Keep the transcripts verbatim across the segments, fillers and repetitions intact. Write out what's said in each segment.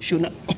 ཞུ་ན།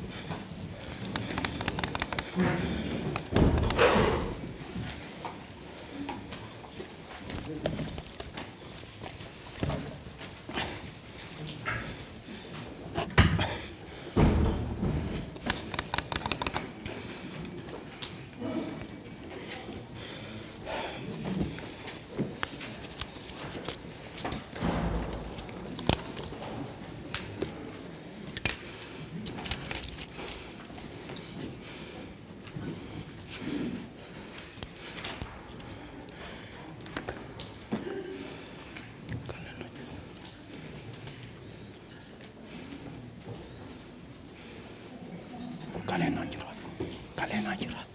དཀའ་ལས་གནང་རྒྱུ་ར། དཀའ་ལས་གནང་རྒྱུ་ར།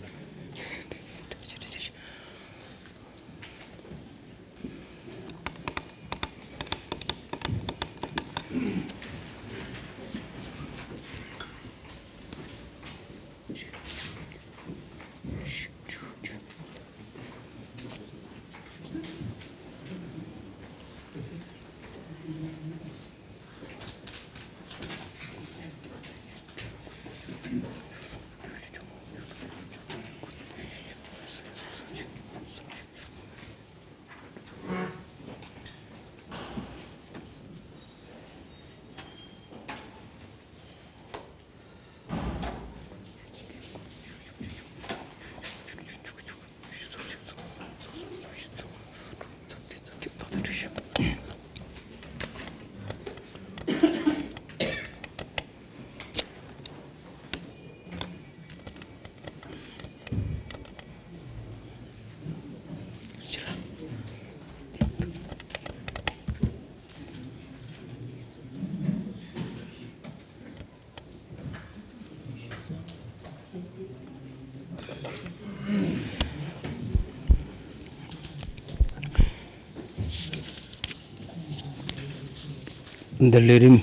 འདི་ལས་རིམ་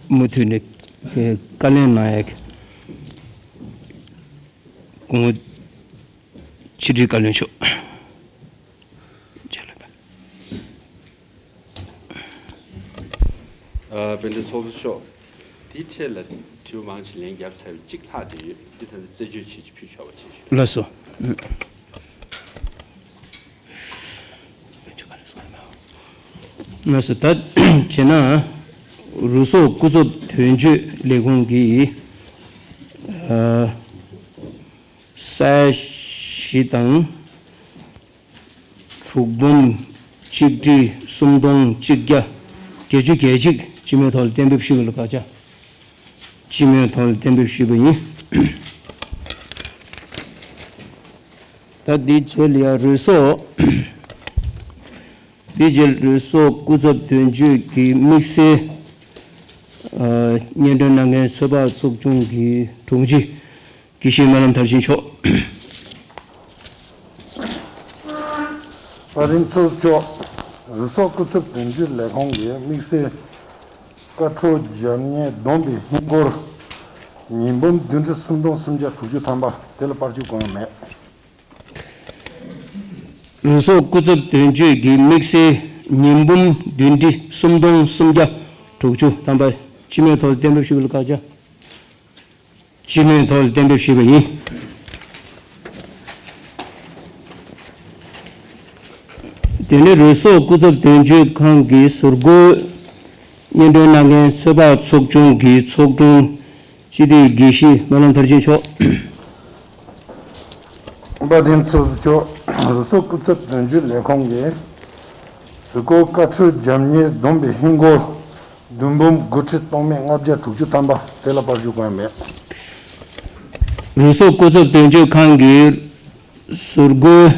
མུ་མཐུད་ནས་བཀའ་ལན་གནང་ཡག་གི་སྐུ་ངོ་ཕྱི་དྲིལ་བཀའ་བློན་མཆོག་ཨ། དཔལ་ལྡན་ཚོགས་གཙོ་མཆོག་དེའི་ཐད་ལ་དྲི་བ་མང་ཆེ་ལན་བརྒྱབ་ཚར་བའི་གཅིག་ལྷག་བསྡད་ཡོད། འདི་ད་ལྟ་རྩད་གཅོད་བྱེད་ཀྱི་ཕུལ་ཆོག་པ་བྱེད་ཞུ། ལགས་སོ། ལགས་སོ། ད་བྱས་ན་རུ་སོག་སྐུ་ཚབ་དོན་གཅོད་ལས་ཁུངས་ཀྱི་ཨ་ས་ཡ་བཞི་དང་། དྲུག་འབུམ་གཅིག་ཁྲི་སུམ་སྟོང་གཅིག་བརྒྱ་བརྒྱད་ཅུ་གྱ་གཅིག་སྤྱི་མོས་ཐོག་ལ་གཏན་འབེབས་ཞུས་པ་ལ་བཀའ་ཅག་སྤྱི་མོས་ཐོག་ལ་གཏན་འབེབས་ཞུས་པ་ཡིན། ད་འདི་རྗེས་ལ་ཡང་རུ་སོག་འདི་རྗེས་རུ་སོག་སྐུ་ཚབ་དོན་གཅོད་ཀྱི་དམིགས་བསལ་ཨ་སྙན་སྒྲོན་གནང་མཁན་ཚོད་དཔག་ཚོགས་ཆུང་གི་དྲུང་ཆེ་དགེ་བཤེས་སྨོན་ལམ་མཐར་ཕྱིན་མཆོག་བཀའ་དྲིན་ཚོགས་མཆོག་རུ་སོག་སྐུ་ཚབ་དོན་གཅོད་ལས་ཁུངས་ཀྱི་དམིགས་བསལ་བཀའ་འཁྲོལ་རྒྱབ་གཉེར་བསྡོམས་པའི་ཧིན་སྒོར་ཉིས་འབུམ་བདུན་ཁྲི་སུམ་སྟོང་སུམ་བརྒྱ་དྲུག་ཅུ་ཐམ་པ་དེ་ལ་པར་གཅིག་གོང་མེད། རུ་སོག་སྐུ་ཚབ་དོན་གཅོད་ཀྱི་དམིགས་བསལ་ཉིས་འབུམ་བདུན་ཁྲི་སུམ་སྟོང་སུམ་བརྒྱ་དྲུག་ཅུ་ཐམ་པ་སྤྱི་མོས་ཐོག་ལ་གཏན་འབེབས་ཞུས་པ་ལ་བཀའ་ཅག་སྤྱི་མོས་ཐོག་ལ་གཏན་འབེབས་ཞུས་པ་ཡིན། དེ་ནས་རུ་སོག་སྐུ་ཚབ་དོན་གཅོད་ཁང་གི་ཟུར་བཀོད་སྙན་སྒྲོན་གནང་མཁན་ཚོད་དཔག་ཚོགས་ཆུང་གི་ཚོགས་དྲུང་སྤྱི་འཐུས་དགེ་བཤེས་སྨོན་ལམ་མཐར་ཕྱིན་མཆོག་བཀའ་དྲིན་ཚོགས་གཙོ་མཆོག་རུ་སོག་སྐུ་ཚབ་དོན་གཅོད་ལས་ཁུངས་ཀྱི་ཟུར་བཀོད་བཀའ་འཁྲོལ་རྒྱབ་གཉེར་བསྡོམས་པའི་ཧིན་སྒོར་བདུན་འབུམ་དགུ་ཁྲི་སྟོང་མེད་ལྔ་བརྒྱ་དྲུག་ཅུ་ཐམ་པ་དེ་ལ་པར་གཅིག་གོང་མེད། རུ་སོག་སྐུ་ཚབ་དོན་གཅོད་ཁང་གི་ཟུར་བཀོད་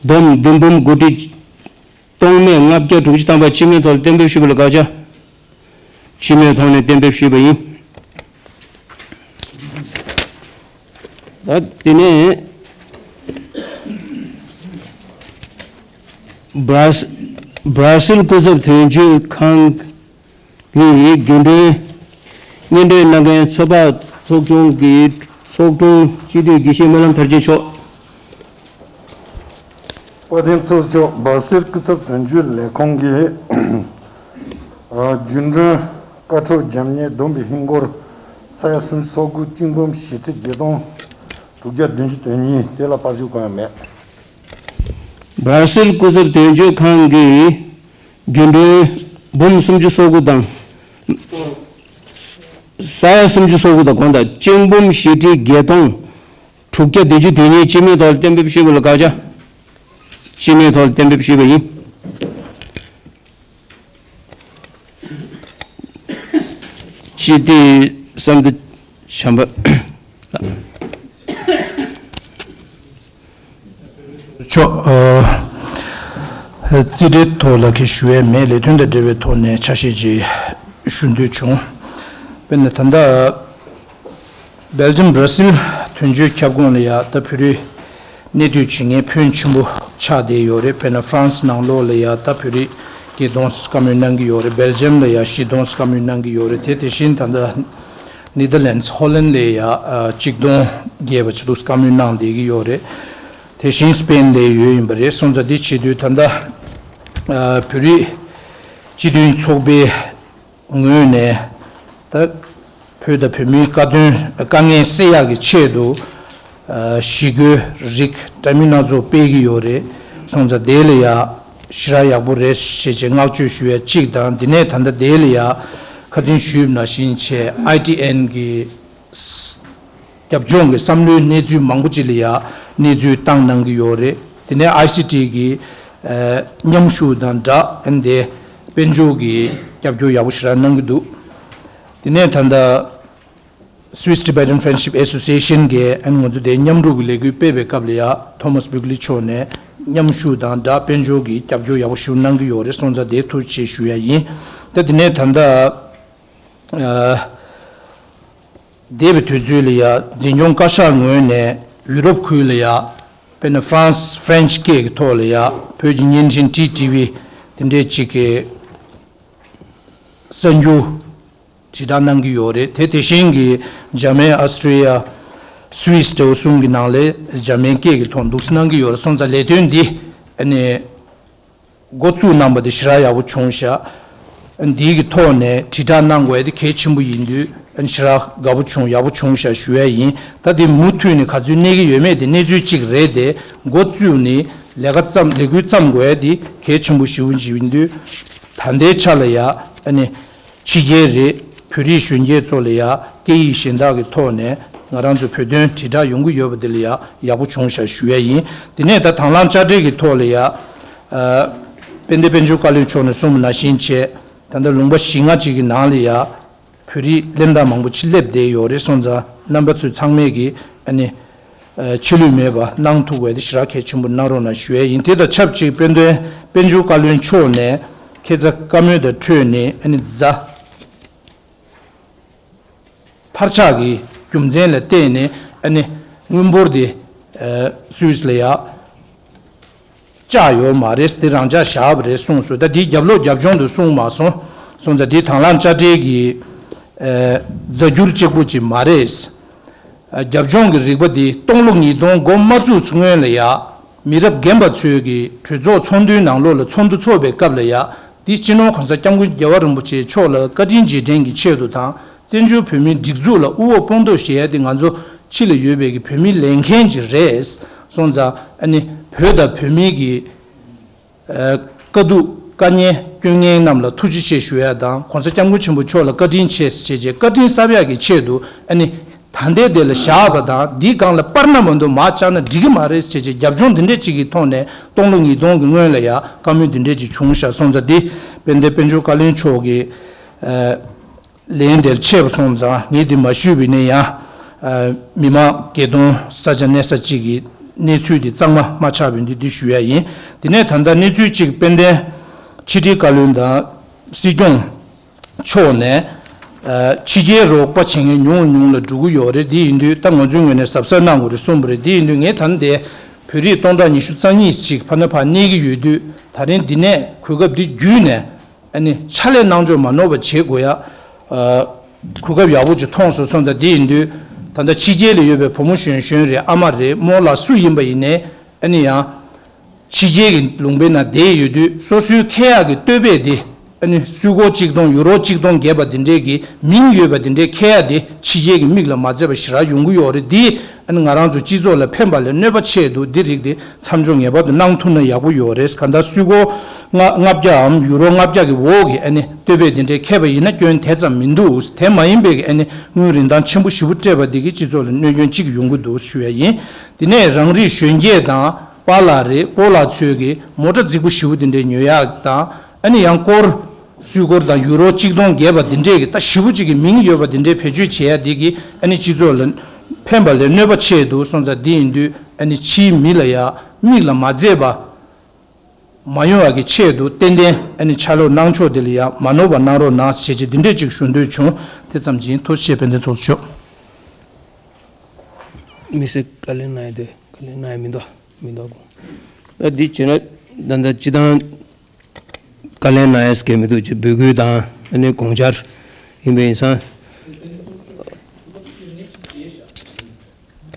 བསྡོམས་བདུན་འབུམ་དགུ་ཁྲི་སྟོང་མེད་ལྔ་བརྒྱ་དྲུག་ཅུ་ཐམ་པ་སྤྱི་མོས་ཐོག་ལ་གཏན་འབེབས་ཞུས་པ་ལ་བཀའ་ཅག་སྤྱི་མོས་ཐོག་ནས་གཏན་འབེབས་ཞུས་པ་ཡིན། ད་དེ་ནས་སྦྲ་སི་སྦྲ་སིལ་སྐུ་ཚབ་དོན་གཅོད་ཁང་གི་རྒྱུན་གྲོན་སྙན་སྒྲོན་གནང་མཁན་ཚོད་དཔག་ཚོགས་ཆུང་གི་ཚོགས་དྲུང་སྤྱི་འཐུས་དགེ་བཤེས་སྨོན་ལམ་མཐར་ཕྱིན་མཆོག་བཀའ་དྲིན་ཚོགས་གཙོ་མཆོག་སྦྲ་སིལ་སྐུ་ཚབ་དོན་གཅོད་ལས་ཁུངས་ཀྱི་ཨ་རྒྱུན་གྲོན་བཀའ་འཁྲོལ་རྒྱབ་གཉེར་བསྡོམས་པའི་ཧིན་སྒོར་ས་ ས་ཡ་སུམ་ཅུ་སོ་དགུ། གཅིག་འབུམ་བཞི་ཁྲི་བརྒྱད་སྟོང་དྲུག་བརྒྱ་བདུན་ཅུ་དོན་གཉིས། དེ་ལ་པར་གཞུག་གང་ཡང་མེད། སྦར་སིལ་སྐུ་ཚབ་དོན་གཅོད་ཁང་གི་རྒྱུན་གྲོན་འབུམ་སུམ་ཅུ་སོ་དགུ་དང་། ས་ཡ་སུམ་ཅུ་སོ་དགུ་དང་གོང་དང་། གཅིག་འབུམ་བཞི་ཁྲི་བརྒྱད་སྟོང་དྲུག་བརྒྱ་བདུན་ཅུ་དོན་གཉིས། སྤྱི་མོས་ཐོག་ལ་གཏན་འབེབས་ཞུས་པ་ལ་དགག་བྱ། སྤྱི་མོས་ཐོག་ལ་གཏན་འབེབས་ཞུས་པ་ཡིན། སྤྱི་བདེའི་བསམ་འདུན་བྱམས་པ། ཆོག་ཨ། རྩིས་ཁྲའི་ཐོག་ལ་གི་ཞུ་ཡས་མེད། ལས་དོན་དང་འབྲེལ་བའི་ཐོག་ནས་ཆ་ཤས་ཅིག་ཞུ་འདོད་བྱུང་། དཔེར་ན་ད་ལྟ་སྦེལ་ཇམ་བྷར་སིལ་དོན་གཅོད་ཁྱབ་ཁོངས་ལ་ཡ་ད་བོད་རིགས་གནས་སྡོད་བྱེད་མཁན་ཕོན་ཆེན་པོ་ཆགས་བསྡད་ཡོད་རེད། དཔེར་ན་ཧྥ་རན་སི་ནང་ལོགས་ལ་ཡ་ད་བོད་རིགས་བརྒྱད་སྟོང་བཀའ་མོལ་གནང་གི་ཡོད་རེད། སྦེལ་ཇམ་ལ་ཡ་བཞི་སྟོང་བཀའ་མོལ་གནང་གི་ཡོད་རེད། དེ་དེ་བཞིན་ད་ལྟ་ནེ་དར་ལེན་ཌི་ཧོ་ལན་ལ་ཡ་ཨ་གཅིག་སྟོང་བརྒལ་བ་ཅིག་ལ་བཀའ་མོལ་གནང་བསྡད་ཀྱི་ཡོད་རེད། དེ་བཞིན་སི་པེན་ལ་ཡོད་ཡིན་པ་རེད། སོང་ཙང་འདི་བྱེད་དུས་ད་ལྟ་ཨ་བོད་རིགས་སྤྱི་མཐུན་ཚོགས་པའི་ངོས་ནས་ད་བོད་དང་བོད་མིའི་བཀའ་བསྟུན་དཀའ་ངལ་སེལ་ཡག་གི་ཆེད་དུ་ཨ་ཞི་རྒོལ་རིགས་འདྲ་མིན་སྣ་ཚོགས་སྤེལ་གྱི་ཡོད་རེད། སོང་ཙང་དེ་ལ་ཡ་ཞེ་དྲག་ཡག་པོ་རེད་ཞེས་བྱས་བསྔགས་བརྗོད་ཞུ་ཡ་གཅིག་དང་། དེ་ནས་ད་ལྟ་དེ་ལ་ཡ་ཁ་སང་ཞུས་པ་ནང་བཞིན་བྱས་ཨའི་ཊི་ཨེན་གྱི་རྒྱབ་ལྗོངས་ཀྱི་བསམ་བློའི་གནས་ཚུལ་མང་པོ་ཅིག་ལ་ཡ་གནས་ཚུལ་བཏང་གནང་གི་ཡོད་རེད། དེ་ནས་ཨའི་སི་ཊི་གི་ཨ་མཉམ་ཞུགས་དང་སྦྲགས་ཨ་ནི་དེ་དཔལ་འབྱོར་གྱི་རྒྱབ་སྐྱོར་ཡག་པོ་ཞེ་དྲག་གནང་གི་འདུག་དེ་ནས་ད་ལྟ་Swiss Tibetan Friendship Association གིས་ཨ་ནི་ང་ཚོ་དེ་མཉམ་རུབ་ཀྱི་ལས་འགུལ་སྤེལ་བའི་སྐབས་ལ་ཡ་ཐོ་མཱས་བྷུག་ལི་མཆོག་ནས་མཉམ་ཞུགས་དང་སྦྲགས་དཔལ་འབྱོར་གྱི་རྒྱབ་སྐྱོར་ཡག་པོ་ཞིག་གནང་གི་ཡོད་རེད། སོང་ཙང་དེ་ཐུགས་རྗེ་ཆེ་ཞུ་ཡ་ཡིན། ད་དེ་ནས་ད་ལྟ་ཨ་འདས་པའི་དུས་ཚོད་ལ་ཡ་འཛིན་སྐྱོང་བཀའ་ཤག་ངོས་ནས་ཡུ་རོབ་ཁུལ་ལ་ཡ་དཔེར་ན་ཧྥ་རན་སི་ཧྥ་རན་སི་སྐད་ཀྱི་ཐོག་ལ་ཡ་བོད་ཀྱི་བརྙན་འཕྲིན་ཊི་ཊི་ཝི་དེ་འདྲས་ཅིག་གི་གསར་འགྱུར་དྲིལ་བསྒྲགས་གནང་གི་ཡོད་རེད། དེ་དེ་བཞིན་གྱི་འཇར་མན། ཨ་སི་ཊི་རི་ཡ། སུད་སི་འདྲ་བོ་གསུམ་གྱི་ནང་ལས་འཇར་མན་སྐད་ཀྱི་ཐོག་འདུག་སེ་གནང་གི་ཡོད་རེད། སོང་ཙང་ལས་དོན་འདི་ཨ་ནི་འགོ་བཙུགས་གནང་པ་དེ་ཞེ་དྲག་ཡག་པོ་བྱུང་ཤག་འདིའི་གི་ཐོག་ནས་དྲིལ་བསྒྲགས་གནང་དགོས་ཡ་དེ་གལ་ཆེན་པོ་ཡིན་དུས་ཨ་ནི་ཞེ་དྲག་དགའ་པོ་བྱུང་། ཡག་པོ་བྱུང་ཤག་ཞུ་ཡ་ཡིན། ད་དེ་མུ་མཐུད་ནས་ག་ཚོད་གནས་ཀྱི་ཡོད་མེད་དེ་གནས་ཚུལ་གཅིག་རེད་དེ། འགོ་བཙུགས་ནས་ལས་ཀ་བརྩམས། ལས་འགུལ་བརྩམས་དགོས་ཡ་དེ་གལ་ཆེན་པོ་ཞེ་པོ་ཅིག་ཡིན་དུས། ད་ལྟའི་ཆ་ལ་ཡ་ཨ་ནི་ཕྱི་རྒྱལ་རེད། བོད་རིགས་གཞོན་སྐྱེས་ཚོ་ལ་ཡ་སྐད་ཡིག་གཞན་དག་གི་ཐོག་ནས་ང་རང་ཚོ་བོད་དོན་དྲིལ་བསྒྲགས་ཡོང་གི་ཡོད་པ་དེ་ལ་ཡ་ཡག་པོ་བྱུང་ཤག་ཞུ་ཡ་ཡིན། དེ་ནས་ད་དང་བླངས་དཔྱ་ཁྲལ་གྱི་ཐོག་ལ་ཡ་ཨ་དཔལ་ལྡན་དཔལ་འབྱོར་བཀའ་བློན་མཆོག་ནས་གསུངས་པ་ནང་བཞིན་བྱས། ད་ལྟ་ལུང་པ་བཞི་ལྔ་ཅིག་གི་ནང་ལ་ཡ་བོད་རིགས་གླེན་རྟགས་མང་པོ་ཅིག་སླེབས་བསྡད་ཡོད་རེད། སོང་ཙང་རྣམ་པ་ཚོས་ཚང་མས་ཀྱིས་ཨ་ནི་ཨ་ཕྱི་ལུས་མེད་པ་གནང་ཐུབ་པ་དེ་ཞེ་དྲག་གལ་ཆེན་པོ་གནང་རོགས་གནང་ཞུ་ཡ་ཡིན། དེ་དང་ཆབས་ཅིག་དཔལ་ལྡན་དཔལ་འབྱོར་བཀའ་བློན་མཆོག་ནས་ཁ་སང་བཀའ་མོལ་དང་འཕྲོས་ནས་ཨ་ནི་ཛ་འཕར་ཆག་གི་རྒྱུ་མཚན་ལ་བརྟེན་ནས་ཨ་ནི་དངུལ་འབོར་དེ་ཨ་སུད་སི་ལ་ཡ་བཅག་ཡོད་མ་རེད། དེ་རང་འཇགས་བཞག་པ་རེད་གསུངས་སོང་། ད་དེའི་རྒྱབ་ལོགས་རྒྱབ་ལྗོངས་དེ་གསུངས་མ་སོང་། སོང་ཙང་དེ་དང་བླངས་དཔྱ་ཁྲལ་གྱི་ཨ་རྫ་འགྱུར་གཅིག་པུ་ཅིག་མ་རེད། ཨ་རྒྱབ་ལྗོངས་ཀྱི་རིག་པ་འདི་སྟོང་ལོ་ཉིས་སྟོང་འགོ་མ་བཙུགས་སྔོན་ལ་ཡ། མི་རབས་རྒན་པ་ཚོས་ཀྱི་གྲོས་ཚོགས་ཚོགས་འདུའི་ནང་ལོགས་ལ་ཚོགས་འདུ་ཚོགས་པའི་སྐབས་ལ་ཡ། འདི་སྤྱི་ནོར་༸གོང་ས་༸སྐྱབས་མགོན་རྒྱལ་བ་རིན་པོ་ཆེ་མཆོག་ལ་བཀའ་དྲིན་རྗེས་དྲན་གྱི་ཆེད་དུ་དང་། བཙན་བྱོལ་བོད་མིའི་སྒྲིག་འཛུགས་ལ་དབུ་འོག་དཔུང་གཏོགས་བྱེད་ཡ་དེ་ང་ཚོ་ཕྱི་ལ་ཡོད་པའི་གི་བོད་མི་ལས་མཁན་ཅིག་རེད། སོང་ཙང་ཨ་ནི་བོད་དང་བོད་མིའི་གི་ཨ་དཀའ་སྡུག་དཀའ་ངལ་སྐྱོན་ངན་རྣམས་ལ་ཐུགས་རྗེ་ཆེ་ཞུ་ཡ་དང་། ༸གོང་ས་༸སྐྱབས་མགོན་ཆེན་པོ་མཆོག་ལ་བཀའ་དྲིན་ཆེ་ཞེས་བྱས་བཀའ་དྲིན་གསབ་ཡག་གི་ཆེད་དུ་ཨ་ནི་ད་ལྟའི་དེ་ལ་བཞག་པ་དང་། འདིའི་སྒང་ལ་སྤར་ན་མ་གཏོགས་མར་བཅག་ན་འགྲིག་གི་མ་རེད་ཞེས་བྱས་རྒྱབ་ལྗོངས་འདི་འདྲས་ཅིག་གི་ཐོག་ནས་སྟོང་ལོ་ཉིས་སྟོང་གི་སྔོན་ལ་ཡ་བཀའ་མོལ་འདི་འདྲས་ཅིག་བྱུང་ཤག་སོང་ཙང་འདི་དཔལ་ལྡན་དཔལ་འབྱོར་བཀའ་བློན་མཆོག་གིས་ཨ་ལན་དེར་ཆད་པ་སོང་ཙང་ངས་འདི་མ་ཞུས་པ་ཡིན་ན་ཡང་། ཨ་མི་མང་བརྒྱད་སྟོང་ས་ཆ་གནས་ས་གཅིག་གི་གནས་ཚུལ་འདི་གཙང་མ་མ་ཆགས་པའི་འདི་འདི་ཞུ་ཡ་ཡིན། དེ་ནས་ད་ལྟ་གནས་ཚུལ་གཅིག་དཔལ་ལྡན་ཕྱི་དྲིལ་བཀའ་བློན་དང་སྲིད་སྐྱོང་མཆོག་ནས་ཨ་ཕྱི་རྒྱལ་རོགས་པ་བྱེད་མཁན་ཉུང་ཉུང་ལ་འགྲོ་གི་ཡོད་རེད། འདི་ཡིན་དུས་ད་ང་ཚོའི་ངོས་ནས་གཟབ་གཟབ་གནང་དགོས་རེད་གསུངས་པ་རེད། འདི་ཡིན་དུས་ངས་ད་ལྟ་བོད་རིགས་སྟོང་ཕྲག་ཉི་ཤུ་རྩ་གཉིས་ཅིག་ཕ་ན་ཕར་གནས་ཀྱི་ཡོད་དུས། ད་རིང་འདི་ནས་གོ་སྐབས་འདི་བརྒྱུད་ནས་ཨ་ནི་ཕྱག་ལས་གནང་ཕྱོགས་མ་ནོར་བ་བྱེད་དགོས་ཡ། ཨ་གོ་སྐབས་ཡག་པོ་ཅིག་མཐོང་སོང་། སོང་ཙང་འདི་ཡིན་དུས་ད་ལྟ་ཕྱི་རྒྱལ་ལ་ཡོད་པའི་བུ་མོ་གཞོན་གཞོན་རེད། ཨ་མ་རེད། རྨོ་ལགས་སུ་ཡིན་པ་ཡིན་ནའི་ཨ་ནི་ཡང་ཕྱི་རྒྱལ་གྱི་ལུང་པའི་ནང་བསྡད་ཡོད་དུས་སོ་སོའི་ཁེ་ཡག་གི་བསྟོད་པས་དེ་ ཨ་ནི་སུད་སྒོར་གཅིག་སྟོང་ཡུ་རོ་གཅིག་སྟོང་བརྒལ་བ་འདི་འདྲའི་གི་མིང་ཡོད་པ་འདི་འདྲའི་འཁྱེར་ཡ་དེ་ཕྱི་རྒྱལ་གྱི་མིག་ལ་མ་མཛེས་པ་ཞེ་དྲག་ཡོང་གི་ཡོད་རེད། འདི་ཨ་ནི་ང་རང་ཚོ་སྤྱི་ཚོགས་ལ་ཕན་པ་ལས་གནོད་པ་ཆེ་འདུག་འདི་རིགས་དེ་མཚམས་འཇོག་ངེས་པར་དུ་གནང་ཐུབ་ན་ཡག་པོ་ཡོད་རེད། གང་ལྟར་སུད་སྒོར་ལྔ་ལྔ་བརྒྱའམ་ཡུ་རོ་ལྔ་བརྒྱ་གི་འོག་གི་ཨ་ནི་བསྟོད་པ་འདི་འདྲའི་འཁྱེར་བ་ཡིན་ན་སྐྱོན་དེ་ཙམ་མི་འདུག་དེ་མ་ཡིན་པའི་གི་ཨ་ནི་དངུལ་རིན་ཐང་ཆེན་པོ་ཞེ་པོ་སྤྲད་པ་འདི་གིས་སྤྱི་ཚོགས་ལ་གནོད་སྐྱོན་གཅིག་ཡོང་གི་འདུག་ཞུ་ཡ་ཡིན། དེ་ནས་རང་རིགས་གཞོན་སྐྱེས་དང་པཱ་ལགས་རེད། སྤོ་ལགས་ཚོས་གི་མོ་ཊ་རྫིག་པོ་ཞེ་པོ་དེ་འདྲའི་ཉོ་ཡག་དང་། ཨ་ནི་ཡང་སྐོར་སུད་སྒོར་དང་ཡུ་རོ་གཅིག་སྟོང་བརྒལ་བ་དེ་འདྲས་གི་ད་ཞེ་པོ་ཅིག་གི་མིང་ཡོད་པ་དེ་འདྲས་བེད་སྤྱོད་བྱེད་ཡ་དེ་གི་ཨ་ནི་སྤྱི་ཚོགས་ལ་ཕན་པ་ལས་གནོད་པ་ཆེ་འདུག་སོང་ཙང་། དེ་ཡིན་དུས་ཨ་ནི་ཕྱིའི་མི་ལ་ཡ་མིག་ལ་མ་མཛེས་པ་མ་ཡོང་བ་གི་ཆེད་དུ་ཏན་ཏན་ཨ་ནི་ཕྱག་ལོག་གནང་ཕྱོགས་དེ་ལ་ཡ་མ་ནོར་བ་གནང་རོགས་གནང་ཞེས་བྱས་འདི་འདྲས་ཅིག་ཞུ་འདོད་བྱུང་། དེ་ཙམ་གྱིས་ཐུགས་རྗེ་ཆེ། དཔལ་ལྡན་ཚོགས་གཙོ་མཆོག་དམིགས་བསལ་བཀའ་ལན་གནང་ཡ་འདོད། བཀའ་ལན་གནང་ཡ་མི་འདུག་མི་འདུག་གོ། ཨ་འདི་བྱས་ན་ད་ལྟ་སྤྱི་བཏང་བཀའ་ལན་གནང་ཡ་སྐད་མི་འདུག་ཅེས་འབོད་སྐུལ་དང་ཨ་ནི་དགོངས་འཆར་ཡིན་པ་ཡིན་ཙང་།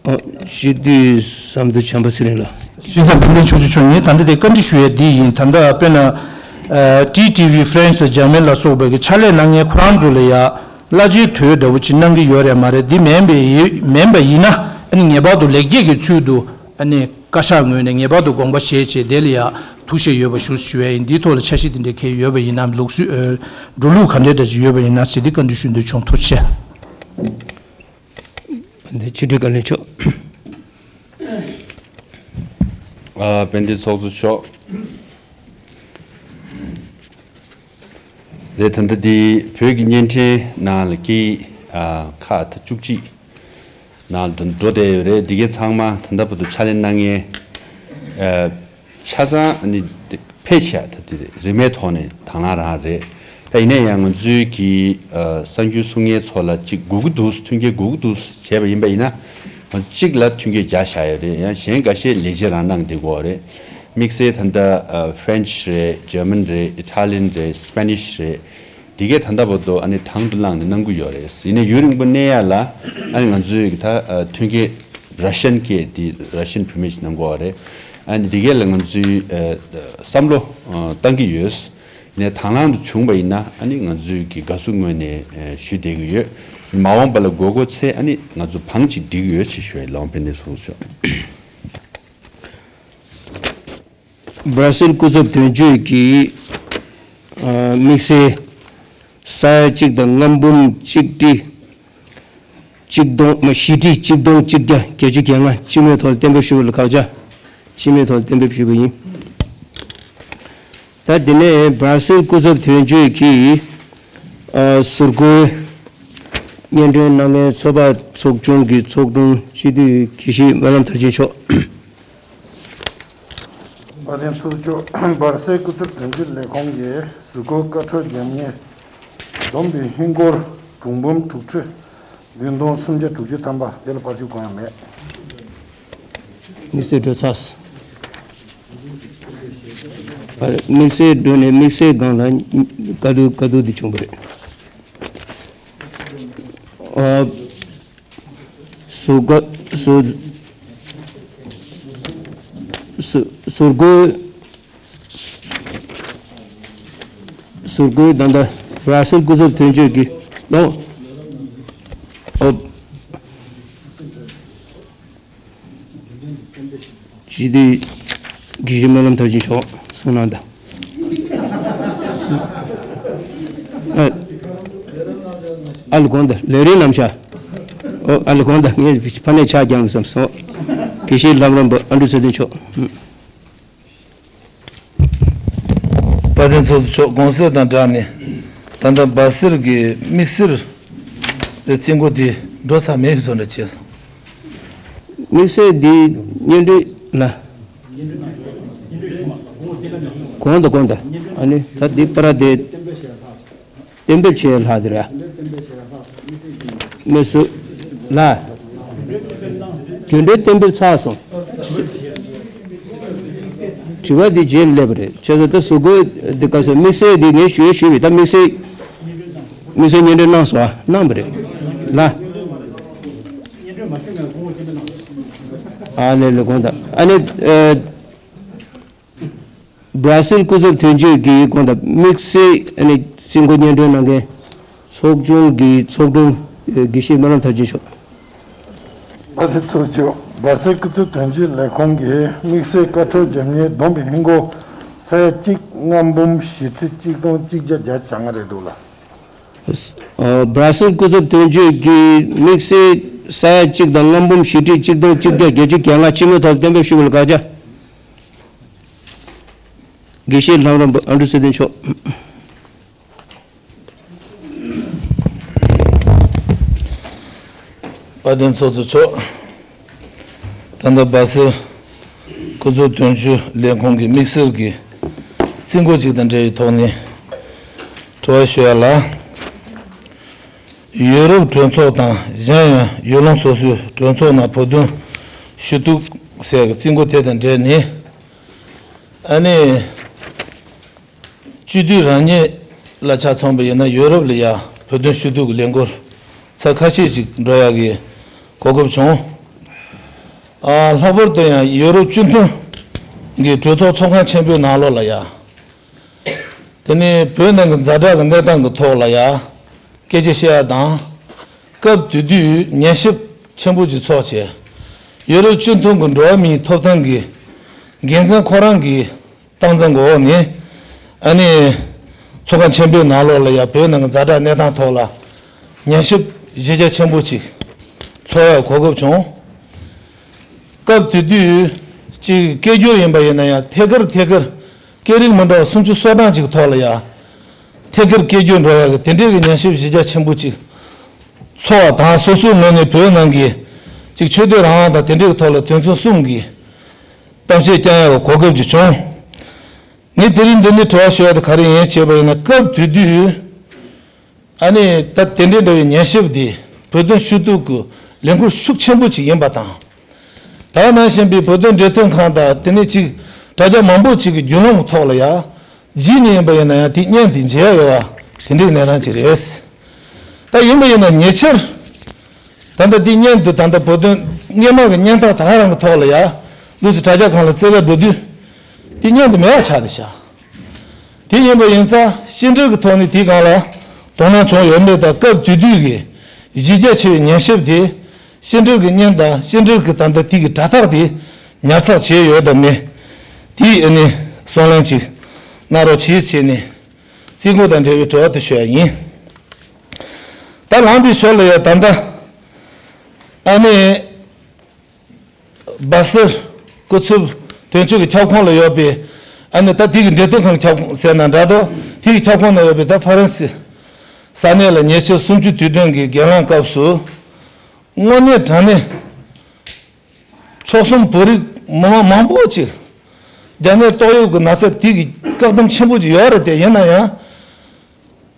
ཨོ། སྤྱི་འཐུས་ཟམ་གདོང་བྱམས་པ་ཚེ་རིང་ལགས། སྤྱི་ཟམ་དཔལ་ལྡན་ཕྱོགས་ཆེན་མཆོག་ངས་ད་ལྟ་དེ་བཀའ་འདྲི་ཞུ་ཡ་འདི་ཡིན། ད་ལྟ་དཔེར་ན་ཨ་ཊི་ཊི་ཝི་ཧྥ་རན་སི་དང་འཇར་མན་ལ་སོགས་པའི་གི་ཕྱག་ལས་གནང་མཁན་ཁོ་རང་ཚོ་ལ་ཡ་གླ་ཆའི་དོད་འདྲ་བོ་ཅིག་གནང་གི་ཡོད་རེད་མ་རེད། འདི་མིན་པའི་ཡི་མིན་པ་ཡིན་ན་ཨ་ནི་ངེས་པར་དུ་ལེགས་སྐྱེས་ཀྱི་ཚུལ་དུ་ཨ་ནི་བཀའ་ཤག་ངོས་ནས་ངེས་པར་དུ་དགོངས་པ་བཞེས་བྱས་དེ་ལ་ཡ་ཐུགས་བཞེས་ཡོད་པ་ཞུ་ཞུ་ཡ་ཡིན། འདིའི་ཐོག་ལ་འཆར་གཞི་འདི་འདྲའི་གལ་ཡོད་པ་ཡིན་ནམ། ལུགས་སྲོལ་འགྲོ་ལུགས་ག་འདྲའི་འདྲ་ཅིག་ཡོད་པ་ཡིན་ན་ཟེར་འདི་བཀའ་འདྲི་ཞུ་འདོད་བྱུང་། ཐུགས་རྗེ་ཆེ། འདི་ཕྱི་དྲིལ་བཀའ་བློན་མཆོག་ཨ། དཔལ་ལྡན་ཚོགས་གཙོ་མཆོག་རེད། ད་ལྟ་འདི་བོད་ཀྱི་བརྙན་འཕྲིན་ནང་ལ་སྐད་ཡིག་ཨ་ཁག་ད་བཅུ་གཅིག་ནང་ལ་འགྲོ་བསྡད་ཡོད་རེད། འདི་གའི་ཚང་མ་ད་ལྟ་བར་དུ་ཕྱག་ལས་གནང་མཁན་ཨ་ཆ་ཚང་ནི་ཕལ་ཆེར་ད་ལྟ་རིན་མེད་ཐོག་ནས་དང་བླངས་རང་རེད། ད་ཡིན་ན་ཡང་ང་ཚོའི་གི་ཨ་གསར་འགྱུར་གསུང་མཁན་ཚོ་ལ་གཅིག་དགོས་ཀྱི་འདུག་མཐུན་རྐྱེན་དགོས་ཀྱི་འདུག་བྱས་པ་ཡིན་པ་ཡིན་ན། ང་ཚོ་གཅིག་ལ་མཐུན་རྐྱེན་སྦྱར་བཞག་ཡོད་རེད། ཡང་གཞན་འགའ་ཤས་ལས་བྱེད་རང་གནང་བསྡད་ཀྱི་ཡོད་རེད། དམིགས་བསལ་ད་ལྟ་ཨ་ཧྥ་རན་ཆི་རེད། འཇར་མན་རེད། ཨི་ཊ་ལི་ཡན་རེད། སི་པེ་ནིཤ་རེད། འདི་གས་ད་ལྟ་བར་དུ་ཨ་ནི་དང་དུ་བླངས་ནས་གནང་གི་ཡོད་རེད། ཡིན་ནའི་ཡུན་རིང་པོ་གནས་ཡ་ལ་ཨ་ནི་ང་ཚོའི་གི་ད་ཨ་མཐུན་རྐྱེན་ར་ཤན་སྐད་དེ་ར་ཤན་བུད་མེད་ཅིག་གནང་གི་ཡོད་རེད། ཨ་ནི་འདི་གས་ལ་ང་ཚོའི་ཨ་བསམ་བློ་ཨ་བཏང་གི་ཡོད། ནས་དང་བླངས་དུ་བྱུང་བ་ཡིན་ན་ཨ་ནི་ང་ཚོའི་གི་དགའ་བསུ་ངོས་ནས་ཨ་ཞུ་བསྡད་ཀྱི་ཡོད། མ་འོངས་པ་ལ་དགོས་མཁོ་ཚེ་ཨ་ནི་ང་ཚོ་བང་ཅིག་སྒྲིག་ཡོད་ཅེས་ཞུ་བའི་ལོང་ཕན་ནས་གསུངས་ཆོག་སྦྲ་སེལ་སྐུ་ཚབ་དོན་གཅོད་ཀྱིས་ཨ་དམིགས་བསལ་ས་ཡ་གཅིག་དང་ལྔ་འབུམ་གཅིག་ཁྲི་གཅིག་སྟོང་མ་བཞི་ཁྲི་གཅིག་སྟོང་གཅིག་བརྒྱ་བརྒྱད་ཅུ་གྱ་ལྔ་སྤྱི་མོས་ཐོག་གཏན་འབེབས་ཞུ་བ་ལ་དགག་བྱ་སྤྱི་མོས་ཐོག་གཏན་འབེབས་ཞུས་པ་ཡིན། ད་དེ་ནས་སྦྲ་སེལ་སྐུ་ཚབ་དོན་གཅོད་ཀྱིས་ཨ་ཟུར་བཀོལ་སྙན་སྒྲོན་གནང་མཁན་ཚོད་དཔག་ཚོགས་ཆུང་གི་ཚོགས་དྲུང་སྤྱི་འཐུས་དགེ་བཤེས་སྨོན་ལམ་མཐར་ཕྱིན་མཆོག་དཔལ་ལྡན་ཚོགས་གཙོ་མཆོག་སྦྲ་སེལ་སྐུ་ཚབ་དོན་གཅོད་ལས་ཁུངས་ཀྱིས་ཟུར་བཀོལ་བཀའ་འཁྲོལ་བརྒྱབ་མཁན་བསྡོམས་པའི་ཧིན་སྒོར་གྲངས་འབུམ་དྲུག་ཁྲི་བདུན་སྟོང་སུམ་བརྒྱ་དྲུག་ཅུ་ཐམ་པ་དེ་ལ་ཕར་ཞུ་དགོས་ཡ་མེད། དམིགས་བསལ་འགྲོ་ཚར། དམིགས་བསལ་འགྲོ་ནས་དམིགས་བསལ་སྒང་ལ་དཀའ་སྡུག་དཀའ་སྡུག་འདི་བྱུང་བ་རེད། ཨ། ཟུར་བཀོལ་ཟུར་ཟུར་ཟུར་བཀོལ་ཟུར་བཀོལ་ད་ལྟ་སྦྲ་སེལ་སྐུ་ཚབ་དོན་གཅོད་ཀྱིས་ལོ། ཨོ། སྤྱི་འཐུས་དགེ་བཤེས་སྨོན་ལམ་མཐར་ཕྱིན་མཆོག་གསུང་གནང་དང་། ཨ་ལ་དགོངས་དག་ལས་རིམ་རྣམ་གཞག་ཨོ་ཨ་ལ་དགོངས་དག་ངས་ཕ་ནས་ཕྱག་རྒྱང་བསམ་སོང་། དགེ་བཤེས་ལྷ་རམས་པ་ཨ་འབྲུ་ཚེ་བརྟན་མཆོག་དཔལ་ལྡན་ཚོགས་གཙོ་མཆོག་དགོངས་གསལ་དང་སྦྲགས་ནས་ད་ལྟ་སྦ་སེར་གྱི་དམིགས་བསལ་དེ་རྩིས་འགོ་དེ་འགྲོ་ཚར་མེད་བཟོ་འདྲ་བྱས་སོང་། དམིགས་བསལ་འདི་སྙན་སྒྲོན་ལ་གོང་དུ་གོང་དུ་ཨ་ནི་ད་འདི་པར་དེ་གཏན་འབེབས་བྱས་ལྷག་དེ་ར། མི་སུ་ལ་རྒྱུན་འབྲེལ་གཏན་འབེབས་ཚར་སོང་། དྲི་བ་འདི་རྗེས་སླེབས་པ་རེད། བྱས་ཙང་ད་ཟུར་བཀོལ་འདི་ག་ཚོད་དམིགས་བསལ་འདི་ངས་ཞུས་ཞུས་པའི་ད་དམིགས་བསལ་དམིགས་བསལ་སྙན་སྒྲོན་གནང་སོང་ཨ་གནང་པ་རེད་ལ། ཨ་ལེ་ལེ་དགོངས་དག་ཨ་ནི་ཨ། སྦྲ་སེལ་སྐུ་ཚབ་དོན་གཅོད་ཀྱིས་གོང་དུ་དམིགས་བསལ་ཨ་ནི་རྩིས་འགོ་སྙན་སྒྲོན་གནང་མཁན་ཚོགས་ཆུང་གི་ཚོགས་དྲུང་དགེ་བཤེས་སྨོན་ལམ་མཐར་ཕྱིན་མཆོག་ཨ་ཙི་ཚོགས་གཙོ། སྦྲ་སེལ་སྐུ་ཚབ་དོན་གཅོད་ལས་ཁུངས་ཀྱིས་དམིགས་བསལ་བཀའ་འཁྲོལ་རྒྱབ་མཁན་བསྡོམས་པའི་ཧིན་སྒོར་ས་ཡ་གཅིག་ལྔ་འབུམ་བཞི་ཁྲི་གཅིག་སྟོང་གཅིག་བརྒྱ་བརྒྱད་ཅུ་གྱ་ལྔ་རེད་འདུག་ལ། ཨ། སྦྲ་སེལ་སྐུ་ཚབ་དོན་གཅོད་ཀྱིས་དམིགས་བསལ་ས་ཡ་གཅིག་དང་ལྔ་འབུམ་བཞི་ཁྲི་གཅིག་སྟོང་གཅིག་བརྒྱ་བརྒྱད་ཅུ་གྱ་ལྔ་སྤྱི་མོས་ཐོག་གཏན་འབེབས་ཞུ་བ་ལ་བཀའ་རྒྱ། དགེ་བཤེས་ལྷ་རམས་པ་ཨ་འབྲུག་ཚེ་བརྟན་མཆོག་དཔལ་ལྡན་ཚོགས་གཙོ་མཆོག་ད་ལྟ་སྦ་སེལ་སྐུ་ཚབ་དོན་གཅོད་ལས་ཁུངས་ཀྱི་དམིགས་བསལ་གྱི་རྩིས་འགོ་ཅིག་དང་འབྲེལ་བའི་ཐོག་ནས་དྲི་བ་ཞུ་ཡ་ལ། ཡུ་རོབ་གྲོས་ཚོགས་དང་གཞན་ཡང་ཡུལ་ལུང་སོ་སོའི་གྲོས་ཚོགས་ནང་བོད་དོན་ཞུ་གཏུག་ཟེར་གྱི་རྩིས་འགོ་དེ་དང་འབྲེལ་ནས། ཨ་ནི། སྤྱི་འཐུས་རང་ཉིད་ལ་ཆ་མཚོན་པ་ཡིན་ན་ཡུ་རོབ་ལ་ཡ་བོད་དོན་ཞུ་གཏུག་གི་ལས་འགུལ་ཚར་ཁ་ཤས་ཅིག་འགྲོ་ཡག་གི་གོ་སྐབས་བྱུང་། ཨ། ལྷག་པར་དུ་ཡང་ཡུ་རོབ་སྤྱི་མཐུན་གྱི་གྲོས་ཚོགས་ཚོགས་ཁང་ཆེན་པོའི་ནང་ལོགས་ལ་ཡ། དེ་ནས་བོད་ནང་གི་ཛ་དྲག་གི་གནས་སྟངས་ཀྱི་ཐོག་ལ་ཡ། སྐད་ཆ་བཤད་ཡ་དང་། སྐབས་དེ་དུས་ཉན་ཞིབ་ཆེན་པོ་ཅིག་ཚོགས་བྱས། ཡུ་རོབ་སྤྱི་མཐུན་གྱི་འགྲོ་བ་མིའི་ཐོབ་ཐང་གི་འགན་འཛིན་ཁོ་རང་གིས། སྟངས་འཛིན་གྱི་འོག་ནས། ཨ་ནི། ཚོགས་ཁང་ཆེན་པོའི་ནང་ལོགས་ལ་ཡང་བོད་ནང་གི་ཛ་དྲག་གནས་སྟངས་ཐོག་ལ་ཉན་ཞིབ་གཞི་རྒྱ་ཆེན་པོ་ཅིག་ཚོགས་ཡག་གོ་སྐབས་བྱུང་། སྐབས་དེ་དུས་ཅིག་སྐད་སྒྱུར་ཡིན་པ་ཡིན་ན་ཡང་ཐད་ཀར་ཐད་ཀར་སྐད་རིགས་མི་འདྲ་བ་སུམ་ཅུ་སོ་གྲངས་ཅིག་ཐོག་ལ་ཡང་ཐད་ཀར་སྐད་སྒྱུར་འགྲོ་ཡག་གི་དེ་འདྲའི་གི་ཉན་ཞིབ་གཞི་རྒྱ་ཆེན་པོ་ཅིག་ཚོགས་པ་དང་སོ་སོའི་ངོས་ནས་བོད་ནང་གི་ཅིག་ཆོས་དད་རང་དབང་དང་དེ་འདྲའི་གི་ཐོག་ལ་དོན་ཚན་གསུམ་གི་གཏམ་བཤད་བསྐྱང་ཡག་གི་གོ་སྐབས་ཅིག་བྱུང་། ངས་དེ་རིང་འདི་ནས་དྲི་བ་ཞུ་ཡ་དེ་ག་རེ་ཡིན་ཞེས་པ་ཡིན་ན་སྐབས་དེ་དུས། ཨ་ནི་ད་དེ་འདྲའི་འདྲ་བའི་ཉན་ཞིབ་དེ་བོད་དོན་ཞུ་གཏུག་གི་ལས་འགུལ་ཤུགས་ཆེན་པོ་ཅིག་ཡིན་པ་དང་། ད་ག་ནང་བཞིན་པའི་བོད་དོན་འབྲེལ་མཐུད་ཁང་དང་དེ་ནས་ཅིག་དྲ་རྒྱ་མང་པོ་ཅིག་གི་བརྒྱུད་ལམ་གྱི་ཐོག་ལ་ཡ། རྗེས་ནས་ཡིན་པ་ཡིན་ན་ཡང་དེ་བརྙན་དེ་མཇལ་ཡ་ཡོད་པ་དེ་འདྲའི་གནས་སྟངས་ཅིག་རེད། ད་ཡིན་པ་ཡིན་ན་ཉེ་ཆར། ད་ལྟ་འདི་བརྙན་དུ་ད་ལྟ་བོད་དོན་སྔོན་མ་གི་བརྙན་ཐག་ད་ག་རང་གི་ཐོག་ལ་ཡ། འདུག་སེ་དྲ་རྒྱ་སྒང་ལ་བཙལ་ག་འགྲོ་དུས། འདི་བརྙན་དུ་མེད་པ་ཆགས་ཏེ་བཞག་དེ་ཡིན་པ་ཡིན་ཙང་ཕྱི་འབྲེལ་གྱི་ཐོག་ནས་དེའི་སྒང་ལ་དོ་སྣང་བྱུང་ཡོད་མེད་དང་སྐབས་དེ་དུས་ཀྱི་གཞི་རྒྱ་ཆེ་བའི་ཉན་ཞིབ་དེ་ཕྱི་འབྲེལ་གྱི་བརྙན་དང་ཕྱི་འབྲེལ་གྱི་ད་ལྟ་དེ་གི་དྲ་ཐག་དེ་ཉར་ཚགས་བྱས་ཡོད་དམ་མེད། དེ་ཨ་ནི་གསུང་ལན་ཅིག་གནང་རོགས་གྱིས་བྱས་ནས། རྩིས་འགོ་དང་འབྲེལ་བའི་དྲི་བ་དེ་ཞུ་ཡ་ཡིན། ད་ལངས་པའི་ཞོར་ལ་ཡ་ད་ལྟ་ཨ་ནི་སྦ་སེལ་སྐུ་ཚབ་དོན་གཅོད་ཀྱི་ཁྱབ་ཁོངས་ལ་ཡོད་པའི་ཨ་ནི་ད་དེ་གི་འབྲེལ་མཐུད་ཁང་ཁྱབ་ཁོངས་ཟེར་ན་འདྲ་འདུག་དེ་གི་ཁྱབ་ཁོངས་ན་ཡོད་པའི་ད་ཧྥ་རན་སི་ས་གནས་ལ་ཉེ་ཆར་གསུམ་བཅུའི་དུས་དྲན་གྱི་སྒེར་ལངས་སྐབས་སུ་དངོས་གནས་དྲང་གནས། ཕྱོགས་གསུམ་བོད་རིགས་མི་མང་མང་པོ་ཅིག་རྒྱ་ནད་ཏོག་དབྱིབས་ཀྱི་ན་ཚ་དེ་གི་བཀག་སྡོམ་ཆེན་པོ་ཅིག་ཡོད་རེད་དེ། ཡིན་ན་ཡང་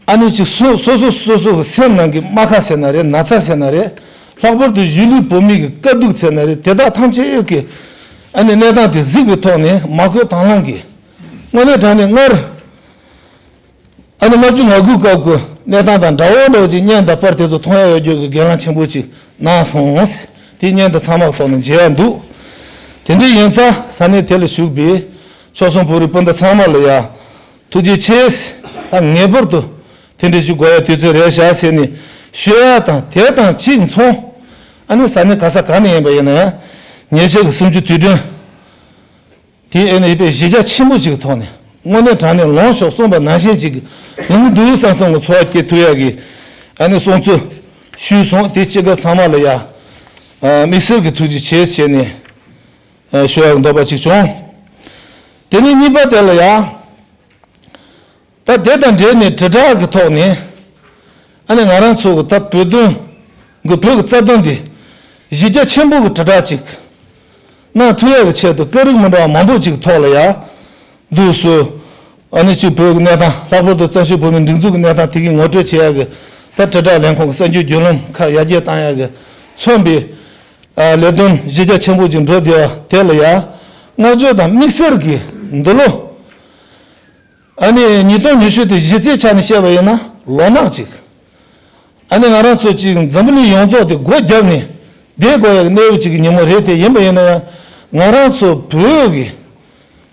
ཨ་ནི་ཅིག་སོ་སོ་སོ་སོ་སོ་གི་སེམས་ནང་གི་རྨ་ཁ་ཟེར་ན་རེད། ན་ཚ་ཟེར་ན་རེད། ལྷག་པར་དུ་གཞིས་ལུས་བོད་མི་གི་དཀའ་སྡུག་ཟེར་ན་རེད། དེ་དག་ཐམས་ཅད་ཀྱི་ཨ་ནི་གནས་སྟངས་དེ་གཟིགས་པའི་ཐོག་ནས་མ་བསྐུལ་དང་བླངས་ཀྱིས་དངོས་གནས་དྲང་གནས་སྔར། ཨ་ནི་ལྔ་བཅུ་ང་དགུའི་སྐབས་ཀྱི་གནས་སྟངས་དང་འདྲ་བོ་འདྲ་བོ་ཅིག་བརྙན་དང་པར་དེ་ཚོ་མཐོང་ཡ་ཡོད་རྒྱུ་གི་སྒེར་ལངས་ཆེན་པོ་ཅིག་གནང་སོང་། དེ་བརྙན་དང་ཚང་མ་ཐོག་ནས་མཇལ་ཡ་འདུག་དེ་འདྲ་ཡིན་ཙང་ས་གནས་དེ་ལ་བཞུགས་པའི་ཕྱོགས་གསུམ་བོད་རིགས་སྤུན་ཟླ་ཚང་མ་ལ་ཡ་ཐུགས་རྗེ་ཆེ། ད་ངེས་པར་དུ་དེ་འདྲ་ཞིག་དགོས་ཡ་དུས་ཚོད་རེད་བཞག་ཟེར་ནས་ཞུ་ཡ་དང་། དེ་དང་གཅིག་མཚུངས་ཨ་ནི་ས་གནས་ག་ས་ག་ནས་ཡིན་པ་ཡིན་ན་ཡང་ཉེ་ཆར་གྱི་གསུམ་བཅུའི་དུས་དྲན། དེ་ཨེ་ནི་ཨེ་པའི་གཞི་རྒྱ་ཆེན་པོ་ཅིག་གི་ཐོག་ནས་དངོས་གནས་དྲང་གནས་ལོངས་ཤོག་གསུངས་པ་ནང་བཞིན་ཅིག་ཡོང་གི་འདུག་བསམ་བསམ་གྱི་ཚོར་བ་སྐྱེ་ཐུབ་ཡག་གི་ཨ་ནི་གསུང་ཚུལ་ཞུས་སོང་། དེ་སྤྱི་ཁྱབ་ཚང་མ་ལ་ཡ་དམིགས་བསལ་གྱི་ཐུགས་རྗེ་ཆེ་ཞེས་ནས་ཞུ་ཡག་འདོད་པ་ཅིག་བྱུང་། དེ་ནས་གཉིས་པ་དེ་ལ་ཡ། ད་དེ་དང་འབྲེལ་ནས་དྲིལ་བསྒྲགས་ཀྱི་ཐོག་ནས་ཨ་ནི་ང་རང་ཚོ་གི་ད་བོད་དོན་གི་བོད་ཀྱི་རྩ་དོན་འདི་གཞི་རྒྱ་ཆེན་པོ་གི་དྲིལ་བསྒྲགས་ཅིག་གནང་ཐུབ་ཡག་གི་ཆེད་དུ་སྐད་རིགས་མི་འདྲ་བ་མང་པོ་ཅིག་གི་ཐོག་ལ་ཡ་འདུག་སེ་ཨ་ནི་ཅིག་བོད་ཀྱི་གནས་སྟངས། ལྷག་པར་དུ་བཙན་བྱོལ་བོད་མིའི་སྒྲིག་འཛུགས་ཀྱི་གནས་སྟངས་དེ་གའི་ངོ་སྤྲོད་བྱེད་ཡག་གི་ད་དྲིལ་བསྒྲགས་ལས་ཁུངས་ཀྱི་གསར་འགྱུར་བརྒྱུད་ལམ་ཁག་ཡར་རྒྱས་བཏང་ཡག་གི་མཚོན་པའི་ལས་དོན་གཞི་རྒྱ་ཆེན་པོ་ཅིག་འགྲོ་བསྡད་པ་དེ་ལ་ཡ་བསྔགས་བརྗོད་དང་དམིགས་བསལ་གྱིས་འདི་ལོ། ཨ་ནི་ཉིས་སྟོང་ཉི་ཤུ་དེ་གཞི་རྩའི་ཆ་ནས་བཤད་པ་ཡིན་ན་ལོ་ནག་ཅིག་ཨ་ནི་ང་རང་ཚོ་ཅིག་འཛམ་བུ་གླིང་ཡོངས་རྫོགས་དེ་སྒོ་བརྒྱབ་ནས་བསྡད་དགོས་ཡག་གནས་བབ་ཅིག་གི་ཉིན་མོ་རེད་དེ། ཡིན་པ་ཡིན་ན་ཡང་ང་རང་ཚོ་བོད་ཀྱི་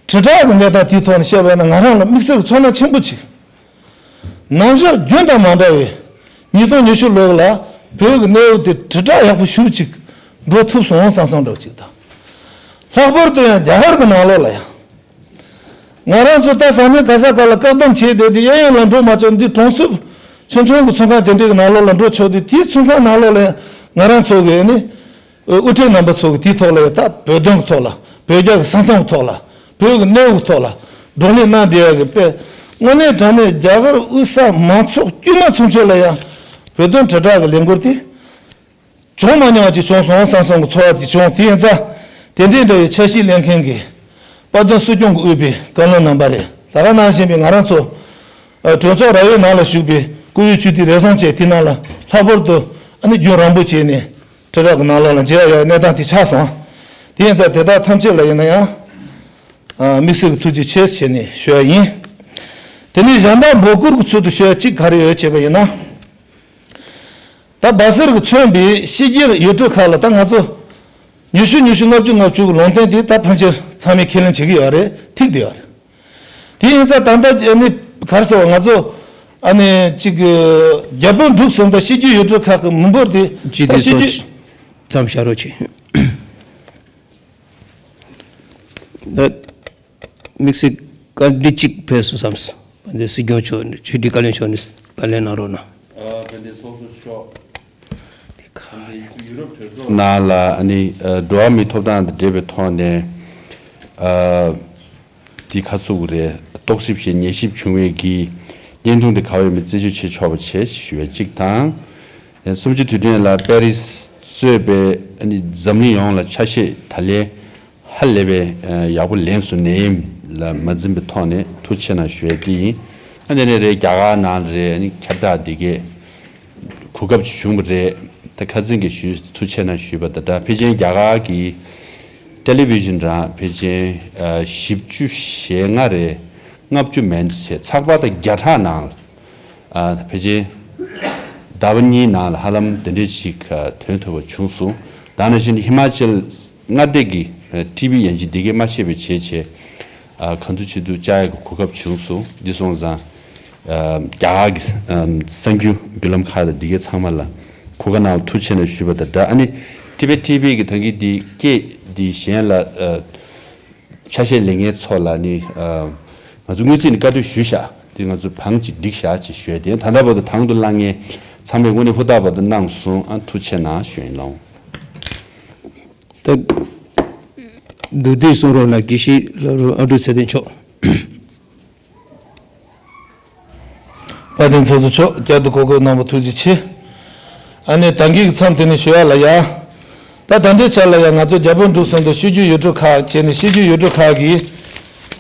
དྲིལ་བསྒྲགས་ཀྱི་གནས་སྟངས་དེའི་ཐོག་ནས་བཤད་པ་ཡིན་ན། ང་རང་ལ་དམིགས་བསལ་གྱི་ཚོར་སྣང་ཆེན་པོ་ཅིག་ནམ་ཞག་རྒྱུན་དང་མ་འདྲ་བའི་ཉིས་སྟོང་ཉི་ཤུ་ལོ་ལ་བོད་ཀྱི་གནས་བབ་དེ་དྲིལ་བསྒྲགས་ཡག་པོ་ཞེ་པོ་ཅིག་འགྲོ་ཐུབ་སོང་བསམ་བསམ་འདྲ་བོ་ཅིག་དང་། ལྷག་པར་དུ་ཡང་རྒྱ་གར་གྱི་ནང་ལོགས་ལ་ཡང་། ང་རང་ཚོ་ད་ས་གནས་ག་ས་ག་ལ་བཀག་སྡོམ་བྱས་བསྡད་དེ་གཡས་གཡོན་ལ་འགྲོ་མ་ཆོག་འདི་གྲོང་གསེབ་ཆུང་ཆུང་གི་ཚོང་ཁང་དེ་འདྲའི་གི་ནང་ལོགས་ལ་འགྲོ་ཆོག་དེ། དེའི་ཚོང་ཁང་ནང་ལོགས་ལ་ཡང་ང་རང་ཚོ་གི་ནི་དབུ་ཁྲིད་རྣམ་པ་ཚོ་གི་དེའི་ཐོག་ལ་ཡང་ད་བོད་དོན་གི་ཐོག་ལ། བོད་རྒྱ་གི་ས་མཚམས་གི་ཐོག་ལ། བོད་གི་གནས་བབ་གི་ཐོག་ལ་བགྲོ་གླེང་གནང་བསྡད་ཡག་གི་དཔེ། དངོས་གནས་དྲང་གནས་རྒྱ་གར་དབུས་ས་མང་ཚོགས་དཀྱུས་མ་ཚུན་ཆད་ལ་ཡང་བོད་དོན་དྲིལ་བསྒྲགས་གི་ལས་འགུལ་དེ་བྱུང་མ་མྱོང་བ་ཅིག་བྱུང་སོང་བསམ་བསམ་གྱི་ཚོར་བ་ཅིག་བྱུང་། དེ་ཡིན་ཙང་དེ་འདྲའི་འདྲ་བའི་འཆར་གཞི་ལེན་མཁན་གྱི་དཔལ་ལྡན་སྲིད་སྐྱོང་གི་དབུས་པའི་བཀའ་བློན་རྣམ་པ་རེད། ད་ག་ནང་བཞིན་པའི་ང་རང་ཚོ་ཨ་གྲོས་ཚོགས་ར་བའི་ནང་ལ་བཞུགས་པའི་སྐུ་ཡོད་ཆོས་སྡེ་རེ་ཟུང་བཅས་དེ་ནང་ལ་ལྷག་པར་དུ་ཨ་ནི་རྒྱུན་རིང་པོ་བྱས་ནས་དྲིལ་བསྒྲགས་ཀྱི་ནང་ལོགས་ལ་མཇལ་ཡག་ཡོད་གནས་སྟངས་དེ་ཆགས་སོང་། དེ་ཡིན་ཙང་དེ་དག་ཐམས་ཅད་ལ་ཡིན་ན་ཡང་ཨ་དམིགས་བསལ་གྱི་ཐུགས་རྗེ་ཆེ་ཞེས་ནས་ཞུ་ཡག་ཡིན། དེ་ནས་གཞན་དག་འབོད་སྐུལ་གྱི་ཚུལ་དུ་ཞུ་ཡག་གཅིག་ག་རེ་ཡོད་ཅེས་པ་ཡིན་ན། ད་སྦ་སེར་གྱིས་མཚོན་པའི་ཕྱི་རྒྱལ་ཡུལ་གྲུ་ཁག་ལ་ད་ང་ཚོ་ཉི་ཤུ་ཉི་ཤུ་ལྔ་བཅུ་ལྔ་བཅུ་གི་ལུང་བསྟན་དེ་ད་ཕལ་ཆེར་ཚང་མས་ཁས་ལེན་བྱེད་ཀྱི་ཡོད་རེད། ཐིག་བསྡད་ཡོད་རེད། དེ་ཡིན་ཙང་ད་ལྟ་ཨ་ནི་ག་རེ་ཟེར་བ། ང་ཚོ་ཨ་ནི་གཅིག་གི་རྒྱ་བོད་འབྲུག་གསུམ་དང་ཕྱི་རྒྱལ་ཡུལ་གྲུ་ཁག་གི་མི་འབོར་དེ་སྤྱི་ད་བདེ་ཕྱི་ཚོགས་རྒྱལ་མཚམས་བཞག་རོགས་གྱིས། ད་དམིགས་བསལ་བཀའ་འདྲི་གཅིག་ཕེབས་སོང་བསམ། དཔལ་ལྡན་སྲིད་སྐྱོང་མཆོག་ནས་ཆོས་སྒྲིག་བཀའ་བློན་མཆོག་ནས་བཀའ་ལན་གནང་རོགས་གནང་། ཨ་དཔལ་ལྡན་ཚོགས་གཙོ་མཆོག་དེ་ག་ཡུ་རོབ་གྲོས་ཚོགས་ནང་ལ་ཨ་ནི་ཨ་འགྲོ་བ་མིའི་ཐོབ་ཐང་དང་འབྲེལ་བའི་ཐོག་ནས་ཨ་དེ་ཁ་ཚུགས་རེད། རྟོག་ཞིབ་བྱས་ཉན་ཞིབ་བྱུང་བའི་གི་བརྙན་ཐུང་དེ་ག་བ་ཡོད་མེད་རྩད་གཅོད་བྱེད་ཆོག་པ་བྱས་ཞུ་བའི་གཅིག་དང་། གསུམ་བཅུའི་དུས་དྲན་ལ་པེ་རིས་གཙོས་པའི་ཨ་ནི་འཛམ་གླིང་ཡོངས་ལ་ཆ་ཤས་ད་ལན་ཧ་ལས་པའི་ཡག་པོ་ལེན་སོང་། ནད་ཡམས་ལ་མ་འཛེམས་པའི་ཐོག་ནས་ཐུགས་རྗེ་ཆེ་གནང་ཞུ་ཡས་དེ་ཡིན། ཨ་ནི་ནས་རེད། རྒྱ་གར་ནང་རེད། ཨ་ནི་ཁྱབ་བསྒྲགས་འདི་གས་གོ་སྐབས་ཅིག་བྱུང་བ་རེད། ད་ཁ་སང་གི་ཞུས་ཐུགས་རྗེ་ཆེ་གནང་ཞུས་པ་ད་ལྟ་ཕལ་ཆེར་རྒྱ་གར་གྱི་ཊེ་ལི་ཝི་ཤན་རང་ཕལ་ཆེར་བཞི་བཅུ་ཞེ་ལྔ་རེད། ལྔ་བཅུ་མན་ཆད་ཚགས་པར་དང་བརྒྱ་ཕྲག་ནང་ལ་ཕལ་ཆེར་ཟླ་བ་གཉིས་ནང་ལ་ཧ་ལམ་དེ་འདྲས་ཞིག་ཐོན་ཐུབ་པ་བྱུང་སོང་། ད་ནང་བཞིན་ཧི་མ་ཅལ་མངའ་སྡེ་གི་ཊི་ཝི་ཡན་ཆད་འདི་གས་མ་ཆད་པའི་བྱས་བྱས་གང་ཐུབ་ཅི་ཐུབ་བཅར་ཡག་གི་གོ་སྐབས་བྱུང་སོང་། འདི་སོང་ཙང་རྒྱ་གར་གྱི་གསར་འགྱུར་བརྒྱུད་ལམ་ཁག་དང་འདི་གས་ཚང་མ་ལ་གོ་སྐབས་གནང་བ་ཐུགས་རྗེ་ཆེ་གནང་ཞུས་པ་དང་སྦྲགས། ཨ་ནི་ཊི་ཝི་ཊི་ཝི་གི་ད་གིན་འདི་སྐད་འདི་གཞན་ལ་ཆ་ཤས་ལེན་མཁན་ཚོ་ལ་ནི་ང་ཚོ་དངུལ་རྩིས་ནས་བཀའ་འཁྲོལ་ཞུས་བཞག་དེ་ང་ཚོ་བང་ཅིག་སྒྲིག་བཞག་ཅེས་ཞུས་ཏེ། ད་ལྟ་བར་དུ་དང་དུ་བླངས་མཁན་ཚང་མས་དངོས་གནས་ཧུར་ཐག་པ་དུ་གནང་སོང་། ཨ་ཐུགས་རྗེ་ཆེ་གནང་ཞུ་ཡིན་ལགས། ད་བསྡུས་བསྡུས་གསུང་རོགས་གནང་། དགེ་བཤེས་ལགས་རུ་ཨ་འབྲུག་ཚེ་བརྟན་མཆོག་དཔལ་ལྡན་ཚོགས་གཙོ་མཆོག་བསྐྱར་དུ་གོ་སྐབས་གནང་བ་ཐུགས་རྗེ་ཆེ། ཨ་ནེ་ད་གིན་གྱི་མཚམས་དེ་ནས་ཞུ་ཡག་ལ་ཡ། ད་ད་ལྟའི་ཆ་ལ་ཡ་ང་ཚོ་རྒྱ་བོད་འབྲུག་གསུམ་དང་ཕྱི་རྒྱལ་ཡུལ་གྲུ་ཁག་བྱས་ནས་ཕྱི་རྒྱལ་ཡུལ་གྲུ་ཁག་གི་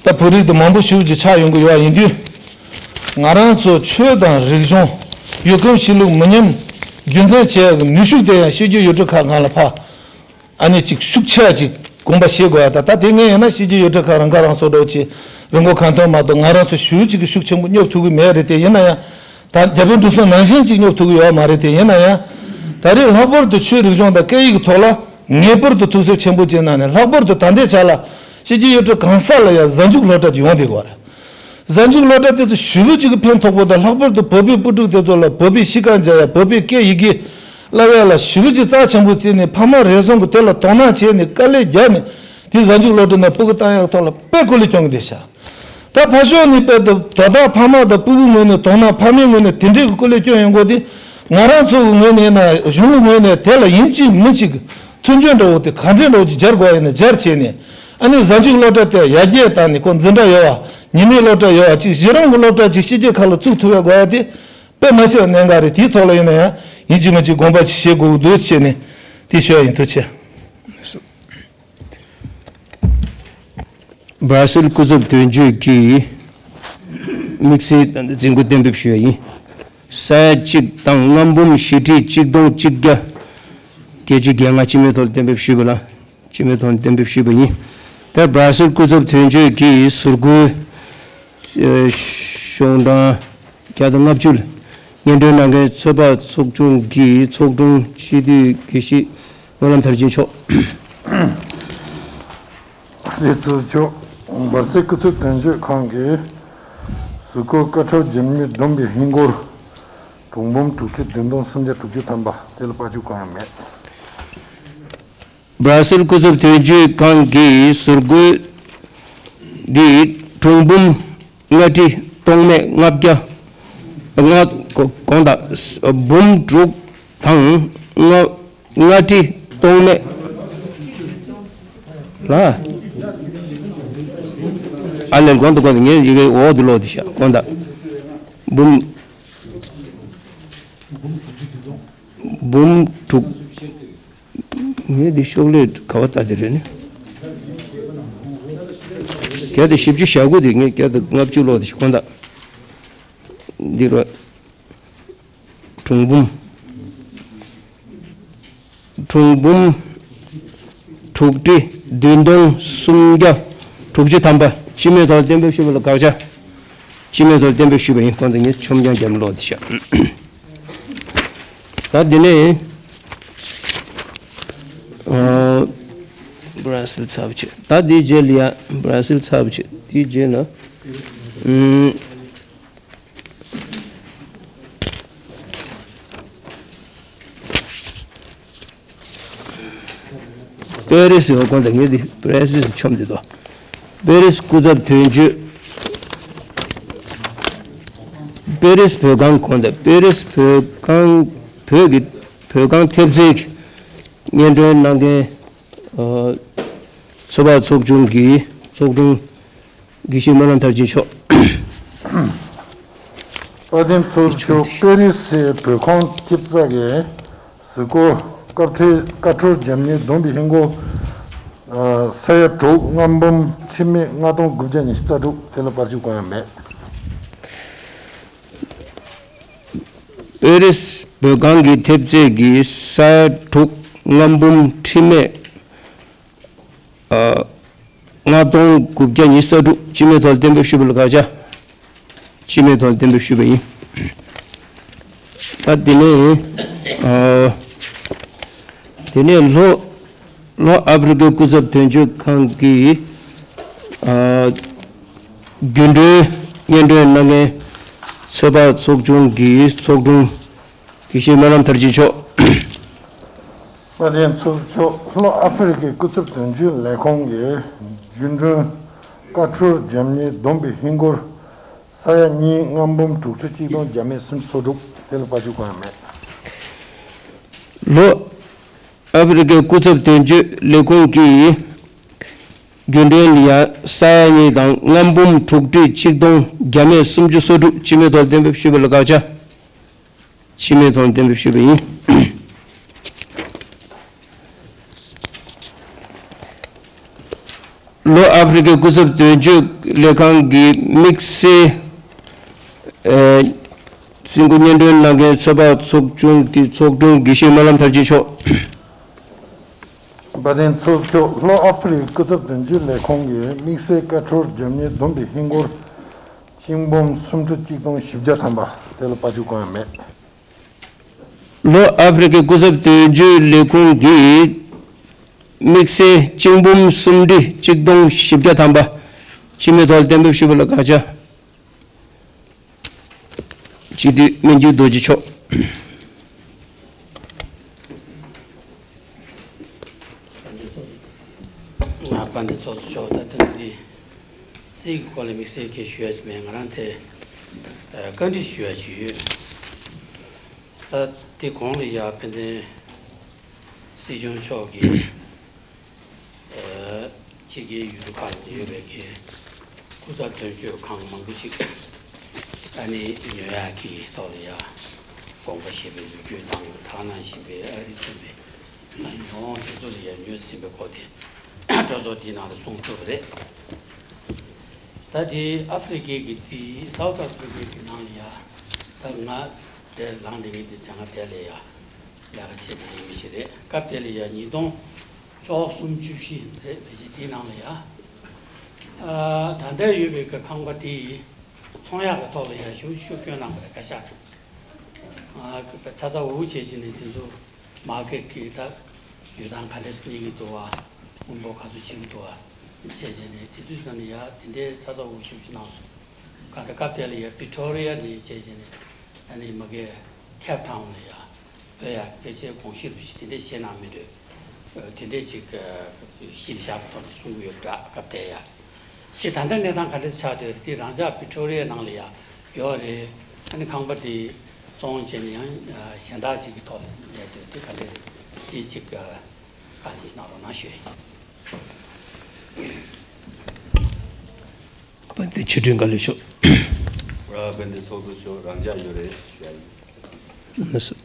ད་བོད་རིགས་དེ་མང་པོ་ཞེ་པོ་ཅིག་ཆགས་ཡོང་གི་ཡོད་པ་ཡིན་དུས། ང་རང་ཚོ་ཆོས་དང་རིག་གཞུང་ཡུལ་ཁམས་གཤིས་ལུགས་མི་ཉམས་རྒྱུན་འཛིན་བྱེད་ཡག་གི་ནུས་ཤུགས་དེ་ཡང་ཕྱི་རྒྱལ་ཡུལ་གྲུ་ཁག་སྒང་ལ་ཕར་ཨ་ནེ་ཅིག་ཤུགས་ཆེ་བ་ཅིག་དགོངས་པ་བཞེས་དགོས་ཡ། ད་ད་དེ་ངས་ཡིན་ན་ཕྱི་རྒྱལ་ཡུལ་གྲུ་ཁག་རང་ཁ་རང་གསོ་འདྲ་བོ་ཅིག་རི་མགོ་གང་ཐོན་མ་གཏོགས་ང་རང་ཚོ་ཞེ་པོ་ཅིག་གི་ཤུགས་ཆེན་པོ་སྙོབ་ཐུབ་ཀྱི་མེད་རེད་དེ། ཡིན་ན་ཡང་ད་རྒྱ་བོད་འབྲུག་གསུམ་ནང་བཞིན་ཅིག་སྙོབ་ཐུབ་ཀྱི་ཡོད་མ་རེད་དེ། ཡིན་ན་ཡང་ད་རེས་ལྷག་པར་དུ་ཆོས་རིག་གཞུང་དང་སྐད་ཡིག་གི་ཐོག་ལ་ངེས་པར་དུ་ཐུགས་སེམས་ཆེན་པོ་ཅིག་གནང་ནས། ལྷག་པར་དུ་ད་ལྟའི་ཆ་ལ་ཕྱི་རྒྱལ་ཡུལ་གྲུ་གང་ས་ལ་ཡང་གཟའ་མཇུག་སློབ་གྲྭ་ཅིག་ཡོང་བསྡད་ཀྱི་ཡོད་རེད། གཟའ་མཇུག་སློབ་གྲྭ་དེ་ཚོ་ཞེ་པོ་ཅིག་གི་ཕན་ཐོགས་པོ་དང་། ལྷག་པར་དུ་བོད་པའི་སྤུན་ཕྲུག་དེ་ཚོ་ལ་བོད་པའི་གཤིས་ཀ་མཇལ་ཡ། བོད་པའི་སྐད་ཡི་གེ་བསླབ་ཡ་ལ་ཞེ་པོ་ཅིག་རྩ་ཆེན་པོ་བརྩིས་ནས། ཕ་མ་རེ་ཟུང་གིས་དེ་ལ་དོ་སྣང་བྱས་ནས་དཀའ་ལས་བརྒྱབ་ནས་དེ་གཟའ་མཇུག་སློབ་གྲྭ་ནང་སྤུ་གུ་བཏང་ཡག་ཐོག་ལ་དཔེ་སྐུ་ལས་སྐྱོན་གྱི་བསྡད་ཤག་ད་ཕར་ཕྱོགས་ནས་དཔེ་དོ་བདག་ཕ་མ་དང་སྤུ་གུ་ངོས་ནས་དོ་སྣང་། ཕ་མའི་ངོས་ནས་དེ་འདྲའི་གི་སྐུ་ལས་སྐྱོན་ཡོང་དགོས་དེ། ང་རང་ཚོ་གི་ངོས་ནས་ཡིན་ན། གཞུང་གི་ངོས་ནས་དེ་ལ་ཡིན་གཅིག་མིན་གཅིག་གི་མཐུན་འགྱུར་འདྲ་བོ་དེ་ག་འདྲའི་འདྲ་བོ་ཅིག་སྦྱར་དགོས་ཡ་ཡིན་ན་སྦྱར་བྱས་ནས། ཨ་ནི་གཟའ་མཇུག་སློབ་གྲྭ་དེ་ཡར་རྒྱས་བཏང་ནས་ཁོ་འཛིན་གྲྭ་ཡོད་པ། ཉིན་མའི་སློབ་གྲྭ་ཡོད་པ་ཅིག་གཞི་རིམ་གྱི་སློབ་གྲྭ་ཅིག་ཕྱི་རྒྱལ་ཁག་ལ་བཙུགས་ཐུབ་ཡ་དགོས་ཡ་དེ་དཔེ་མ་སྲིད་པ་གནད་འགག་རེད། དེའི་ཐོག་ལ་ཡིན་ན་ཡང་ཡིན་གཅིག་མིན་གཅིག་དགོངས་པ་ཅིག་བཞེས་དགོས་ཀྱི་འདུག་བྱས་ནས་དེ་ཞུ་ཡ་ཡིན། ཐུགས་རྗེ་ཆེ། སྦར་སིལ་སྐུ་ཚབ་དོན་གཅོད་ཀྱིས་དམིགས་བསལ་འཛིན་སྐུལ་གཏན་འབེབས་ཞུ་ཡ་ཡིན། ས་ཡ་གཅིག་དང་ལྔ་འབུམ་བཞི་ཁྲི་གཅིག་སྟོང་གཅིག་བརྒྱ་བརྒྱད་ཅུ་གྱ་ལྔ་སྤྱི་མོས་ཐོག་གཏན་འབེབས་ཞུས་པ་ལ། སྤྱི་མོས་ཐོག་གཏན་འབེབས་ཞུས་པ་ཡིན། ད་སྦར་སིལ་སྐུ་ཚབ་དོན་གཅོད་ཀྱིས་ཟུར་བཀོལ་ཤོག་གྲངས་བརྒྱ་དང་ལྔ་བཅུ་ལ་སྙན་སྒྲོན་གནང་མཁན་ཚོད་དཔག་ཚོགས་ཆུང་གི་ཚོགས་དྲུང་སྤྱི་འཐུས་དགེ་བཤེས་སྨོན་ལམ་མཐར་ཕྱིན་མཆོག་ལས་ཚོགས་མཆོག་སྦར་སིལ་སྐུ་ཚབ་དོན་གཅོད་ཁང་གིས་ཟུར་བཀོད་ཀ་ཁྲོལ་འཇམ་མཉེན་བསྡོམས་པའི་ཧིན་སྒོར་གྲངས་འབུམ་དྲུག་ཁྲི་བདུན་སྟོང་སུམ་བརྒྱ་དྲུག་ཅུ་ཐམ་པ་དེ་ལ་དཔལ་འབྱོར་གང་ཡང་མེད། སྦར་སིལ་སྐུ་ཚབ་དོན་གཅོད་ཁང་གིས་ཟུར་བཀོད་འདི་གྲངས་འབུམ་ལྔ་ཁྲི་སྟོང་མེད་ལྔ་བརྒྱ་ལྔ་གོང་དང་འབུམ་དྲུག་དང་ལྔ་ལྔ་ཁྲི་སྟོང་མེད་ལ། ཨ་ལས་གོང་དུ་གོང་དུ་ངས་ཡི་གེ་འོག་ཏུ་ཀློག་སྟེ་བཞག་གོང་དང་འབུམ་འབུམ་དྲུག་ངས་འདི་ཤོག་ལྷེ་ག་བ་ལྟ་དེ་རེད་ནི། བརྒྱ་དང་བཞི་བཅུ་ཞེ་དགུ་དེ་ངས་བརྒྱ་དང་ལྔ་བཅུ་ཀློག་དེ་ཤོག་ཁོང་དང་། འདི་རུ་གྲངས་འབུམ་གྲངས་འབུམ་དྲུག་ཁྲི་བདུན་སྟོང་སུམ་བརྒྱ་དྲུག་ཅུ་ཐམ་པ་སྤྱི་མོས་ཐོག་གཏན་འབེབས་ཞུས་པ་ལ་དགག་བྱ། སྤྱི་མོས་ཐོག་གཏན་འབེབས་ཞུས་པ་ཡིན། ཁོང་དུ་ངས་ཆོམ་རྐྱང་རྒྱབ་ཀློག་དེ་ཤག་ད་འདི་ནས་ཨ། སྦར་སིལ་ཚར་བ་བྱས། ད་འདིའི་རྗེས་ལ་ཡ་སྦར་སིལ་ཚར་བ་བྱས། འདིའི་རྗེས་ལ་ཨུམ། པེ་རི་སི་འོ་གོང་དུ་ངས་འདི་པེ་རི་སི་ཆོམ་འདི་དོ། པེ་རི་སི་སྐུ་ཚབ་དོན་གཅོད། པེ་རི་སི་བོད་ཁང་གོང་དུ་པེ་རི་སི་བོད་ཁང་བོད་ཀྱི་བོད་ཁང་ཐེབས་རྩའི་སྙན་སྒྲོན་གནང་མཁན་ཚོད་དཔག་ཚོགས་ཆུང་གི་ཚོགས་དྲུང་དགེ་བཤེས་སྨོན་ལམ་མཐར་ཕྱིན་མཆོག་དཔལ་ལྡན་ཚོགས་གཙོ་མཆོག་པེ་རི་སིའི་བོད་ཁང་ཐེབས་རྩ་གི་གཟིགས་སྐོར་སྐབས་ཐེ་ཀ་ཁྲོལ་འཇམ་མཉེན་བསྡོམས་པའི་ཧིན་སྒོར་ས་ཡ་དྲུག་ལྔ་འབུམ་ཁྲི་མེད་ལྔ་སྟོང་དགུ་བརྒྱ་ཉི་ཤུ་རྩ་དྲུག་དེ་ལ་དཔལ་འབྱོར་གང་ཡང་མེད། པེ་རི་སི་བོད་ཁང་གི་ཐེབས་རྩའི་གི་ས་ཡ་དྲུག་ལྔ་འབུམ་ཁྲི་མེད་ལྔ་སྟོང་དགུ་བརྒྱ་ཉི་ཤུ་རྩ་དྲུག་སྤྱི་མོས་ཐོག་གཏན་འབེབས་ཞུས་པ་ལ་དགག་བྱ། སྤྱི་མོས་ཐོག་གཏན་འབེབས་ཞུས་པ་ཡིན། ད་དེ་ནས་ཨ། དེ་ནས་ལྷོ་ལྷོ་ཨ་ཕི་རི་ཀའི་སྐུ་ཚབ་དོན་གཅོད་ཁང་གིས་ཨ། རྒྱུན་གྲོན་སྙན་སྒྲོན་གནང་མཁན་ཚོད་དཔག་ཚོགས་ཆུང་གི་ཚོགས་དྲུང་དགེ་བཤེས་སྨོན་ལམ་མཐར་ཕྱིན་མཆོག་དཔལ་ལྡན་ཚོགས་གཙོ་མཆོག་ལྷོ་ཨ་ཕི་རི་ཀའི་སྐུ་ཚབ་དོན་གཅོད་ལས་ཁུངས་ཀྱི་རྒྱུན་གྲོན་ཀ་ཁྲོལ་འཇམ་མཉེན་བསྡོམས་པའི་ཧིན་སྒོར་ས་ཡ་གཉིས་ལྔ་འབུམ་དྲུག་ཁྲི་གཅིག་སྟོང་བརྒྱ་མེད་སུམ་ཅུ་སོ་དྲུག་དེ་ལ་དཔལ་འབྱོར་གང་ཡང་མེད། ལྷོ་ཨ་ཕི་རི་ཀའི་སྐུ་ཚབ་དོན་གཅོད་ལས་ཁུངས་ཀྱིས་རྒྱུན་གྲོན་ལ་ཡ་ས་ཡ་གཉིས་དང་ལྔ་འབུམ་དྲུག་ཁྲི་གཅིག་སྟོང་བརྒྱ་མེད་སུམ་ཅུ་སོ་དྲུག་སྤྱི་མོས་ཐོག་གཏན་འབེབས་ཞུས་པ་ལ་དགག་བྱ། སྤྱི་མོས་ཐོག་གཏན་འབེབས་ཞུས་པ་ཡིན། ལྷོ་ཨ་ཕི་རི་ཀའི་སྐུ་ཚབ་དོན་གཅོད་ལས་ཁང་གི་དམིགས་བསལ་ཨ། རྩིས་འགོ་སྙན་སྒྲོན་གནང་མཁན་ཚོད་དཔག་ཚོགས་ཆུང་གི་ཚོགས་དྲུང་དགེ་བཤེས་སྨོན་ལམ་མཐར་ཕྱིན་མཆོག་དཔལ་ལྡན་ཚོགས་གཙོ་མཆོག་ལྷོ་ཨ་ཕི་རི་ཀའི་སྐུ་ཚབ་དོན་གཅོད་ལས་ཁུངས་ཀྱི་དམིགས་བསལ་ཀ་ཁྲོལ་འཇམ་མཉེན་བསྡོམས་པའི་ཧིན་སྒོར་གཅིག་འབུམ་སུམ་ཁྲི་གཅིག་སྟོང་བཞི་བརྒྱ་ཐམ་པ་དེ་ལ་དཔལ་འབྱོར་གང་ཡང་མེད། ལྷོ་ཨ་ཕི་རི་ཀའི་སྐུ་ཚབ་དོན་གཅོད་ལས་ཁུངས་ཀྱིས་དམིགས་བསལ་གཅིག་འབུམ་སུམ་ཁྲི་གཅིག་སྟོང་བཞི་བརྒྱ་ཐམ་པ་སྤྱི་མོས་ཐོག་གཏན་འབེབས་ཞུས་པ་ལ་དགག་བྱ། སྤྱི་འཐུས་སྨན་སྐྱིད་རྡོ་རྗེ་མཆོག་དཔལ་ལྡན་ཚོགས་གཙོ་མཆོག་ད་ཐེངས་འདི་རྩིས་ཀྱི་སྐོར་ལ་དམིགས་བསལ་གྱི་ཞུ་ཡ་ཞིག་མེད། ང་རང་དེ་བཀའ་འདྲི་ཞུ་ཡ་ཞིག་ཡོད། ད་དེ་གོང་ལ་ཡ་དཔལ་ལྡན་སྲིད་སྐྱོང་མཆོག་གིས་ཕྱི་རྒྱལ་ཡུལ་གྲུ་ཁག་ལ་ཡོད་པའི་གི་སྐུ་ཚབ་དོན་གཅོད་ཁང་མང་པོ་ཞིག་ཨ་ནི་ཉོ་ཡག་གི་ཐོག་ལ་ཡ་དགོངས་པ་བཞེས་པའི་ལོ་རྒྱུས་དང་དག་སྣང་བཞིན་པའི་ཨ་རི་ཚུན་པའི་ཉོ་འོང་དེ་ཚོ་ལ་ཡ་ཉོས་ཟིན་པའི་སྐོར་དེ་གྲོས་ཚོགས་འདིའི་ནང་ལ་གསུང་ཐུབ་པ་རེད། ད་དེ་ཨ་ཧྥེ་རི་ཁའི་གི་དེ་སའུ་ཐི་ཨ་ཧྥེ་རི་ཁའི་གི་ནང་ལ་ཡ་ད་ང་དེ་ལངས་འདི་ངེས་དེ་དེ་ང་དེ་ལ་ཡ་ལས་ཀ་བྱེད་མཁན་ཡིན་མི་ཞིག་རེད། སྐབས་དེ་ལ་ཡ་ཉིས་སྟོང་བཅུ་བཞི་རེད། ཕལ་ཆེར་དེའི་ནང་ལ་ཡ། ཨ། ད་ལྟ་ཡོད་པའི་གི་ཁང་པ་དེ་ཡི་ཚོང་ཡག་གི་ཐོག་ལ་ཡ་ཞུ་ཞུ་སྐྱོན་གནང་བ་རེད། བཀའ་ཤག་གིས། ཨ། ཚ་ཚ་འུར་འུར་བྱས་བྱས་ནས་དེ་ཚོ་མར་ཀེ་ཊི་གི་ད་ཡོད་སྟངས་ག་འདྲས་སེ་གནས་ཀྱི་འདུག་བ། དངུལ་འབོར་ག་ཚོད་བྱེད་ཀྱི་འདུག་བ། བྱས་བྱས་ནས་དེ་དུས་ཙམ་ནས་ཡ་དེ་འདྲའི་ཚ་ཚ་འུར་ཞིག་གནང་སོང་། གང་ལྟར་སྐབས་དེ་ལ་ཡ་བི་ཀྲོ་རི་ཡ་ནས་བྱས་བྱས་ནས་ཨ་ནི་མ་གི་ཁེབ་ཐའུན་ལ་ཡ་བོད་ཡ་ཕལ་ཆེར་དགོངས་གཞི་རུ་ཞིག་དེ་འདྲས་བཤད་གནང་མི་འདུག་དེ་འདྲས་ཅིག་གཞི་ལ་བཞག་པའི་ཐོག་ནས་གསུང་གི་ཡོད་འདྲ། སྐབས་དེ་ཡ་ཅིག་ད་ལྟ་གནས་སྟངས་ག་འདྲས་ཆགས་བསྡད་ཡོད་རེད། དེ་རང་ཅག་བི་ཀྲོ་རི་ཡ་ནང་ལ་ཡ་ཡོད་རེད། ཨ་ནི་ཁང་པ་དེ་བཙོང་བྱས་ནས་ཡང་གཞན་དག་ཅིག་གི་ཐོག་ལ་གནས་བསྡད་དེ་ག་འདྲས་རེད། དེ་ཅིག་བཀའ་ལན་ཞིག་གནང་རོགས་གནང་ཞུ་ཡ་ཡིན། དཔལ་ལྡན་ཆོས་སྒྲོན་དགའ་ལོས་ཤོག་དཔལ་ལྡན་ཚོགས་གཙོ་མཆོག་རང་འཇགས་ཡོད་རེད་ཞུ་ཡ་ཡིན། ལགས་སོ།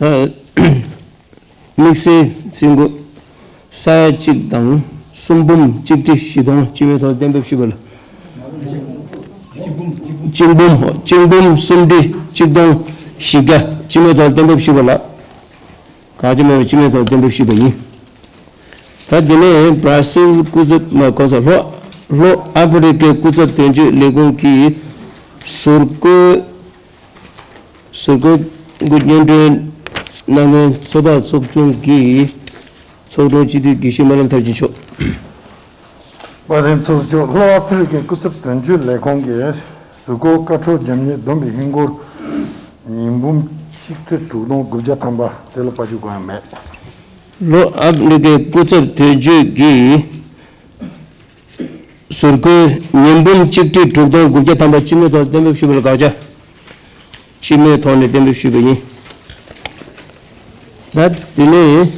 ཨ། དམིགས་བསལ་རྩིས་འགོ་ས་ཡ་གཅིག་དང་གསུམ་འབུམ་གཅིག་ཁྲི་བཞི་སྟོང་སྤྱི་མོས་ཐོག་གཏན་འབེབས་ཞུས་པ་ལ། གཅིག་འབུམ་གཅིག་འབུམ་གཅིག་འབུམ་གསུམ་ཁྲི་གཅིག་སྟོང་བཞི་བརྒྱ་སྤྱི་མོས་ཐོག་གཏན་འབེབས་ཞུས་པ་ལ། དགག་བྱ་མེད་པར་སྤྱི་མོས་ཐོག་གཏན་འབེབས་ཞུས་པ་ཡིན། ད་དེ་ནས་བྷར་སིལ་སྐུ་ཚབ་མ་གོང་ས་ལྷོ་ལྷོ་ཨ་ཕི་རི་ཀའི་སྐུ་ཚབ་དོན་གཅོད་ལས་ཁུངས་ཀྱི་ཟུར་བཀོད་ཟུར་བཀོད་སྐུ་སྙན་སྒྲོན་གནང་མཁན་ཚོད་དཔག་ཚོགས་ཆུང་གི་ཚོགས་དྲུང་སྤྱི་འཐུས་དགེ་བཤེས་སྨོན་ལམ་ཐར་རྒྱན་མཆོག་དཔལ་ལྡན་ཚོགས་གཙོ་མཆོག་ལྷོ་ཨ་ཕི་རི་ཀའི་སྐུ་ཚབ་དོན་གཅོད་ལས་ཁུངས་ཀྱི་ཟུར་བཀོད་བཀའ་འཁྲོལ་རྒྱབ་གཉེར་བསྡོམས་པའི་ཧིན་སྒོར་ཉིས་འབུམ་ཆིག་ཁྲི་དྲུག་སྟོང་དགུ་བརྒྱ་ཐམ་པ་དེ་ལ་དཔལ་འབྱོར་གང་ཡང་མེད། ལྷོ་ཨ་ཕི་རི་ཀའི་སྐུ་ཚབ་དོན་གཅོད་ཀྱིས་ཟུར་བཀོད་ཉིས་འབུམ་གཅིག་ཁྲི་དྲུག་སྟོང་དགུ་བརྒྱ་ཐམ་པ་སྤྱི་མོས་ཐོག་གཏན་འབེབས་ཞུས་པ་ལ་དགག་བྱ། སྤྱི་མོས་ཐོག་ནས་གཏན་འབེབས་ཞུས་པ་ཡིན། ད་དེ་ནས་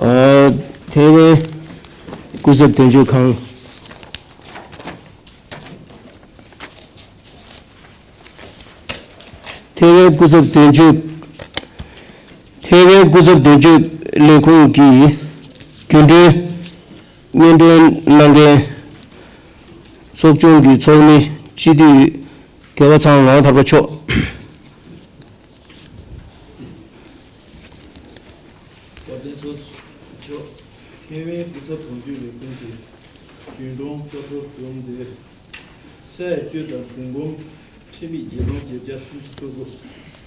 ཨ་ཐེ་ཝན་སྐུ་ཚབ་དོན་གཅོད་ཁང་། ཐེ་ཝན་སྐུ་ཚབ་དོན་གཅོད། ཐེ་ཝན་སྐུ་ཚབ་དོན་གཅོད་ལས་ཁུངས་ཀྱིས་རྒྱུན་གྲོན་སྙན་སྒྲོན་གནང་མཁན་ཚོགས་ཆུང་གི་ཚོགས་མི་སྤྱི་འཐུས་རྒྱལ་བ་ཚང་ངག་དབང་ཐར་པ་མཆོག་དཔལ་ལྡན་ཚོགས་གཙོ་མཆོག་ཐེ་ཝན་སྐུ་ཚབ་དོན་གཅོད་ལས་ཁུངས་ཀྱི་རྒྱུན་གྲོན་བཀའ་འཁྲོལ་བསྡོམས་ཏེ། ས་ཡ་བཅུ་དང་གྲོན་འབུམ་ཁྲི་མིག་བརྒྱད་སྟོང་བརྒྱད་བརྒྱ་སུམ་ཅུ་སོ་དགུ།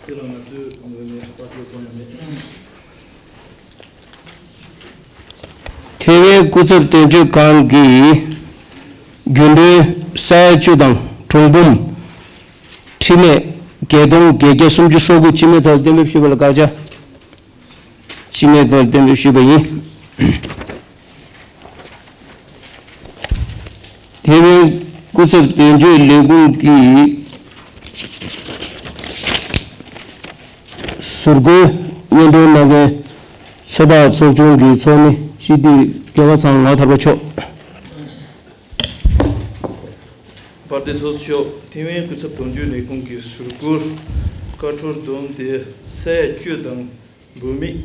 དེ་ལ་ང་ཚོའི་ངོས་ནས་དཔལ་འབྱོར་གང་ཡང་མེད། ཐེ་ཝན་སྐུ་ཚབ་དོན་གཅོད་ཁང་གིས་རྒྱུན་གྲོན་ས་ཡ་བཅུ་དང་གྲོན་འབུམ་ཁྲི་མིག་བརྒྱད་སྟོང་བརྒྱད་བརྒྱ་སུམ་ཅུ་སོ་དགུ་སྤྱི་མོས་ཐོག་གཏན་འབེབས་ཞུས་པ་ལ་དགག་བྱ། སྤྱི་མོས་ཐོག་གཏན་འབེབས་ཞུས་པ་ཡིན། ཐེ་ཝན་སྐུ་ཚབ་དོན་གཅོད་ལས་ཁུངས་ཀྱི་ཟུར་བཀོད་སྙན་སྒྲོན་གནང་མཁན་ཚོད་དཔག་ཚོགས་ཆུང་གི་ཚོགས་མི་སྤྱི་འཐུས་རྒྱལ་བ་ཚང་ངག་དབང་ཐར་པ་མཆོག་དཔལ་ལྡན་ཚོགས་གཙོ་མཆོག་ཐེ་ཝན་སྐུ་ཚབ་དོན་གཅོད་ལས་ཁུངས་ཀྱི་ཟུར་བཀོད་བཀའ་འཁྲོལ་བསྡོམས་ཏེ་ས་ཡ་བཅུ་དང་། འབུམ་མིག་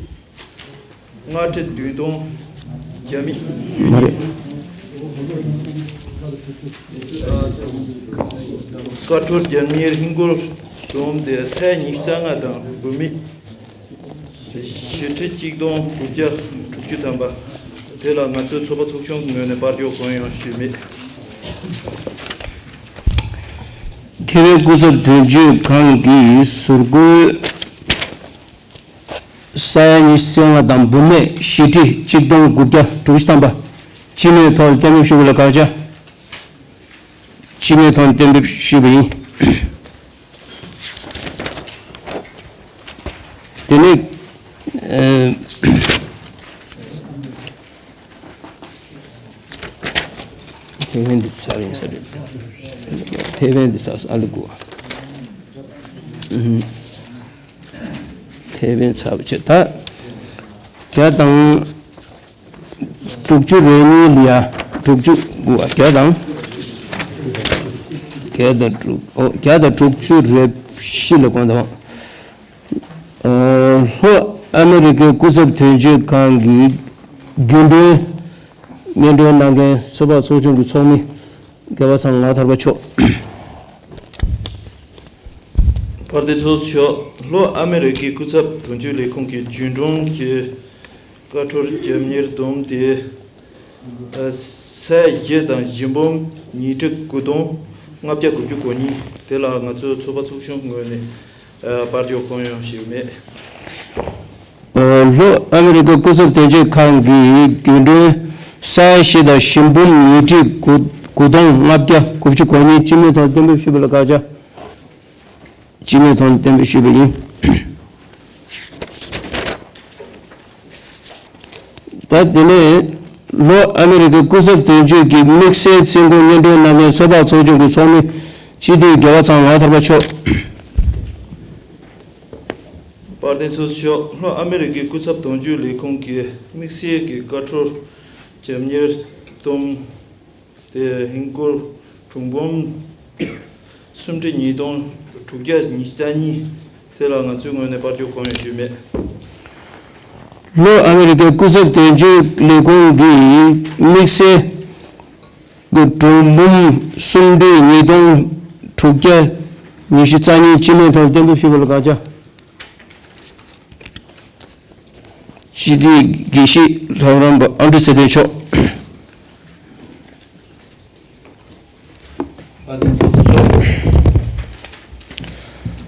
ལྔ་ཁྲི་བདུན་སྟོང་བརྒྱ་མིག་མ་རེད། བཀའ་འཁྲོལ་རྒྱབ་གཉེར་ཧིན་སྒོར་བསྡོམས་ཏེ་ས་ཡ་ཉི་ཤུ་རྩ་ལྔ་དང་འབུམ་མིག་བཞི་ཁྲི་གཅིག་སྟོང་དགུ་བརྒྱ་དྲུག་ཅུ་ཐམ་པ། དེ་ལ་ང་ཚོའི་ཚོགས་པ་ཚོགས་ཆུང་གི་ངོས་ནས་དཔལ་འབྱོར་གང་ཡང་ཞུས་མེད། ཐེ་ཝན་སྐུ་ཚབ་དོན་གཅོད་ཁང་གི་ཟུར་བཀོད། ས་ཡ་ཉི་ཤུ་རྩ་ལྔ་དང་འབུམ་མིག་བཞི་ཁྲི་གཅིག་སྟོང་དགུ་བརྒྱ་དྲུག་ཅུ་ཐམ་པ། སྤྱི་མོས་ཐོག་གཏན་འབེབས་ཞུ་དགོས་ལ་དགག་བྱ། སྤྱི་མོས་ཐོག་གཏན་འབེབས་ཞུས་པ་ཡིན། དེ་ནས་ཨ། ཐེ་ཝན་འདི་ཚར་ཡིན་ས་རེད། ཐེ་ཝན་འདི་ཚར་ཨ་ལི་གོ། ཐེ་ཝན་ཚར་བ་ཆེ་ད། བརྒྱ་དང་དྲུག་ཅུ་རེ་གཉིས་ལ་ཡ་དྲུག་ཅུ་དགུ་བ་བརྒྱ་དང་བརྒྱ་དང་དྲུག་ཨོ་བརྒྱ་དང་དྲུག་ཅུ་རེ་བཞི་ལ་གོང་དང་། ལྷོ་ཨ་མེ་རི་ཀའི་སྐུ་ཚབ་དོན་གཅོད་ཁང་གི་རྒྱུན་གྲོན་སྙན་སྒྲོན་གནང་མཁན་ཚོད་དཔག་ཚོགས་ཆུང་གི་ཚོགས་མི་རྒྱལ་བ་ཚང་ངག་ཐར་པ་མཆོག་དཔལ་ལྡན་ཚོགས་གཙོ་མཆོག་ལྷོ་ཨ་མེ་རི་ཀའི་སྐུ་ཚབ་དོན་གཅོད་ལས་ཁུངས་ཀྱི་རྒྱུན་གྲོན་གྱི་བཀའ་འཁྲོལ་རྒྱབ་གཉེར་བསྡོམས་ཏེ། ས་ཡ་བཞི་དང་བཞི་འབུམ་ཉིས་ཁྲི་དགུ་སྟོང་ལྔ་བརྒྱ་དགུ་བཅུ་གོ་གཉིས། དེ་ལ་ང་ཚོའི་ཚོགས་པ་ཚོགས་ཆུང་ངོས་ནས་དཔལ་འབྱོར་གང་ཡང་ཞིག་མེད། ལྷོ་ཨ་མེ་རི་ཀ་སྐུ་ཚབ་དོན་གཅོད་ཁང་གིས་རྒྱུན་གྲོན་ ས་ཡ་བཞི་དང་བཞི་འབུམ་ཉིས་ཁྲི་དགུ་དགུ་སྟོང་ལྔ་བརྒྱ་དགུ་བཅུ་གོ་གཉིས་སྤྱི་མོས་ཐོག་གཏན་འབེབས་ཞུས་པ་ལ་བཀའ་ཆ། སྤྱི་མོས་ཐོག་གཏན་འབེབས་ཞུས་པ་ཡིན། ད་དེ་ནས་ལྷོ་ཨ་མི་རི་ཀའི་སྐུ་ཚབ་དོན་གཅོད་ཀྱི་དམིགས་བསལ་བཙོན་ཁང་སྙན་སྒྲོན་གནང་མཁན་སོ་ཕག་ཚོགས་ཆུང་གི་ཚོགས་མི་སྤྱི་འཐུས་རྒྱལ་བ་ཚང་ངག་ཐོར་པ་མཆོག་དཔལ་ལྡན་ཚོགས་གཙོ་མཆོག་ལྷོ་ཨ་མི་རི་ཀའི་སྐུ་ཚབ་དོན་གཅོད་ལས་ཁུངས་ཀྱི་དམིགས་བསལ་གྱི་བཀའ་འཁྲོལ་རྒྱབ་གཉེར་གཏོང་དེ་ཧིན་སྒོར་གྲངས་འབོར་སུམ་ཁྲི་ཉིས་སྟོང་དྲུག་བརྒྱ་ཉི་ཤུ་རྩ་གཉིས་དེ་ལ་ང་ཚོའི་ངོས་ནས་དཔལ་འབྱོར་གང་ཡང་ཞུས་མེད། ལྷོ་ཨ་མི་རི་ཀའི་སྐུ་ཚབ་དོན་གཅོད་ལས་ཁུངས་ཀྱི་དམིགས་བསལ་གྱི་གྲངས་འབོར་སུམ་ཁྲི་ཉིས་སྟོང་དྲུག་བརྒྱ་ཉི་ཤུ་རྩ་གཉིས་སྤྱི་མོས་ཐོག་གཏན་འབེབས་ཞུས་པ་ལ་བཀའ་ཆ། སྤྱི་འཐུས་དགེ་བཤེས་ལྷ་རམས་པ་ཨ་འབྲུ་ཚེ་བརྟན་མཆོག་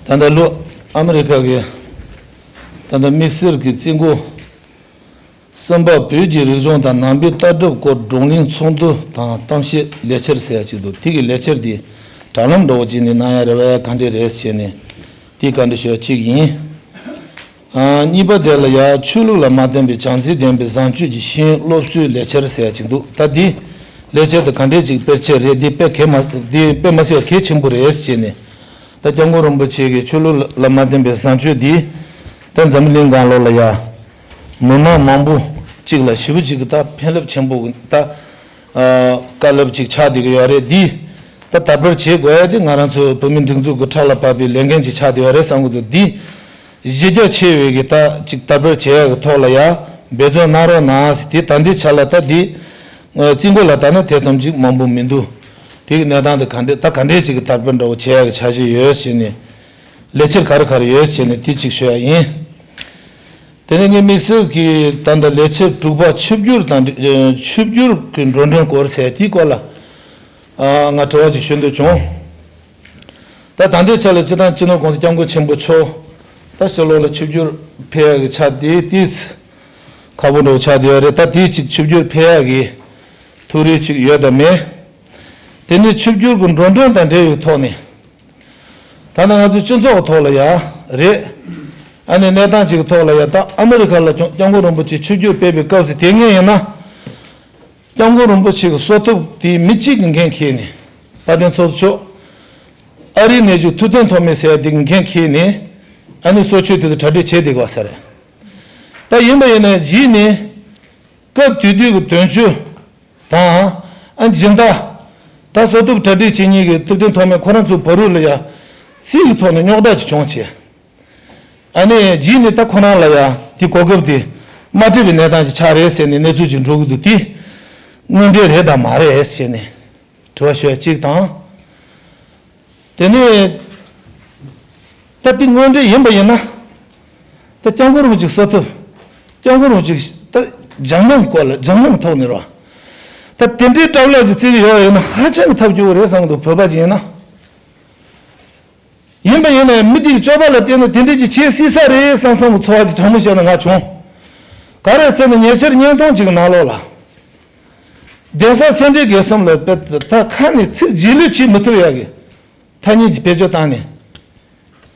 ད་ལྟ་ལྷོ་ཨ་མི་རི་ཀ་གི་ད་ལྟ་དམིགས་བསལ་གྱི་བཙོན་ཁང་གསུམ་པ་བོད་ཀྱི་རིག་གཞུང་དང་ནང་པའི་ལྟ་གྲུབ་སྐོར་བགྲོ་གླེང་ཚོགས་འདུ་དང་གཏམ་བཤད་ལས་འཆར་ཟེར་ཡ་ཅིག་འདུག་དེ་གི་ལས་འཆར་དེ་དྲ་ལམ་འདྲ་བོ་ཅིག་ནས་གནང་ཡ་རེད་པས། ག་འདྲས་རེད་ཟེར་ནས་དེ་བཀའ་འདྲི་ཞུ་ཡ་གཅིག་ཡིན། ཨ། གཉིས་པ་དེ་ལ་ཡང་ཆོས་ལུགས་ལ་མ་བརྟེན་པའི་བྱམས་བརྩེ་ལྡན་པའི་བཟང་སྤྱོད་ཀྱི་ཤེས་ཡོན་སློབ་གསོའི་ལས་འཆར་ཟེར་ཡ་ཅིག་འདུག་ད་འདི་ལས་འཆར་དེ་ག་འདྲས་ཅིག་སྤེལ་ཆེད་རེད། འདི་དཔེ་གལ་མ། འདི་དཔེ་མ་སྲིད་པ་གལ་ཆེན་པོ་རེད་ཟེར་ནས། ད་སྐྱབས་མགོན་རིན་པོ་ཆེ་གིས་ཆོས་ལུགས་ལ་མ་བརྟེན་པའི་བཟང་སྤྱོད་འདི་ད་འཛམ་བུ་གླིང་སྒང་ལོགས་ལ་ཡ་མི་མང་མང་པོ་གཅིག་ལ་ཞེ་པོ་ཅིག་གི་ད་ཕན་རླབས་ཆེན་པོ་གི་ད་ཨ་བཀའ་སློབ་ཅིག་ཆགས་བསྡད་ཀྱི་ཡོད་རེད། འདི་ད་དར་སྤེལ་བྱེད་དགོས་ཡ་དེ་ང་རང་ཚོ་བོད་མི་སྒྲིག་འཛུགས་ཀྱི་ཕྲག་ལ་བབས་པའི་ལས་འགན་ཅིག་ཆགས་བསྡད་ཡོད་རེད་བསམ་གྱི་འདུག་འདི་གཞི་རྒྱ་ཆེ་བའི་གི་ད་ཅིག་དར་སྤེལ་བྱེད་ཡ་གི་ཐོག་ལ་ཡ་འབད་བརྩོན་གནང་རོགས་གནང་ཟེར། དེ་ད་འདི་ཆ་ལ་ད་འདི་བཙོན་ཁང་ལ་ད་ནི་དེ་ཙམ་ཅིག་མང་པོ་མི་འདུག་དེ་གི་གནས་སྟངས་དེ་ག་འདྲས་ད་ག་འདྲས་ཅིག་གི་དར་སྤེལ་འདྲ་བོ་བྱེད་ཡ་གི་འཆར་གཞི་ཡོད་ཟེར་ནས། ལས་འཆར་ག་རེ་ག་རེ་ཡོད་ཟེར་ནས་དེ་གཅིག་ཞུ་ཡ་ཡིན། དེ་ནས་ངས་དམིགས་བསལ་གྱི་ད་ལྟ་ལས་འཆར་དྲུག་པ་ཆིབས་བསྒྱུར་དང་འབྲེལ། ཆིབས་བསྒྱུར་གྱི་འགྲོ་གྲོན་སྐོར་ཟེར་དེའི་སྐོར་ལ་ཨ་ང་དྲི་བ་ཅིག་ཞུ་འདོད་བྱུང་། ད་ད་ལྟའི་ཆ་ལ་སྤྱི་བཏང་སྤྱི་ནོར་༸གོང་ས་༸སྐྱབས་མགོན་ཆེན་པོ་མཆོག་ད་ཕྱི་ལོགས་ལ་ཆིབས་བསྒྱུར་ཕེབས་ཡ་གི་ཆ་དེ་ཏིས་ཁག་པོ་འདྲ་བོ་ཆགས་བསྡད་ཡོད་རེད། ད་དེའི་ཅིག་ཆིབས་བསྒྱུར་ཕེབས་ཡ་གི་ཐུགས་རེ་ཅིག་ཡོད་དམ་མེད། དེ་ནས་ཆིབས་བསྒྱུར་གྱི་འགྲོ་གྲོན་དང་འབྲེལ་བའི་ཐོག་ནས། ད་ནི་ང་ཚོའི་སྤྱི་ཚོགས་ཀྱི་ཐོག་ལ་ཡ་རེད། ཨ་ནི་གནས་སྟངས་ཅིག་གི་ཐོག་ལ་ཡ་ད་ཨ་མི་རི་ཁ་ལ་ཀྱང་སྐྱབས་མགོན་རིན་པོ་ཆེ་ཆིབས་བསྒྱུར་ཕེབས་པའི་སྐབས་སུ་དེ་སྔོན་ཡིན་ན། སྐྱབས་མགོན་རིན་པོ་ཆེ་གི་གསོལ་ཐབ་དེ་མི་གཅིག་གིས་འགན་འཁྱེར་ནས། དཔལ་ལྡན་ཚོགས་གཙོ་མཆོག་ཨ་རིའི་གནས་བཅུ་ཐུབ་བསྟན་ཐོགས་མེད་ཟེར་ཡ་དེ་གིས་འགན་འཁྱེར་ནས། ཨ་ནི་གསོལ་མཆོད་དེ་ཚོ་གྲ་སྒྲིག་བྱས་བསྡད་པ་ས་རེད། ད་ཡིན་པ་ཡིན་ན་རྗེས་ནས་སྐབས་དེ་དུས་ཀྱི་དོན་གཅོད་དང་། ཨ་སྦྱིན་བདག་ད་གསོལ་ཐབ་གྲ་སྒྲིག་བྱེད་མཁན་གྱི་ཐུབ་བསྟན་ཐོགས་མེད་ཁོ་རང་ཚོའི་བར་རུ་ལ་ཡ་རྩིས་ཀྱི་ཐོག་ནས་རྙོག་དྲ་ཅིག་བྱུང་བྱས། ཨ་ནི་རྗེས་ནས་ད་ཁོ་རང་ལ་ཡ་དེ་གོ་སྐབས་དེ་མ་སྤྲད་པའི་གནས་སྟངས་ཅིག་ཆགས་རེད་ཟེར་ནས་གནས་ཚུལ་ཅིག་འགྲོ་གི་འདུག་དེ་དངོས་འབྲེལ་རེད་དམ་མ་རེད་ཟེར་ནས་དྲི་བ་ཞུ་ཡ་གཅིག་དང་། དེ་ནས་ད་དེ་དངོས་འབྲེལ་ཡིན་པ་ཡིན་ན། ད་སྐྱབས་མགོན་རིན་པོ་ཆེ་གསོལ་ཐབ། སྐྱབས་མགོན་རིན་པོ་ཆེ་ད་འཇམ་མཉམ་སྐོར་ལ་འཇམ་མཉམ་ཐོག་ནས་རོ། ད་དེ་འདྲའི་གྲབས་ལག་ཅིག་བརྩི་གི་ཡོད་ཡིན་ན་ཧ་ཅང་གི་ཐབས་སྐྱོ་བོ་རེད་བསམ་གི་འདུག་བོད་པ་ཅིག་ཡིན་ན། ཡིན་པ་ཡིན་ནའི་མི་དེའི་སྤྱོད་པ་ལ་བལྟས་ན་དེ་འདྲའི་ཅིག་བྱེད་སྲིད་ས་རེད་བསམ་བསམ་གི་ཚོར་བ་ཅིག་དྲང་མོ་བཤད་ན་ང་བྱུང་། ག་རེ་ཟེར་ན་ཉེ་ཆར་བརྙན་ཐུང་ཅིག་གི་ནང་ལོགས་ལ། གདན་ས་སེ་འབྲས་དགེ་གསུམ་ལ་དཔེ་ད་ཁ་ནས་ཚིག་རྗེས་ལུས་བྱེད་མི་ཐུབ་ཡག་གི་ཐ་སྙད་ཅིག་བེད་སྤྱོད་བཏང་ནས་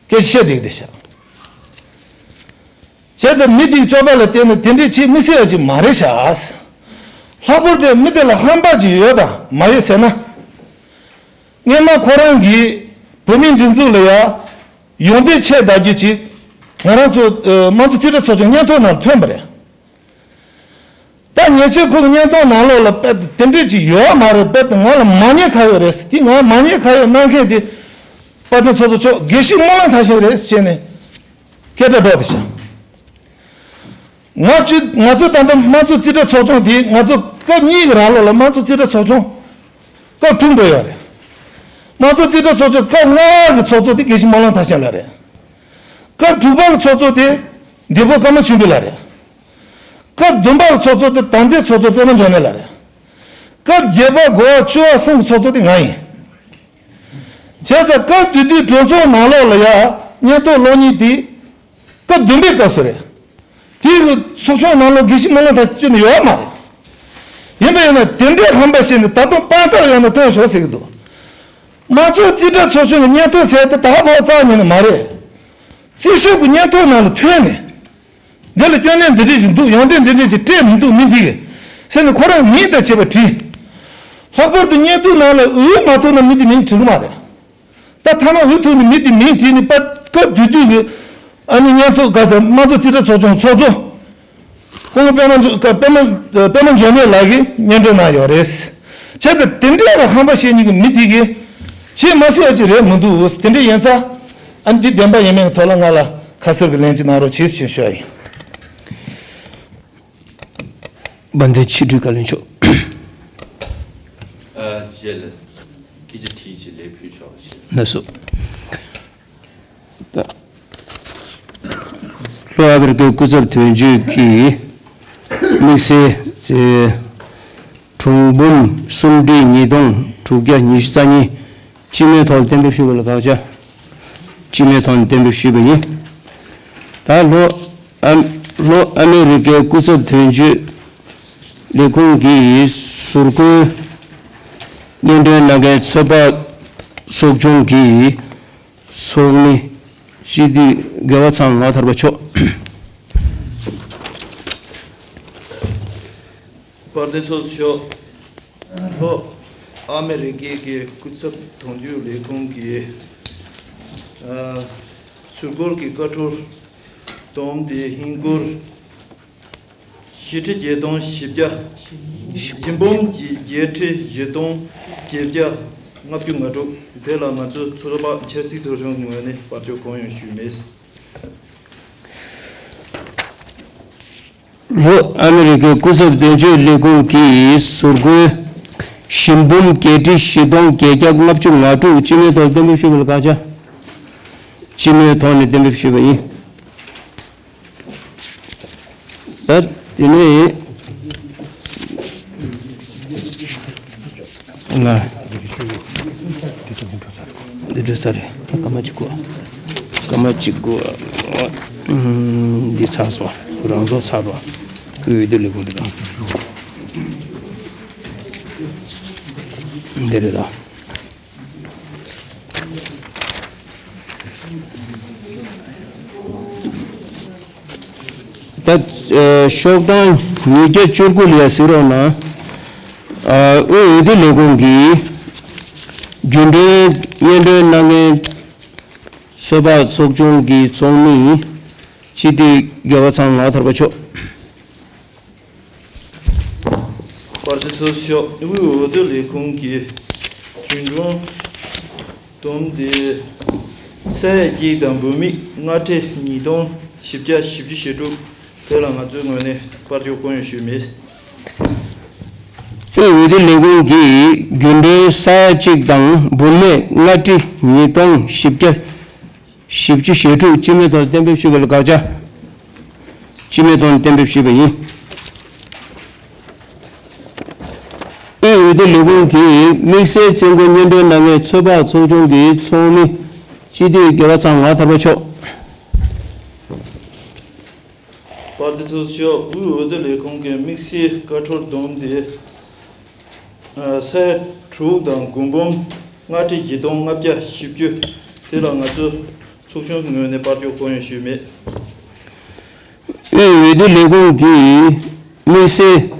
སྐད་ཆ་བཤད་བསྡད་ཀྱི་རེད་ཤག་བྱས་ཙང་མི་དེའི་སྤྱོད་པ་ལ་བལྟས་ན་དེ་འདྲའི་བྱེད་མི་སྲིད་ཡག་ཅིག་མ་རེད་ཤག་ལྷག་པར་དུ་མི་དེ་ལ་ཧམ་པ་ཅིག་ཡོད་དམ་མ་ཡོད་ཟེར་ན། སྔོན་མ་ཁོ་རང་གིས་བོད་མིའི་སྒྲིག་འཛུགས་ལ་ཡ་ཡོང་འདོད་ཆེ་ད་རྒྱུ་ཅིག་ང་རང་ཚོ་ཨ་དམངས་གཙོ་རྩིས་ཁྲ་ཚོགས་ཆུང་སྙན་ཐོ་ནང་ཐོན་པ་རེད། ད་ཉེ་ཆར་ཁོ་གི་སྙན་ཐོ་ནང་ལོགས་ལ་དཔེ་དེ་འདྲས་ཅིག་ཡོད་མ་རེད། དཔེ་དེ་ང་ལ་མ་ཉེས་ཁ་གཡོག་རེད་ཟེར། དེ་ང་མ་ཉེས་ཁ་གཡོག་གནང་མཁན་དེ་དཔལ་ལྡན་ཚོགས་གཙོ་མཆོག་དགེ་བཤེས་སྨོན་ལམ་མཐར་ཕྱིན་རེད་ཟེར་ནས་སྐད་སྒྲ་སྒྲོག་བསྡད་ཤག་ང་ཚོ་ང་ཚོ་ད་ལྟ་དམངས་གཙོ་རྩིས་ཁྲ་ཚོགས་ཆུང་དེ་ང་ཚོ་སྐབས་གཉིས་ཀྱི་རིང་ལོགས་ལ་དམངས་གཙོ་རྩིས་ཁྲ་ཚོགས་ཆུང་སྐབས་དྲུག་འགྲོ་ཡོད་རེད། དམངས་གཙོ་རྩིས་ཁྲ་ཚོགས་ཆུང་སྐབས་ལྔ་གི་ཚོགས་གཙོ་དེ་དགེ་བཤེས་སྨོན་ལམ་མཐར་ཕྱིན་ལགས་རེད། སྐབས་དྲུག་པ་གི་ཚོགས་གཙོ་དེ་འདི་པོ་ཀརྨ་ཆོས་འཕེལ་ལགས་རེད། སྐབས་བདུན་པ་གི་ཚོགས་གཙོ་དེ་ད་ལྟའི་ཚོགས་གཙོ་པད་མ་འབྱུང་གནས་ལགས་རེད། སྐབས་བརྒྱད་པ་དགུ་པ་བཅུ་པ་གསུམ་གི་ཚོགས་གཙོ་དེ་ང་ཡིན། བྱས་ཙང་སྐབས་དེ་དུས་གྲོས་ཚོགས་ནང་ལོགས་ལ་ཡ་སྙན་ཐོ་སློག་མཁན་དེ་སྐབས་བདུན་པའི་སྐབས་སུ་རེད། དེའི་ཚོགས་ཆུང་ནང་ལོགས་དགེ་བཤེས་སྨོན་ལམ་མཐར་ཕྱིན་ཡོད་མ་རེད། ཡིན་ ཡིན་ན་དེ་འདྲའི་ཧམ་པ་བཤད་ནས་ད་དུང་དཔང་རྟགས་ཡོད་ན་སྟོན་ཤོག་ཟེར་གྱི་འདུག་དམངས་གཙོ་རྩིས་ཁྲ་ཚོགས་ཆུང་གི་སྙན་ཐོ་ཟེར་དེ་ད་ཕོག་རྩ་ཉིད་ནས་མ་རེད། རྩིས་ཞིབ་ཀྱི་སྙན་ཐོ་ནང་ལ་ཐོན་ནས། འདི་ལ་སྐྱོན་གནད་འདི་འདྲས་ཅིག་འདུག་ཡོན་ཏན་འདི་འདྲས་ཅིག་སྤྲད་མི་འདུག་མི་འདི་གིས་ཟེར་ནས་ཁོ་རང་མིང་དང་བཅས་པ་བྲིས། ལྷག་པར་དུ་སྙན་ཐོ་ནང་ལ་འོས་མ་ཐོབ་ན་མི་འདི་མིང་བྲི་གི་མ་རེད། ད་ཐ་མ་འོས་ཐོབ་ནས་མི་འདི་མིང་བྲིས་ནས་པ་སྐབས་དེ་དུས་ཀྱི་ཨ་ནི་སྙན་ཐོ་ག་ས་དམངས་གཙོ་རྩིས་ཁྲ་ཚོགས་ཆུང་ཚོགས་གཙོ། སྐུ་ངོ་པད་མ་འབྱུང་། པད་མ། པད་མ་འབྱུང་གནས་ལགས་ཀྱིས་སྙན་སྒྲོན་གནང་ཡོད་རེད། བྱས་ཙང་དེ་འདྲའི་ལ་ཧམ་པ་བཤད་མཁན་གྱི་མི་དེ་གིས་བྱེད་མ་སྲིད་པ་ཅིག་རེད་མི་འདུག་དེ་འདྲ་ཡིན་ཙང་ཨ་འདི་བདེན་པ་ཡིན་མིན་གྱི་ཐོག་ལ་ང་ལ་ཁ་གསལ་གྱི་ལན་ཅིག་གནང་རོགས་བྱེད་ཞེས་ཞུ་བ་ཡིན། དཔལ་ལྡན་ཕྱི་དྲིལ་བཀའ་བློན་མཆོག་ཨ། རྗེས་ལ་སྐད་ཆ་དྲིས་ཅིག་ལས་ཕུལ་ཆོག་ཞེས། ལགས་སོ། ལྷོ་ཨ་མི་རི་ཀའི་སྐུ་ཚབ་དོན་གཅོད་ཀྱིས་དམིགས་བསལ་གྲུང་འབུམ་གསུམ་ཁྲི་ཉིས་སྟོང་དྲུག་བརྒྱ་ཉི་ཤུ་རྩ་གཉིས་སྤྱི་མོས་ཐོག་གཏན་འབེབས་ཞུས་པ་ལ་དགག་བྱ། སྤྱི་མོས་ཐོག་ནས་གཏན་འབེབས་ཞུས་པ་ཡིན། ད་ལྷོ་ཨ། ལྷོ་ཨ་མི་རི་ཀའི་སྐུ་ཚབ་དོན་གཅོད་ལས་ཁུངས་ཀྱིས་ཟུར་བཀོལ་སྙན་སྒྲོན་གནང་མཁན་ཚོད་དཔག་ཚོགས་ཆུང་གི་ཚོགས་མི་སྤྱི་འཐུས་རྒྱལ་བ་ཚང་ངག་ཐར་པ་མཆོག་དཔལ་ལྡན་ཚོགས་གཙོ་མཆོག་ལྷོ་ཨ་མི་རི་ཀའི་གི་སྐུ་ཚབ་དོན་གཅོད་ལས་ཁུངས་ཀྱི་ཨ། ཟུར་བཀོལ་གྱི་བཀའ་འཁྲོལ་བསྡོམས་ཏེ་ཧིན་སྒོར་བཞི་ཁྲི་བརྒྱད་སྟོང་བཞི་བརྒྱ། བཞི་འབུམ་གྱི་བརྒྱད་ཁྲི་བཞི་སྟོང་བརྒྱད་བརྒྱ་ལྔ་བཅུ་ང་དྲུག་དེ་ལ་ང་ཚོས་ཚོད་དཔག་འཆར་རྩིས་ཚོགས་ཆུང་གི་ངོས་ནས་དཔལ་འབྱོར་གོང་ཡང་ཞུས་མེད། ལྷོ་ཨ་མི་རི་ཀའི་སྐུ་ཚབ་དོན་གཅོད་ལས་ཁུངས་ཀྱིས་ཟུར་བཀོལ་ཞིང་འབུམ་བརྒྱད་ཁྲི་བཞི་སྟོང་བརྒྱད་བརྒྱ་ལྔ་བཅུ་ང་དྲུག་སྤྱི་མོས་ཐོག་གཏན་འབེབས་ཞུས་པ་ལ་དགག་བྱ། སྤྱི་མོས་ཐོག་ནས་གཏན་འབེབས་ཞུས་པ་ཡིན། ད་དེ་ནས། ལ། འདི་འགྲོ་ས་རེད། ད་སྐར་མ་གཅིག་དགོས། སྐར་མ་གཅིག་དགོས། ཨ། འདི་ཚར་སོང་། རང་བཟོ་ཚར་བ། འོས་བསྡུ་ལས་ཁུངས་འདི་དང་། འདི་རེད་ད། ད་ཤོག་གྲངས་ཉིས་བརྒྱ་བཅུ་དགུ་ལ་ཡ་གཟིགས་རོགས་གནང་། ཨ། དབུས་འོས་བསྡུ་ལས་ཁུངས་ཀྱིས་རྒྱུན་གྲོན་སྙན་སྒྲོན་གནང་མཁན་ཚོད་དཔག་ཚོགས་ཆུང་གི་ཚོགས་མི་སྤྱི་འཐུས་རྒྱལ་བ་ཚང་ངག་ཐར་པ་མཆོག་དཔལ་ལྡན་ཚོགས་གཙོ་མཆོག་དབུས་འོས་བསྡུ་ལས་ཁུངས་ཀྱི་རྒྱུན་གྲོན་བསྡོམས་ཏེ་ས་ཡ་གཅིག་དང་འབུམ་མིག་ལྔ་ཁྲི་ཉིས་སྟོང་བཞི་བརྒྱ་བཞི་བཅུ་ཞེ་དྲུག་དེ་ལ་ང་ཚོའི་ངོས་ནས་དཔལ་འབྱོར་གོང་ཡང་ཞུས་མེད། དབུས་འོས་བསྡུ་ལས་ཁུངས་ཀྱིས་རྒྱུན་གྲོན་ས་ཡ་གཅིག་དང་འབུམ་མིག་ལྔ་ཁྲི་ཉིས་སྟོང་བཞི་བརྒྱ་བཞི་བཅུ་ཞེ་དྲུག་སྤྱི་མོས་ཐོག་གཏན་འབེབས་ཞུས་པ་ལ་དགག་བྱ། སྤྱི་མོས་ཐོག་གཏན་འབེབས་ཞུས་པ་ཡིན། དབུས་འོས་བསྡུ་ལས་ཁུངས་ཀྱིས་དམིགས་བསལ་བཙན་སྐུལ་སྙན་སྒྲོན་གནང་མཁན་ཚོད་དཔག་ཚོགས་ཆུང་གི་ཚོགས་མི་སྤྱི་འཐུས་རྒྱལ་བ་ཚང་ངག་ཐར་པ་མཆོག་དཔལ་ལྡན་ཚོགས་གཙོ་མཆོག་དབུས་འོས་བསྡུ་ལས་ཁུངས་ཀྱི་དམིགས་བསལ་བཀའ་འཁྲོལ་བསྡོམས་ཏེ། ཨ། ས་ཡ་དྲུག་དང་དགུ་འབུམ་ལྔ་ཁྲི་བཞི་སྟོང་ལྔ་བརྒྱ་བཞི་བཅུ་དེ་ལ་ང་ཚོ་ཚོགས་ཆུང་གི་ངོས་ནས་དཔལ་འབྱོར་གོང་ཡང་ཞུས་མེད། དབུས་འོས་བསྡུ་ལས་ཁུངས་ཀྱིས་དམིགས་བསལ།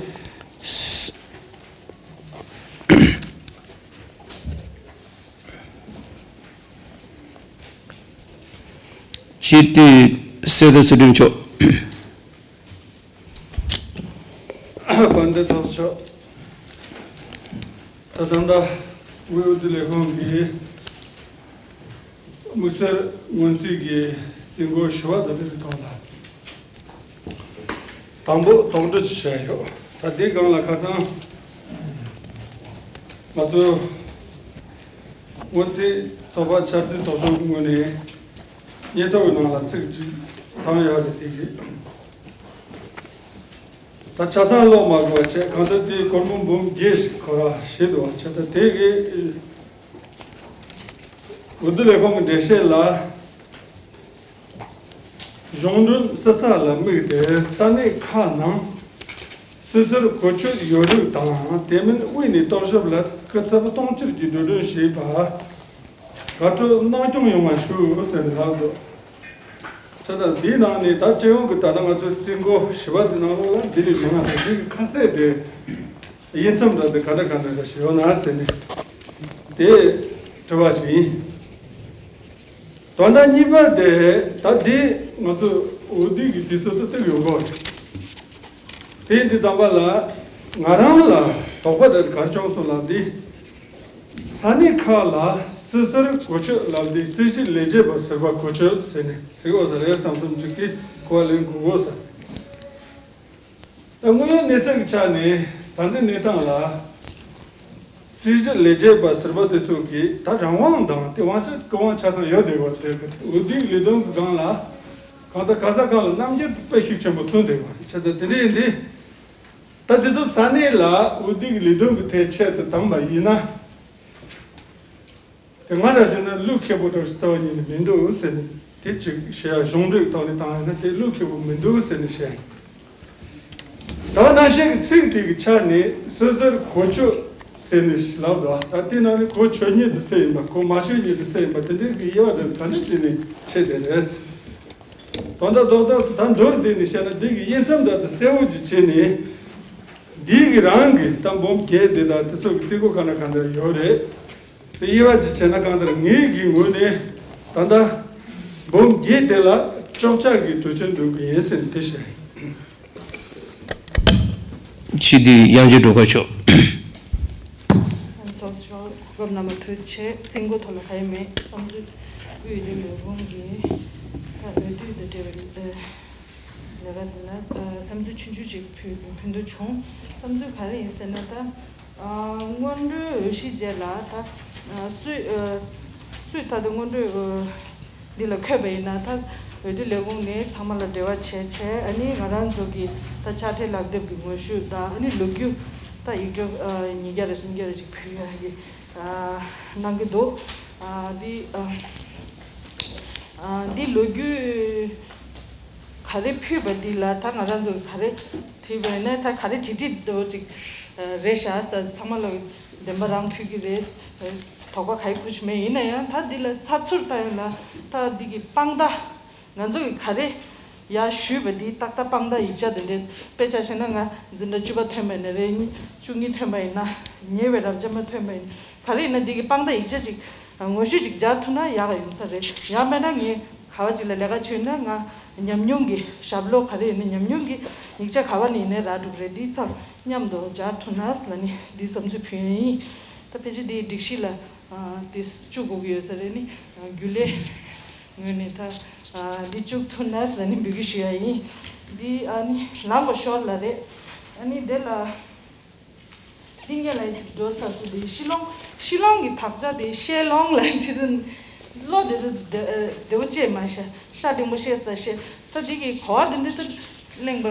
སྤྱི་འཐུས་གསེར་རྟ་ཚུལ་ཁྲིམས་མཆོག་དཔལ་ལྡན་ཚོགས་གཙོ་མཆོག་ད་ལྟ་དབུས་འོས་བསྡུ་ལས་ཁུངས་ཀྱི་དམིགས་བསལ་སྔོན་རྩིས་ཀྱི་རྩིས་འགོ་ཞུ་བ་དང་འབྲེལ་བའི་ཐོག་ལ། དང་པོ་དོགས་འདྲི་ཞིག་བྱས་ཡོད། ད་དེའི་སྒང་ལ་ཁ་སང་ང་ཚོའི་སྔོན་རྩིས་ཚོགས་པ་འཆར་རྩིས་ཚོགས་ཆུང་ངོས་ནས་སྙན་ཐོ་གི་ནང་ལ་ཚིག་གཅིག་བཏང་ཡོད་རེད། དེ་གི་ད་ཆ་ཚང་ཀློག་མ་དགོས་པ་བྱས། གང་ལྟར་དེའི་སྒོར་མོ་འབུམ་བརྒྱད་ཞིག་ཁོ་ར་བཞེས་འདུག་བ། བྱས་ཙང་དེ་གི་འོས་བསྡུ་ལས་ཁུངས་ཀྱི་འགྲེལ་བཤད་ལ། གཞུང་འབྲེལ་ས་ཚིགས་ལ་དམིགས་ཏེ་ས་གནས་ཁག་ནང་ སོ་སོར་གོ་ཆོད་ཡོད་རིགས་དང་དེ་མིན་དབུས་ནས་རྟོག་ཞིབ་ལ་སྐུ་ཚབ་སྟོང་ཕྱུར་གྱིས་འགྲོ་གྲོན་བྱས་པ་དགའ་སྤྲོ་གནང་སྐྱོང་ཡོང་བ་ཞུ་ཟེར་ནས་ལབ་འདུག་ཆ་ད་འདིའི་ནང་ནས་ད་སྤྱི་ཡོངས་ཀྱི་ད་ལྟ་ང་ཚོའི་རྩིས་འགོ་ཞི་བ་དེ་ནང་ལོགས་ལ་འདི་ལས་མང་བ་དང་འདི་གི་ཁ་གསལ་དེ་དབྱེ་མཚམས་འདྲ་དེ་ག་འདྲ་ག་འདྲ་འདྲ་ཞིག་ཡོད་ན་ཟེར་ནས་དེ་དྲི་བ་ཞིག་ཡིན། དོན་དག་གཉིས་པ་དེ་ད་འདི་ང་ཚོ་འོས་བསྡུ་གི་དུས་ཚོད་དུ་བཙུགས་ཡོད་གོ། དེ་འདི་དམ་པ་ལ་ང་རང་ལ་དོགས་པ་དེ་གར་བྱུང་སོང་ལ་འདི། ས་གནས་ཁག་ལ་སོ་སོར་གོ་ཆོད་ལབ་དུས་སྲིད་ཇུས་ལས་བྱེད་པ་ཟུར་པ་གོ་ཆོད་ཟེར་ནས་ཟེར་འོ་ཟེར་རེད་བསམ་བསམ་ཅིག་གིས་གོ་བ་ལེན་དགོས་འོ་ཟེར། ད་དངོས་ཡོད་གནས་ཚུལ་གྱི་ཆ་ནས་ད་ལྟའི་གནས་སྟངས་ལ་སྲིད་ཇུས་ལས་བྱེད་པ་ཟུར་པ་དེ་ཚོ་གིས་ད་རང་དབང་དང་དེ་དབང་ཆ་སྐུ་དབང་ཆ་ཚང་ཡོད་བསྡད་པ་དེ་འོས་བསྡུའི་ལས་དོན་གྱི་སྒང་ལ་གང་ལྟར་ག་ས་གང་ལ་རྣམ་འགྱུར་དཔེ་ཤུགས་ཆེན་པོ་ཐོན་བསྡད་པ་རེད། བྱས་ཙང་དེ་འདྲ་ཡིན་དུས། ད་དེ་ཚོ་ས་གནས་ལ་འོས་བསྡུ་གི་ལས་དོན་གྱི་ཐད་ཆེད་དུ་བཏང་པ་ཡིན་ན། དེ་སྔ་འདྲ་བྱས་ན་གླུ་མཁས་པོ་དང་རྩ་བ་ཉིད་ནས་མི་འདུག་ཟེར་ནས་དེ་གཅིག་བཤད་ཡ་གཞུང་འབྲེལ་ཐོག་ནས་བཏང་ཡ་ན་དེ་གླུ་མཁས་པོ་མི་འདུག་ཟེར་ནས་བཤད་ཡ། ད་ནང་བཞིན་གྱི་ཚིག་དེ་གི་ཆ་ནས་སོ་སོར་གོ་ཆོད་ཟེར་ནས་ལབ་འདུག་ད་དེ་ནང་ནས་གོ་ཆོད་མཁན་དེ་སུ་ཡིན་པ་གོ་མ་ཆོད་མཁན་དེ་སུ་ཡིན་པ་དེ་འདྲའི་གི་དབྱེ་བ་དེ་ག་འདྲ་བྱས་ནས་ཕྱེ་བསྡད་རེད། དོན་དག་རྡོག་རྡོག་ད་མདོར་བསྡུས་ནས་བཤད་ན་འདི་གི་དབྱེ་མཚམས་འདྲ་དེ་གསལ་བོ་ཅིག་བྱས་ནས། འདི་གི་རང་གི་ད་འབུམ་བརྒྱད་དེ་དང་དེ་ཚོ་གི་རྩིས་འགོ་ག་ན་ག་འདྲ་ཡོད་རེད། དེ་དབྱེ་བ་ཅིག་བྱས་ན་གང་ལྟར་ངེད་ཀྱི་ངོས་ནས་ད་ལྟ་འབུམ་བརྒྱད་དེ་ལ་གཅོག་ཆ་གི་གྲོས་ཆོད་འདོན་གི་ཡིན་ཟེར་ནས་དེ་བཤད། ཕྱི་དེ་དབྱངས་ཅན་སྒྲོལ་དཀར་མཆོག་ཚོགས་གཙོ་སྐབས་ནང་མ་ཐུག་ཆེ་རྩིས་འགོ་ཐོག་ལ་ག་ཡེ་མེད་བསམ་ཚུལ་དབུས་བསྡུ་ལས་ཁུངས་ཀྱི་ད་འོས་བསྡུ་དང་འབྲེལ་བའི་ལས་ཀ་དེ་ལ་བསམ་ཚུལ་ཆུང་ཆུང་ཅིག་ཕུལ་ཕུལ་འདོད་བྱུང་། བསམ་ཚུལ་ག་རེ་ཡིན་ཟེར་ན་ད་སྔོན་འགྲོའི་འོས་གཞི་རྗེས་ལ་ད་སུས་སུས་ད་ལྟ་སྔོན་འགྲོའི་འདི་ལ་འཁོད་པ་ཡིན་ན་ད་འོས་བསྡུ་ལས་ཁུངས་ནས་ཚང་མ་ལ་འབྲེལ་བ་བྱས་བྱས་ཨ་ནི་ང་རང་ཚོ་གི་ད་དཔྱ་ཁྲལ་ལག་དེབ་ཀྱི་ངོ་བཤུས་དང་ཨ་ནི་ལོ་རྒྱུས་ད་ཡིག་འབྲེལ་ཉིས་བརྒྱ་རེ་སུམ་བརྒྱ་རེ་ཞིག་ཕུལ་ཡ་གི་གནང་གི་འདུག་འདི་འདི་ལོ་རྒྱུས་ག་རེ་ཕུལ་བ་འདི་ལ་ད་ང་རང་ཚོ་ག་རེ་བྲིས་པ་ཡིན་ན་ད་ག་རེ་བྲིས་བྲིས་འདུག་ཅིག་རེད་ཤག་ས་ཚང་མ་ལ་བདེན་པ་རང་ཕུལ་གི་རེད། དོགས་པ་ག་ཡི་ཁུར་ཆུ་མེད་ཡིན་ན་ཡང་ད་འདི་ལ་ཚགས་ཚུད་ལྟ་ཡོང་ན་ད་འདི་གི་དཔང་རྟགས་ང་ཚོ་གི་ག་རེ་ཡར་ཞུས་པ་འདི་ཏག་ཏག་དཔང་རྟགས་ཡིག་ཆ་དེ་འདྲའི་དཔེ་ཆ་བཞག་ན་ང་འཛིན་གྲྭ་བཅུ་པ་ཐོན་པ་ཡིན་ན་རེད། གཉིས་བཅུ་གཉིས་ཐོན་པ་ཡིན་ན་ཉེ་བའི་རབ་བྱ་མ་ཐོན་པ་ཡིན་ག་རེ་ཡིན་ན་འདི་གི་དཔང་རྟགས་ཡིག་ཆ་ཅིག་ངོ་བཤུས་ཅིག་སྦྱར་ཐུབ་ན་ཡག་ག་ཡོང་ས་རེད། ཡང་མེད་ན་ངས་ག་བ་ཅིག་ལ་ལས་ཀ་བྱོས་ན་ང་ཉམས་མྱོང་གི་ཞབས་ལོ་ག་རེ་ཡིན་ན་ཉམས་མྱོང་གི་ཡིག་ཆ་ག་བ་ནས་ཡིན་ནའི་རག་འགྲོ་གི་རེད། འདི་ཚང་མཉམ་དུ་སྦྱར་ཐུབ་ན་ལ་ནི་འདི་བསམ་ཚུལ་ཕུལ་ཡ་ཡིན། ད་ཕལ་ཆེར་འདིའི་སྒྲིག་གཞི་ལ་དེ་བཅུག་དགོས་ཀྱི་ཡོད་ས་རེད། ནི་རྒྱུན་ལས་ངོས་ནས་ད་འདི་བཅུག་ཐུབ་ན་ལ་ནི་འབོད་སྐུལ་ཞུ་ཡ་ཡིན། འདི་ཨ་ནི་ལངས་པ་ཤོར་ལ་རེད། ཨ་ནི་དེ་ལ། འདི་སྔོན་ལ་ཡིན་འགྲོ་ས་སུ་དེ་ཤི་ལོང་། ཤི་ལོང་གི་དག་ཆ་དེ་ཤེ་ལོང་ལ་ཡིན་དེ་དུ་བློ་དེ་དུ་བདེ་བོ་ཅེས་མ་ཤ་ཤ་འདི་མོ་ཤེས་ས་ཤེས་ད་འདི་གི་གོ་བ་དེ་འདི་དུ་གླེང་བ་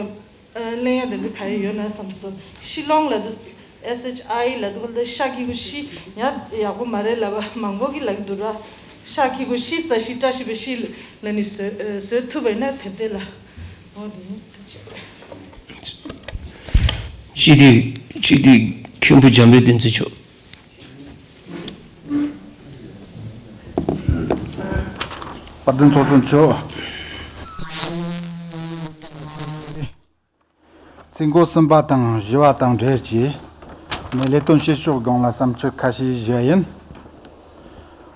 གླེང་ཡ་དེ་འདི་ག་ཡི་ཡོད་ན་བསམ་སོ། ཤི་ལོང་ལ་དུ་S H I ལ་དུ་ལ་ཤ་གི་གུ་ཤི་ཡ་ཡག་པོ་མ་རེད་ལ་བ་མང་པོ་གི་ལ་གི་དུ་ར་ཤ་གི་གུ་ཤི་ས་ཤི་བཀྲ་ཤི་བ་ཤི་ལ་ནི་བཟོ་བཟོ་ཐུབ་པ་ཡིན་ན་དེ་དེ་ལ་འོ་དེ་ནི་ཐུགས་རྗེ་ཆེ། སྤྱི་འཐུས་སྤྱི་འཐུས་མཁན་པོ་འཇམ་དཔལ་བསྟན་འཛིན་མཆོག་དཔལ་ལྡན་ཚོགས་གཙོ་མཆོག་རྩིས་འགོ་གསུམ་པ་དང་བཞི་བ་དང་འབྲེལ་གྱིས་ངས་ལས་དོན་བྱེད་ཕྱོགས་སྒང་ལ་བསམ་ཚུལ་ཁ་ཤས་ཞུ་ཡ་ཡིན།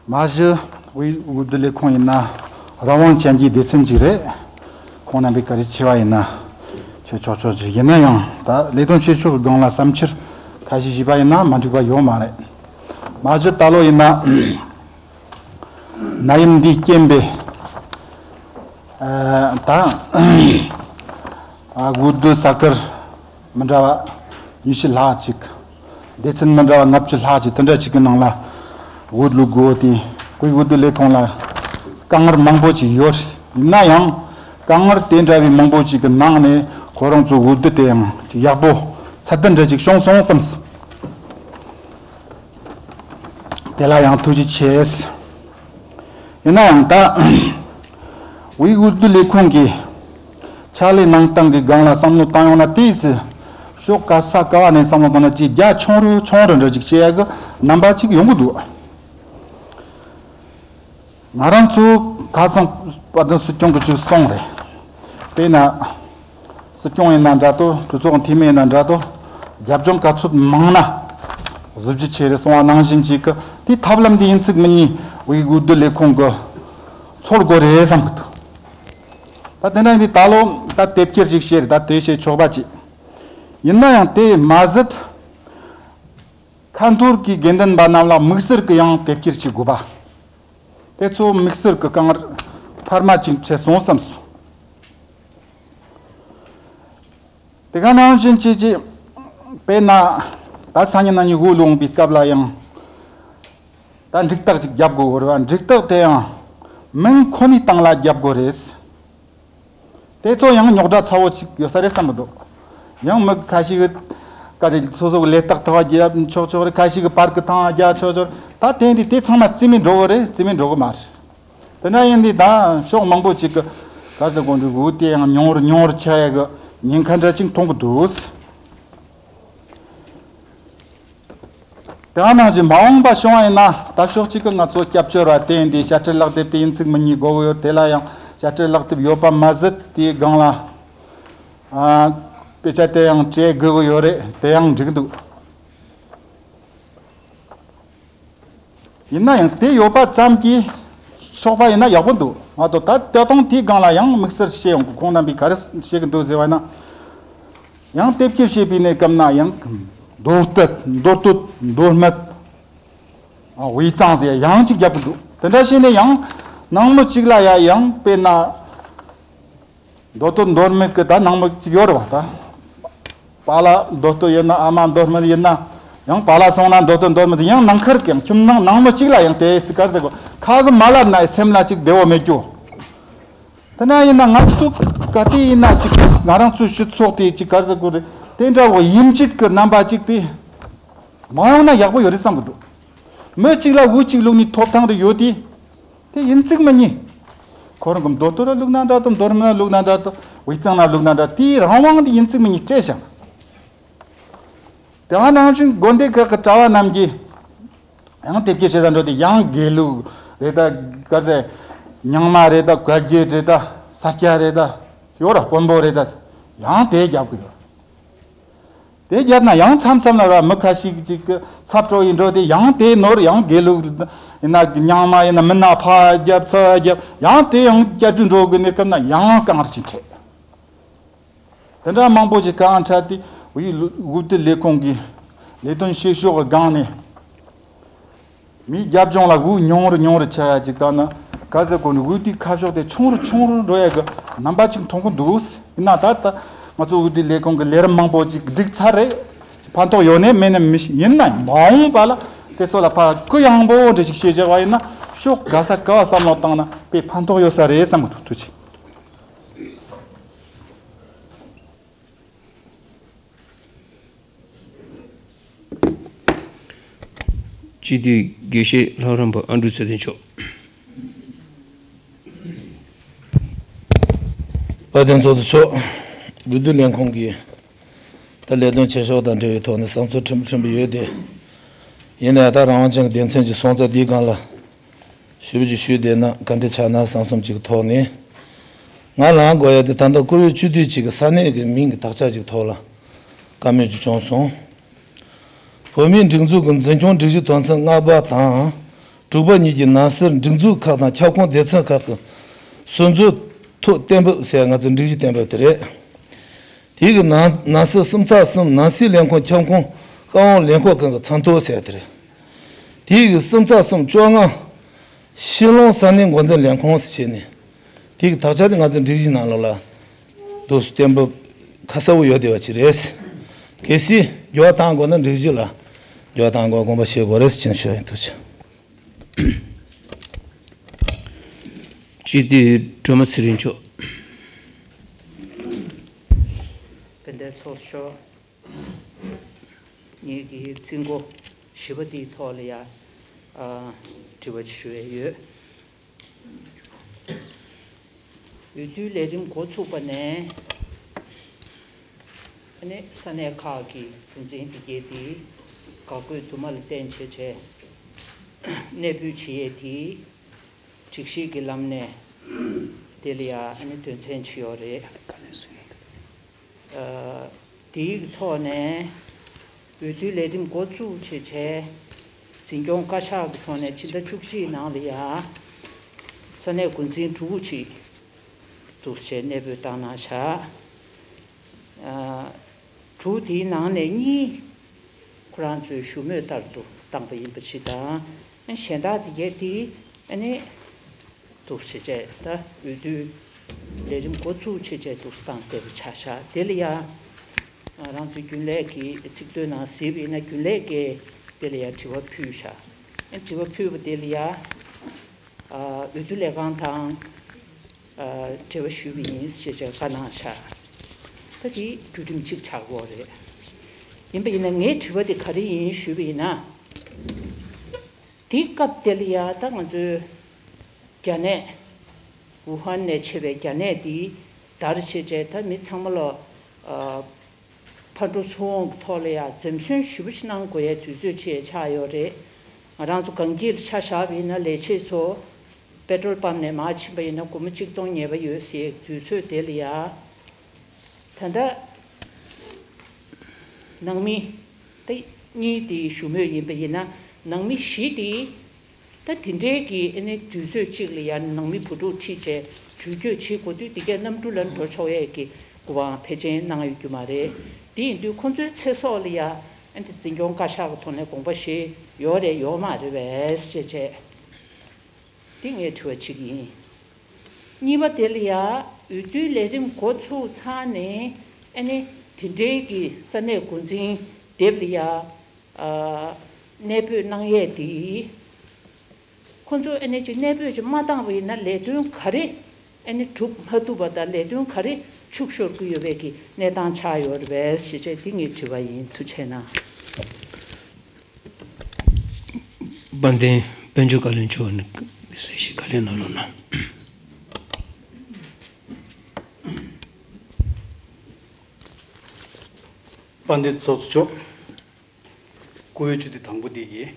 མ་གཞི་དབུས་འོས་བསྡུ་ལས་ཁུངས་ཡིན་ན་རང་དབང་ཅན་གྱི་སྡེ་ཚན་ཅིག་རེད། ཁོང་རྣམ་པས་བཀའ་དྲིན་ཆེ་བ་ཡིན་ན་ཆོས་ཆོག་ཆོག་ཅིག་ཡིན་ན་ཡང་ད་ལས་དོན་བྱེད་ཕྱོགས་སྒང་ལ་བསམ་འཆར་ཁ་ཤས་ཞུས་པ་ཡིན་ན་མ་འགྲིག་པ་ཡོད་མ་རེད། མ་གཞི་ད་ལོ་ཡིན་ན་ནད་ཡམས་འདིའི་རྐྱེན་པས་ད་འོས་བསྡུ་ས་ཁུལ་མི་འདྲ་བ་ཉི་ཤུ་ལྷག་ཅིག་སྡེ་ཚན་མི་འདྲ་བ་ལྔ་བཅུ་ལྷག་ཅིག་དེ་འདྲ་ཅིག་གི་ནང་ལ་འོས་བླུག་དགོས་ཏེ་དབུས་འོས་བསྡུ་ལས་ཁུངས་ལ་དཀའ་ངལ་མང་པོ་ཅིག་ཡོད། ཡིན་ན་ཡང་དཀའ་ངལ་དེ་འདྲ་བའི་མང་པོ་ཅིག་གི་ནང་ནས་ཁོ་རང་ཚོ་འོས་བསྡུ་དེ་ཡང་ཅིག་ཡག་པོ་ཚད་ལྡན་འདྲ་ཅིག་བྱུང་སོང་བསམ། དེ་ལ་ཡང་ཐུགས་རྗེ་ཆེ། ཡིན་ན་ཡང་ད་དབུས་འོས་བསྡུ་ལས་ཁུངས་ཀྱི་ཕྱག་ལས་གནང་སྟངས་ཀྱི་སྒང་ལ་བསམ་བློ་བཏང་ཡོང་ན་དེའི་སྲིད་ ཕྱོགས་ག་ས་ག་བ་ནས་བསམ་བློ་བཏང་ན་ཅིག་རྒྱ་ཆུང་རུ་ཆུང་རུ་འགྲོ་ཅིག་བྱེད་ཡ་གི་རྣམ་པ་ཅིག་ཡོང་གི་འདུག་ང་རང་ཚོ་ཁ་སང་དཔལ་ལྡན་སྲིད་སྐྱོང་གི་ཅིག་གསུངས་རེད། དཔེར་ན། སྲིད་སྐྱོང་ཡིན་ན་འདྲ་དོ། གྲོས་ཚོགས་འཐུས་མི་ཡིན་ན་འདྲ་དོ། རྒྱབ་ལྗོངས་ག་ཚོད་མང་ན་གཟི་བརྗིད་ཆེ་རེད་གསུངས་པ་ནང་བཞིན་ཅིག་གི་དེའི་ཐབས་ལམ་འདི་ཡིན་ཚིག་མི་གཉིས་དབུས་འོས་བསྡུ་ལས་ཁུངས་གི་འཚོལ་དགོས་རེད་བསམ་གི་འདུག་ད་དེ་འདྲ་ཡིན་དུས་ད་ལོ་ད་དེབ་སྐྱེལ་ཅིག་བྱས་རེད། ད་དེ་བྱས་ཆོག་པ་ཅིག་ཡིན་ན་ཡང་དེ་མ་ཟད། ཁ་འཐོར་གྱི་དགེ་འདུན་པ་རྣམས་ལ་དམིགས་བསལ་གྱི་ཡང་དེབ་སྐྱེལ་བྱེད་དགོས་པ། དེ་ཚོ་དམིགས་བསལ་གྱི་དཀའ་ངལ་འཕར་མ་ཅིག་ཆེ་སོང་བསམ་སོང་། དེ་ག་ནང་བཞིན་བྱས་ཀྱི་དཔེར་ན་ད་སང་ཉིན་གནངས་ཉིན་དབུ་ལོངས་པའི་སྐབས་ལ་ཡང་ད་འགྲིག་རྟགས་ཅིག་རྒྱབ་དགོས་རེད་བ། འགྲིག་རྟགས་དེ་ཡང་མིང་ཁོ་ནའི་སྟེང་ལ་རྒྱབ་དགོས་རེད། དེ་ཚོ་ཡང་རྙོག་དྲ་ཚ་བོ་ཅིག་ཡོད་ས་རེད་བསམ་གི་འདུག་ཡང་མི་ཁ་ཤས་ཀྱི་ཀ་ཅིག་སོ་སོ་གི་ལས་རྟགས་ཐོག་རྒྱབ་ཆོག་ཆོག་རེད། ཁ་ཤས་ཀྱི་པར་གི་ཐང་རྒྱག་ཆོག་ཆོག་རེད། ད་དེ་འདི་དེ་ཚང་མ་རྩིས་མེད་འགྲོ་གི་རེད། རྩིས་མེད་འགྲོ་གི་མ་རེད། དེ་འདྲ་ཡིན་དུས་ད་ཕྱོགས་མང་པོ་ཅིག་གི་ག་ཟེར་དགོས་འདུག་འོས་དེ་ཡང་ཉུང་རུ་ཉུང་རུ་ཆགས་ཡ་གི་ཉེན་ཁ་འདྲ་ཅིག་མཐོང་གི་འདུག་དེ་ནང་བཞིན་མ་འོངས་པ་བྱུང་བ་ཡིན་ན་ད་ཕྱོགས་གཅིག་གི་ང་ཚོ་སྐྱབས་བཅོལ་བ་དེ་ཡིན་དུས་དཔྱ་ཁྲལ་ལག་དེབ་དེ་ཡིན་ཚིག་མི་གཉིས་དགོས་ཀྱི་ཡོད། དེ་ལ་ཡང་དཔྱ་ཁྲལ་ལག་དེབ་ཡོད་པ་མ་ཟད་དེའི་སྒང་ལ་ཨ་དཔེ་ཆ་དེ་ཡང་སྤྲད་དགོས་ཀྱི་ཡོད་རེད། དེ་ཡང་འགྲིག་འདུག་ཡིན་ན་ཡང་དེ་ཡོད་པ་ཙམ་གྱིས་ཆོག་པ་ཡིན་ན་ཡག་པོ་འདུག་མ་གཏོགས་ད་ལྟ་སྟངས་དེའི་སྒང་ལ་ཡང་དམིགས་བསལ་བཤད་ཡོང་གི་ཁོང་རྣམ་པས་ག་རེ་བཤད་ཀྱི་འདུག་ཟེར་བ་ན། ཡང་དེབ་སྐྱེལ་བྱེད་པའི་གནས་སྐབས་ན་ཡང་མདོ་སྟོད་མདོ་སྟོད་མདོ་སྨད་དབུས་གཙང་ཟེར་ཡང་གཅིག་རྒྱབ་ཀྱི་འདུག་དེ་འདྲ་བྱས་ནས་ཡང་ནང་མི་གཅིག་ལ་ཡ་ཡང་དཔེར་ན་མདོ་སྟོད་མདོ་སྨད་ཀྱི་ད་ནང་མི་གཅིག་ཡོད་རེད་བ། ད་པཱ་ལགས་མདོ་སྟོད་ཡིན་ན་ཨ་མ་མདོ་སྨད་ཡིན་ན་ཡང་པཱ་ལགས་སོང་ན་མདོ་སྟོད་མདོ་སྨད་ཡང་ནང་ཁུལ་གྱི་ཁྱིམ་ནང་ནང་མི་གཅིག་ལ་ཡང་དེ་སྲིད་ག་རེ་ཟེར་དགོས། ཁ་གི་མ་ལབ་ན་སེམས་ལ་གཅིག་བདེ་བོ་མེད་རྒྱུ། དེ་ན་ཡིན་ན་ང་ཚོ་ག་དེ་ཡིན་ན་ཅིག་ང་རང་ཚོའི་སྤྱི་ཚོགས་དེ་ཅིག་ག་རེ་ཟེར་དགོས་རེད། དེ་འདྲ་བོ་ཡིན་བྱེད་ཀྱི་རྣམ་པ་ཅིག་དེ་མ་ཡོང་ན་ཡག་པོ་ཡོད་རེད་བསམ་གི་འདུག་མི་གཅིག་ལ་འོས་གཅིག་བླུག་ནས་ཐོབ་ཐང་རེ་ཡོད་དེ། དེ་ཡིན་ཚིག་མི་གཉིས། ཁོ་རང་གི་མདོ་སྟོད་ལ་བླུག་ན་འདྲ་དང་མདོ་སྨད་ལ་བླུག་ན་འདྲ་དང་དབུས་གཙང་ལ་བླུག་ན་འདྲ་དེའི་རང་དབང་དེ་ཡིན་ཚིག་མི་གཉིས་སྤྲད་བཞག་དེ་བ་ནང་བཞིན་དགོན་སྡེ་ཁག་གི་གྲྭ་བ་རྣམས་ཀྱིས། ཡང་དེབ་སྐྱེལ་བྱེད་ས་འགྲོ་དུས་ཡང་དགེ་ལུགས་རེད་ད། ག་ཟེ། རྙིང་མ་རེད་ད། བཀའ་བརྒྱུད་རེད་ད། ས་སྐྱ་རེད་ད། ཡོད་ར་དཔོན་པོ་རེད་ད། ཡང་དེ་རྒྱབ་གི་ཡོད། དེ་རྒྱབ་ན་ཡང་མཚམས་མཚམས་ལ་ར་མི་ཁ་ཤས་ཅིག་གི་ཚབ་སྤྲོ་ཡི་འགྲོ་དུས་ཡང་དེ་ནོར་ཡང་དགེ་ལུགས་ཡིན་ན་རྙིང་མ་ཡིན་ན་མི་ན་ཕ་རྒྱབ་ཚ་རྒྱབ་ཡང་དེ་ཡང་སྐྱ་བྲུ་འགྲོ་གི་གནས་སྐབས་ན་ཡང་དཀའ་ངལ་ཅིག་འཕྲད། དེ་འདྲ་མང་པོ་ཞིག་གང་འཕྲད་དེ་དབུས་འོས་བསྡུ་ལས་ཁུངས་ཀྱི་ལས་དོན་བྱེད་ཕྱོགས་ཀྱི་སྒང་ནས་མིའི་རྒྱབ་ལྗོངས་ལ་འོས་ཉུང་རུ་ཉུང་རུ་ཆགས་ཡ་ཅིག་དང་ནི་ག་ཟེར་དགོས་ནི་འོས་བསྡུའི་ཁ་ཕྱོགས་དེ་ཆུང་རུ་ཆུང་རུ་འགྲོ་ཡ་གི་རྣམ་པ་ཅིག་མཐོང་གི་འདུག་ཡིན་ན་ད་ལྟ་ང་ཚོ་འོས་བསྡུ་ལས་ཁུངས་ཀྱི་ལས་རིམ་མང་པོ་ཅིག་བསྒྲིགས་ཚར་རེད། ཕན་ཐོགས་ཡོད་ནས་མེད་ནས་མི་ཤེས། ཡིན་ན་མ་འོངས་པ་ལ་དེ་ཚོ་ལ་ཕར་གུ་ཡངས་པོ་འདྲ་ཞིག་བྱེད་བཞག་པ་ཡིན་ན་ཕྱོགས་ག་ས་ག་བ་བསམ་བློ་བཏང་ན་དཔེ་ཕན་ཐོགས་ཡོད་ས་རེད་བསམ་གི་འདུག་ཐུགས་རྗེ་ཆེ། སྤྱི་འཐུས་དགེ་བཤེས་ལྷ་རམས་པ་ཨ་འབྲུག་ཚེ་བརྟན་མཆོག་དཔལ་ལྡན་ཚོགས་གཙོ་མཆོག་འོས་བསྡུ་ལས་ཁུངས་ཀྱི་ད་ལས་དོན་བྱེད་ཕྱོགས་དང་འབྲེལ་བའི་ཐོག་ནས་བསམ་ཚུལ་ཕྲན་བུ་ཕྲན་བུ་ཡོད་དེ། ཡིན་ནའི་ད་རང་དབང་ཅན་གྱི་སྡེ་ཚན་གྱི་སོང་ཙང་འདིའི་སྒང་ལ། ཞུ་བ་ཅིག་ཞུས་བསྡད་ན་ག་འདྲ་ཆགས་ན་བསམ་བསམ་ཅིག་གི་ཐོག་ནས། ང་ལངས་དགོས་ཡ་དེ་ད་ལྟ་བཀུར་འོས་སྤྱི་འཐུས་ཅིག་གི་ས་གནས་ཀྱི་མིང་གི་དག་ཆ་ཅིག་ཐོག་ལ་བཀའ་མོལ་ཅིག་བྱུང་སོང་། བོད་མིའི་སྒྲིག་འཛུགས་ཀྱི་འཛིན་སྐྱོང་སྒྲིག་གཞི་དོན་ཚན་ལྔ་པ་དང་དྲུག་པ་གཉིས་ཀྱི་ནང་གསེས་སྒྲིག་འཛུགས་ཁག་དང་ཁྱབ་ཁོངས་སྡེ་ཚན་ཁག་གི་སྲིད་འཛིན་ཐོ་གཏན་འབེབས་ཟེར་ང་ཚོའི་སྒྲིག་གཞི་གཏན་འབེབས་དེ་རེད། དེའི་གི་ནང་ནང་གསེས་གསུམ་ཚེག་གསུམ་ནང་སྲིད་ལས་ཁུངས་ཁྱབ་ཁོངས་བཀའ་དབང་ལས་ཁུངས་ཁག་གི་མཚན་ཐོ་ཟེར་དེ་རེད། དེའི་གི་གསུམ་ཚེག་གསུམ་བཅོ་ལྔ། ཕྱི་ལོགས་ས་གནས་འགོ་འཛིན་ལས་ཁུངས་ཟེར་བྱས་ནས། དེའི་གི་དག་ཆ་དེ་ང་ཚོའི་སྒྲིག་གཞི་ནང་ལོགས་ལ་འདུག་སེ་གཏན་འབེབས་ཁ་གསལ་པོ་ཡོད་བསྡད་པ་ཅིག་རེད། གལ་སྲིད་འགྱུར་བ་གཏང་དགོས་ན་སྒྲིག་གཞི་ལ་འགྱུར་བ་གཏང་དགོས་དགོངས་པ་བཞེས་དགོས་རེད་ཟེར་ཅིག་ཞུ་ཡ་ཡིན། ཐུགས་རྗེ་ཆེ། སྤྱི་འཐུས་སྒྲོལ་མ་ཚེ་རིང་མཆོག་དཔལ་ལྡན་ཚོགས་གཙོ་མཆོག་ངེད་ཀྱི་རྩིས་འགོ་བཞི་པ་འདིའི་ཐོག་ལ་ཡ། ཨ། དྲི་བ་ཞུ་ཡས་ཡོད། འོས་བསྡུའི་ལས་རིམ་འགོ་ཚུགས་པ་ནས། ནི་ས་གནས་ཁག་གི་འགོ་འཛིན་དེ་གས་དེ་དགའ་དགོས་དུ་མ་ལ་བརྟེན་བྱས་བྱས་གནས་སྤོས་བྱེད་ཡས་དེ་སྒྲིག་གཞི་གི་ལམ་ནས་དེ་ལ་ཡ་ཨ་ནི་དོན་ཚན་བྱས་ཡོད་རེད། དེའི་ཐོག་ནས་འོས་བསྡུའི་ལས་རིམ་འགོ་བཙུགས་བྱས་བྱས་འཛིན་སྐྱོང་བཀའ་ཤག་གི་ཐོག་ནས་ཕྱི་ཟླ་བཅུ་གཅིག་ནང་ལ་ཡ་ས་གནས་འགོ་འཛིན་དྲུག་ཅིག་འདུག་བྱས་གནས་སྤོས་བཏང་གནང་བཞག་དྲུག་དེའི་ནང་ནས་གཉིས་ཁོ་རང་ཚོའི་ཞུ་མོས་ལྟར་དུ་བཏང་པ་ཡིན་པ་ཞིག་དང་། གཞན་དག་དེ་གས་དེ་ཨ་ནི་འདུག་བྱས་བྱས་ད་འོས་བསྡུའི་ལས་རིམ་འགོ་ཚུགས་བྱས་བྱས་འདུག་བཏང་བསྡད་པ་ཆགས་བཞག་དེ་ལ་ཡ་རང་ཚོའི་རྒྱུན་ལས་ཀྱི་ཚིག་དོན་ནང་གཟིགས་པ་ཡིན་ན་རྒྱུན་ལས་ཀྱིས་དེ་ལ་ཡ་དྲི་བ་ཕུལ་བཞག་དྲི་བ་ཕུལ་བ་དེ་ལ་ཡ། འོས་བསྡུ་ལས་ཁང་དང་འབྲེལ་བ་ཞུས་པ་ཡིན་ཞེས་བྱས་བཀའ་གནང་བཞག་ད་དེ་བརྒྱུད་རིམ་གཅིག་ཆགས་ཀྱི་ཡོད་རེད། ཡིན་པ་ཡིན་ན་ངའི་དྲི་བ་དེ་ག་རེ་ཡིན་ཞུས་པ་ཡིན་ན། དེའི་སྐབས་དེ་ལ་ཡ་ད་ང་ཚོའི་རྒྱ་ནད་ཝུ་ཧན་ནས་མཆེད་པའི་རྒྱ་ནད་དེ་དར་བྱས་བྱས་ད་མི་ཚང་མ་ལ་ཕར་འགྲོ་ཚུར་འོང་གི་ཐོག་ལ་ཡང་འཛེམ་ཟོན་ཞེ་པོ་ཞིག་གནང་དགོས་ཡའི་དུས་ཚོད་ཅིག་ཆགས་ཡོད་རེད། ང་རང་ཚོ་གངས་སྐྱིད་ལ་ཆ་བཞག་པ་ཡིན་ན་ལས་བྱེད་ཚོ་པེ་ཏྲོལ་པམ་ནས་མར་ཕྱིན་པ་ཡིན་ན་སྒོར་མོ་གཅིག་སྟོང་ཉེས་པ་ཡོད་ཟེར་དུས་ཚོད་དེ་ལ་ཡང་། ད་ལྟ་ནང་མི་ད་གཉིས་དེ་ཞུ་མོས་ཡིན་པ་ཡིན་ན་ནང་མི་བཞི་དེ། ད་དེ་འདྲའི་གི་ཨ་ནི་དུས་ཚོད་གཅིག་ལ་ཡང་ནང་མི་བུ་ཕྲུག་ཁྲིད་བྱས་འགྲུལ་སྐྱོད་བྱེད་དགོས་དུས་དེ་གས་གནམ་གྲུ་ལ་འགྲོ་ཆོག་ཡས་ཀྱི་སྐུ་དབང་ཕལ་ཆེར་གནང་ཡོད་རྒྱུ་མ་རེད། དེ་ཡིན་དུས་ཁོང་ཚོའི་ཚེ་སྲོག་ལ་ཡང་ཨ་ནི་འཛིན་སྐྱོང་བཀའ་ཤག་གི་ཐོག་ནས་དགོངས་པ་བཞེས་ཡོད་རེད་ཡོད་མ་རེད་པས་ཞེས་བྱས། དེ་ངའི་དྲི་བ་གཅིག་ཡིན། གཉིས་པ་དེ་ལ་ཡང་འོས་བསྡུའི་ལས་རིམ་འགོ་ཚུགས་ཚར་ནས་ཨ་ནི་དེ་འདྲའི་གི་ས་གནས་འགོ་འཛིན་དེབ་ལ་ཡང་གནས་སྤོས་གནང་ཡས་དེ། ཁོ་ཚོ་ཨ་ནི་ཅིག་གནས་སྤོས་ཅིག་མ་བཏང་བ་ཡིན་ན་ལས་དོན་ག་རེ་ཨ་ནི་གྲུབ་མ་ཐུབ་པ་དང་ལས་དོན་ག་རེ་འཆུག་ཤོར་གྱི་ཡོད་པའི་གི་གནས་སྟངས་ཆགས་ཡོད་རེད་པས་ཞེས་བྱས་དེ་ངའི་དྲི་བ་ཡིན། ཐུགས་རྗེ་གནང་། དཔལ་ལྡན་དཔལ་འབྱོར་བཀའ་བློན་མཆོག་ནས་གསལ་བཤད་བཀའ་ལན་གནང་རོགས་གནང་། དཔལ་ལྡན་ཚོགས་གཙོ་མཆོག་སྐུ་འོས་ཆུ་ཚོད་དང་པོ་དེ་ཡིས།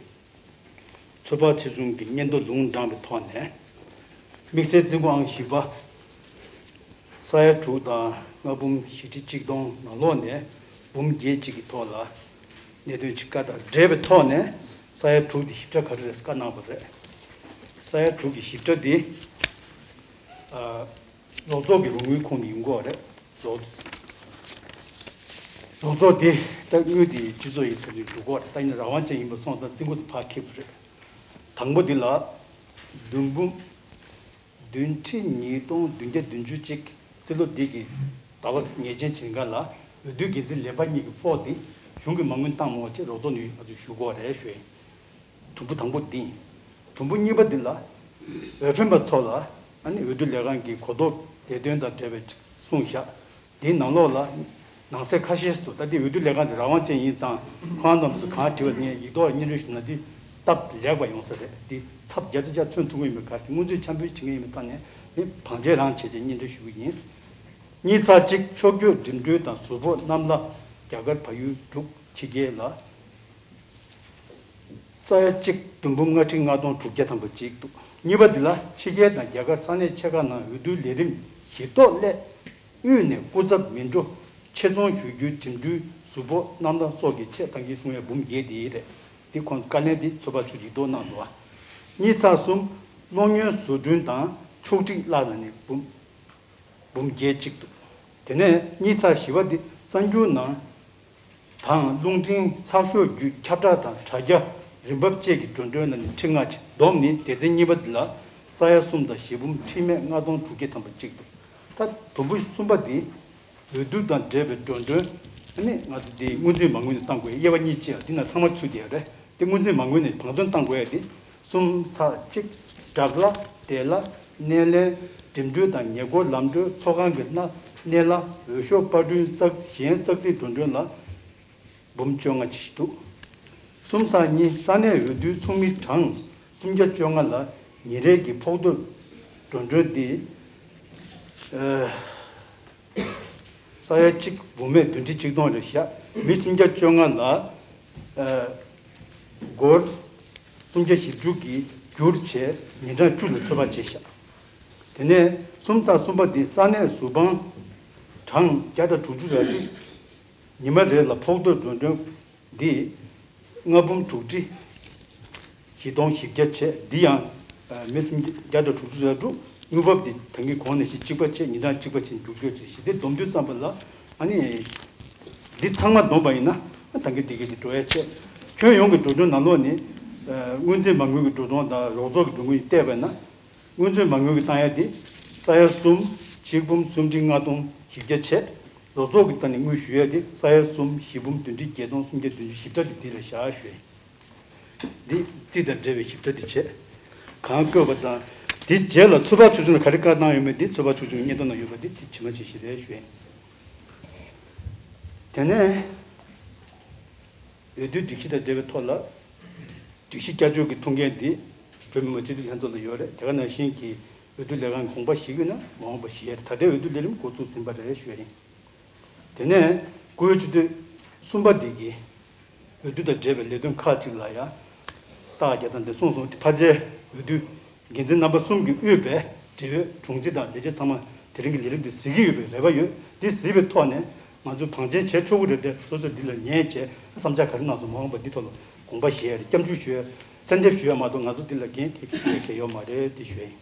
ཚོད་དཔག་ཆེ་ཆུང་གི་སྙན་ཐོ་ལུང་དྲངས་པའི་ཐོག་ནས། དམིགས་བསལ་རྩིས་འགོ་ཨང་བཞི་པ། ས་ཡ་དྲུག་དང་ལྔ་འབུམ་བཞི་ཁྲི་གཅིག་སྟོང་ནང་ལོགས་ནས་འབུམ་བརྒྱད་ཅིག་གི་ཐོག་ལ་གནད་དོན་ཅིག་བཀའ་དང་འབྲེལ་བའི་ཐོག་ནས་ས་ཡ་དྲུག་དེ་ཞིབ་ཕྲ་ག་རེ་རེད་བཀའ་གནང་བ་རེད། ས་ཡ་དྲུག་གི་ཞིབ་ཕྲ་དེ། ཨ། རོགས་ཚོགས་ཀྱི་རོགས་དངུལ་ཁོངས་ནས་ཡོང་གི་ཡོད་རེད། རོགས་རོགས་ཚོགས་དེ་ད་དངུལ་དེ་སྤྱི་ཚོགས་ཡིན་ཚུལ་དུ་འགྲོ་གི་ཡོད་རེད། ད་ཡིན་ན་རང་དབང་ཅན་ཡིན་པ་སོང་ཙང་རྩིས་འགོ་དེ་ཕར་འཁྱེར་དགོས་རེད། དང་པོ་འདི་ལ་བདུན་འབུམ་བདུན་ཁྲི་ཉིས་སྟོང་བདུན་བརྒྱ་བདུན་ཅུ་གཅིག་རྩིས་ལོ་འདི་གི་ཟླ་བ་ངེས་ཅན་བྱེད་མཁན་ལ་འོས་བསྡུ་འགན་འཛིན་ལས་འཕར་གཉིས་ཀྱི་ཕོགས་དེ་གཞུང་གིས་མ་དངུལ་བཏང་མ་འོང་ཅེས་རོགས་ཚོགས་ནས་ང་ཚོས་ཞུ་དགོས་རེད་ཞུ་ཡིན། དུམ་བུ་དང་པོ་འདི་ཡིན། དུམ་བུ་གཉིས་པ་འདི་ལ། འོས་འཕེན་པ་ཚོ་ལ་ཨ་ནི་འོས་བསྡུ་ལས་ཁང་གི་གོ་རྟོགས་ལས་དོན་དང་འབྲེལ་བའི་གསུངས་བཞག་འདིའི་ནང་ལོགས་ལ་ནང་གསེས་ཁ་ཤས་སུ་ད་ལྟའི་འོས་བསྡུ་ལས་ཁང་དེ་རང་དབང་ཅན་ཡིན་ཙང་ཁོང་རྣམ་ཚོ་གང་དྲི་བ་ངས་ཡིག་ཐོག་སྙན་སྒྲོན་ཞུ་ན་འདི་སྟབས་ལེགས་པ་ཡོང་ས་རེད། འདི་ཚབས་བརྒྱ་ཆ་བརྒྱ་མཚོན་ཐུབ་ཀྱི་ཡིན་པའི་ག་རེ་སྔོན་ཚུད་འཆམ་མཐུན་བྱེད་མཁན་ཡིན་པའི་ཐོག་ནས་ནི་བང་ཆེན་རང་བྱས་རྗེས་སྙན་སྒྲོན་ཞུ་གི་ཡིན། གཉིས་ཚེག་གཅིག་ཕྱོགས་བསྐྱོད་འགྲིམ་འགྲུལ་དང་གཟུགས་པོ་གནམ་ལ་རྒྱ་གར་བལ་ཡུལ་འབྲུག་ཕྱི་རྒྱལ་ལ། ས་ཡ་གཅིག་བདུན་འབུམ་ལྔ་ཁྲི་ལྔ་སྟོང་དྲུག་བརྒྱ་ཐམ་པ་གཅིག་འདུག་གཉིས་པ་འདི་ལ་ཕྱི་རྒྱལ་དང་རྒྱ་གར་ས་གནས་ཆེ་ཁག་ནང་འོས་བསྡུའི་ལས་རིམ་གཞི་ཐོག་སླད་དབུས་ནས་སྐུ་ཚབ་མི་འགྲོ་ཆེད་རྫོང་ཞུ་རྒྱུའི་འགྲིམ་འགྲུལ་གཟུགས་པོ་གནམ་ཐང་སོགས་ཀྱི་ཆེད་བཏང་གི་གསུང་ཡ་འབུམ་བརྒྱད་དེ་རེད། འདི་ཁོང་བཀའ་ལན་འདི་ཚོད་དཔག་ཆུ་ཡིག་ཐོག་གནང་འདུག་བ། གཉིས་ཚེག་གསུམ་གློག་བརྙན་བཟོ་སྐྲུན་དང་ཕྱོགས་སྒྲིག་བཀླགས་ལ་ནི་འབུམ་འབུམ་བརྒྱད་གཅིག་འདུག་དེ་ནས་གཉིས་ཚེག་བཞི་པ་འདི་གསར་འགྱུར་ནང་དང་རླུང་འཕྲིན་ཚགས་ཤོག་བརྒྱུད་ཁྱབ་བསྒྲགས་དང་དྲ་རྒྱ་རིན་འབབ་བཅས་ཀྱི་འགྲོ་གྲོན་ལ་ནི་ཁྲི་ལྔ་གཅིག་བསྡོམས་ནི་སྡེ་ཚན་གཉིས་པ་འདི་ལ་ས་ཡ་གསུམ་དང་བཞི་འབུམ་ཁྲི་མེད་ལྔ་སྟོང་དྲུག་བརྒྱ་ཐམ་པ་གཅིག་འདུག་ད་དུམ་བུ་གསུམ་པ་འདི་འོས་བསྡུ་དང་འབྲེལ་བའི་འགྲོ་གྲོན་ཨ་ནི་ང་ཚོ་འདི་དངུལ་རྩིས་མ་དངུལ་ནས་བཏང་དགོས་དབྱེ་བ་གཉིས་ཕྱེ་ཡ་འདི་ན་ཚང་མ་ཚུད་བསྡད་ཡ་རེད། དེ་དངུལ་རྩིས་མ་དངུལ་ནས་བང་བཙོན་བཏང་དགོས་ཡ་དེ་གསུམ་ཚེག་གཅིག་སྦྲག་གླ། བདེ་གླ། སྣེ་ལེན། འགྲིམ་འགྲུལ་དང་ཉེ་འཁོར་ལམ་འགྲོའི་ཚོགས་ཁང་གི་སྣ་སྣེ་གླ། འོས་ཤོག་པར་སྐྲུན་ཙག་གཞན་ཙག་རྩིས་འགྲོ་གྲོན་ལ་འབུམ་བཅོ་ལྔ་ཅིག་འདུག་གསུམ་ཚེག་གཉིས་ས་གནས་འོས་བསྡུའི་ཚོགས་མི་གྲངས་སུམ་བརྒྱ་བཅོ་ལྔ་ལ་ཉིན་རེ་གི་ཕོགས་ཐོབ་འགྲོ་གྲོན་དེ། ཨ། ས་ཡ་གཅིག་འབུམ་མེད་བདུན་ཁྲི་ཆིག་སྟོང་རེ་བཞག་མི་སུམ་བརྒྱ་བཅོ་ལྔ་ལ། ཨ། སྒོར་སུམ་བརྒྱ་བཞི་བཅུ་གིས་བསྒྱུར་བྱས་ཉིན་གྲངས་བཅུ་ལ་ཚོད་དཔག་བྱས་བཞག་དེ་ནས་སུམ་རྩ་གསུམ་པ་འདི་ས་གནས་གཟུ་དཔང་གྲངས་བརྒྱ་དང་དྲུག་ཅུ་རེ་དྲུག་ཉི་མ་རེ་ལ་ཕོགས་ཐོག་འགྲོ་གྲོན་འདི་ལྔ་འབུམ་དྲུག་ཁྲི་བཞི་སྟོང་བཞི་བརྒྱ་བྱས། འདི་ཡང་མི་སུམ་བརྒྱ་དང་དྲུག་ཅུ་རེ་དྲུག་དངུལ་འབབ་འདི་ད་གིན་གོང་ནང་བཞིན་གཅིག་པ་བྱས་ཉིན་གྲངས་གཅིག་པ་བྱས་འགྱུར་སྐྱོད་བྱས་ཞེས་དེ་བསྡོམས་དུས་ཙམ་པ་ལ་ཨ་ནི་འདི་ཚང་མ་བསྡོམས་པ་ཡིན་ན་ད་གིན་འདི་གའི་འདི་འགྲོ་ཡ་བྱས། ཁྱོན་ཡོངས་ཀྱི་འགྲོ་གྲོན་ནང་ལོགས་ནི་དངུལ་འཛིན་མ་དངུལ་གྱི་འགྲོ་གྲོན་དང་རོགས་ཚོགས་ཀྱི་འགྲོ་དངུལ་བལྟས་པ་ན། དངུལ་རྩིས་མ་དངུལ་གྱི་བཏང་ཡ་དེ་ས་ཡ་གསུམ་ཆིག་འབུམ་སུམ་ཁྲི་ལྔ་སྟོང་བཞི་བརྒྱ་བྱས། རོགས་ཚོགས་ཀྱི་སྟེང་ནས་དངུལ་ཞུ་ཡ་དེ་ས་ཡ་གསུམ་བཞི་འབུམ་བདུན་ཁྲི་བརྒྱད་སྟོང་སུམ་བརྒྱ་བདུན་ཅུ་ཞིབ་ཕྲ་དེ་འདི་ལ་བཞག་ཞུ་ཡ་ཡིན། འདི་རྩིས་དང་འབྲེལ་བའི་ཞིབ་ཕྲ་འདི་བྱས། གང་བཀོད་པ་དང་དེ་རྗེས་ལ་ཚོད་དཔག་ཚུལ་ཚོད་ལ་ག་རེ་བཀའ་གནང་ཡོད་མེད་འདི་ཚོད་དཔག་ཚུལ་ཚོད་སྙན་ཐོ་ནང་ཡོད་པ་འདི་དེ་ཇི་མ་ཇི་བཞིན་རེད་ཞུ་ཡ་ཡིན། དེ་ནས། འོས་བསྡུའི་སྒྲིག་གཞི་དང་འབྲེལ་བའི་ཐོག་ལ། སྒྲིག་གཞི་བསྐྱར་བཅོས་ཀྱི་ཐུགས་འགན་འདི་བོད་མི་མང་སྤྱི་འཐུས་ལྷན་ཚོགས་ལ་ཡོད་རེད། དེ་ག་ནང་བཞིན་གྱི་འོས་བསྡུ་ལས་ཁང་གི་དགོངས་པ་བཞེས་ཀྱི་ཡོད་ན་མ་འོངས་པ་བཞེས་ཡ་རེད། ད་ལྟའི་འོས་བསྡུ་ལས་རིམ་འགོ་བཙུགས་ཟིན་པ་རེད་ཞུ་ཡ་ཡིན། དེ་ནས་བཀུར་འོས་སྤྱི་འཐུས་གསུམ་པ་འདི་གིས་འོས་བསྡུ་དང་འབྲེལ་བའི་ལས་དོན་ཁག་ཅིག་ལ་ཡང་རྟགས་རྒྱག་སྟངས་འདི་གསུངས་སོང་། ཕལ་ཆེར་འོས་བསྡུ། འགན་འཛིན་རྣམ་པ་གསུམ་གྱིས་དབུས་པའི་འབྲེལ་ཡོད་དྲུང་ཆེ་དང་ལས་བྱེད་ཚང་མ་དེ་རིང་གི་ལས་རིམ་འདི་གཟིགས་ཀྱི་ཡོད་པའི་རེ་བ་ཡོད། འདི་གཟིགས་པའི་ཐོག་ནས་ང་ཚོ་དང་ཆེན་བྱེད་ཆོག་གི་རེད་དེ། སོ་སོས་འདི་ལ་ཉན་བྱས་བསམ་འཆར་ག་རེ་གནང་སོང་། མ་འོངས་པ་འདི་ཐོག་ལ་དགོངས་པ་བཞེས་ཡ་རེད། སྐྱབས་འཇུག་ཞུ་ཡ་གསལ་འདེབས་ཞུ་ཡ་མ་གཏོགས་ང་ཚོ་འདི་ལ་འགན་དེ་ག་གལ་ཡོད་མ་རེད་དེ་ཞུ་ཡ་ཡིན།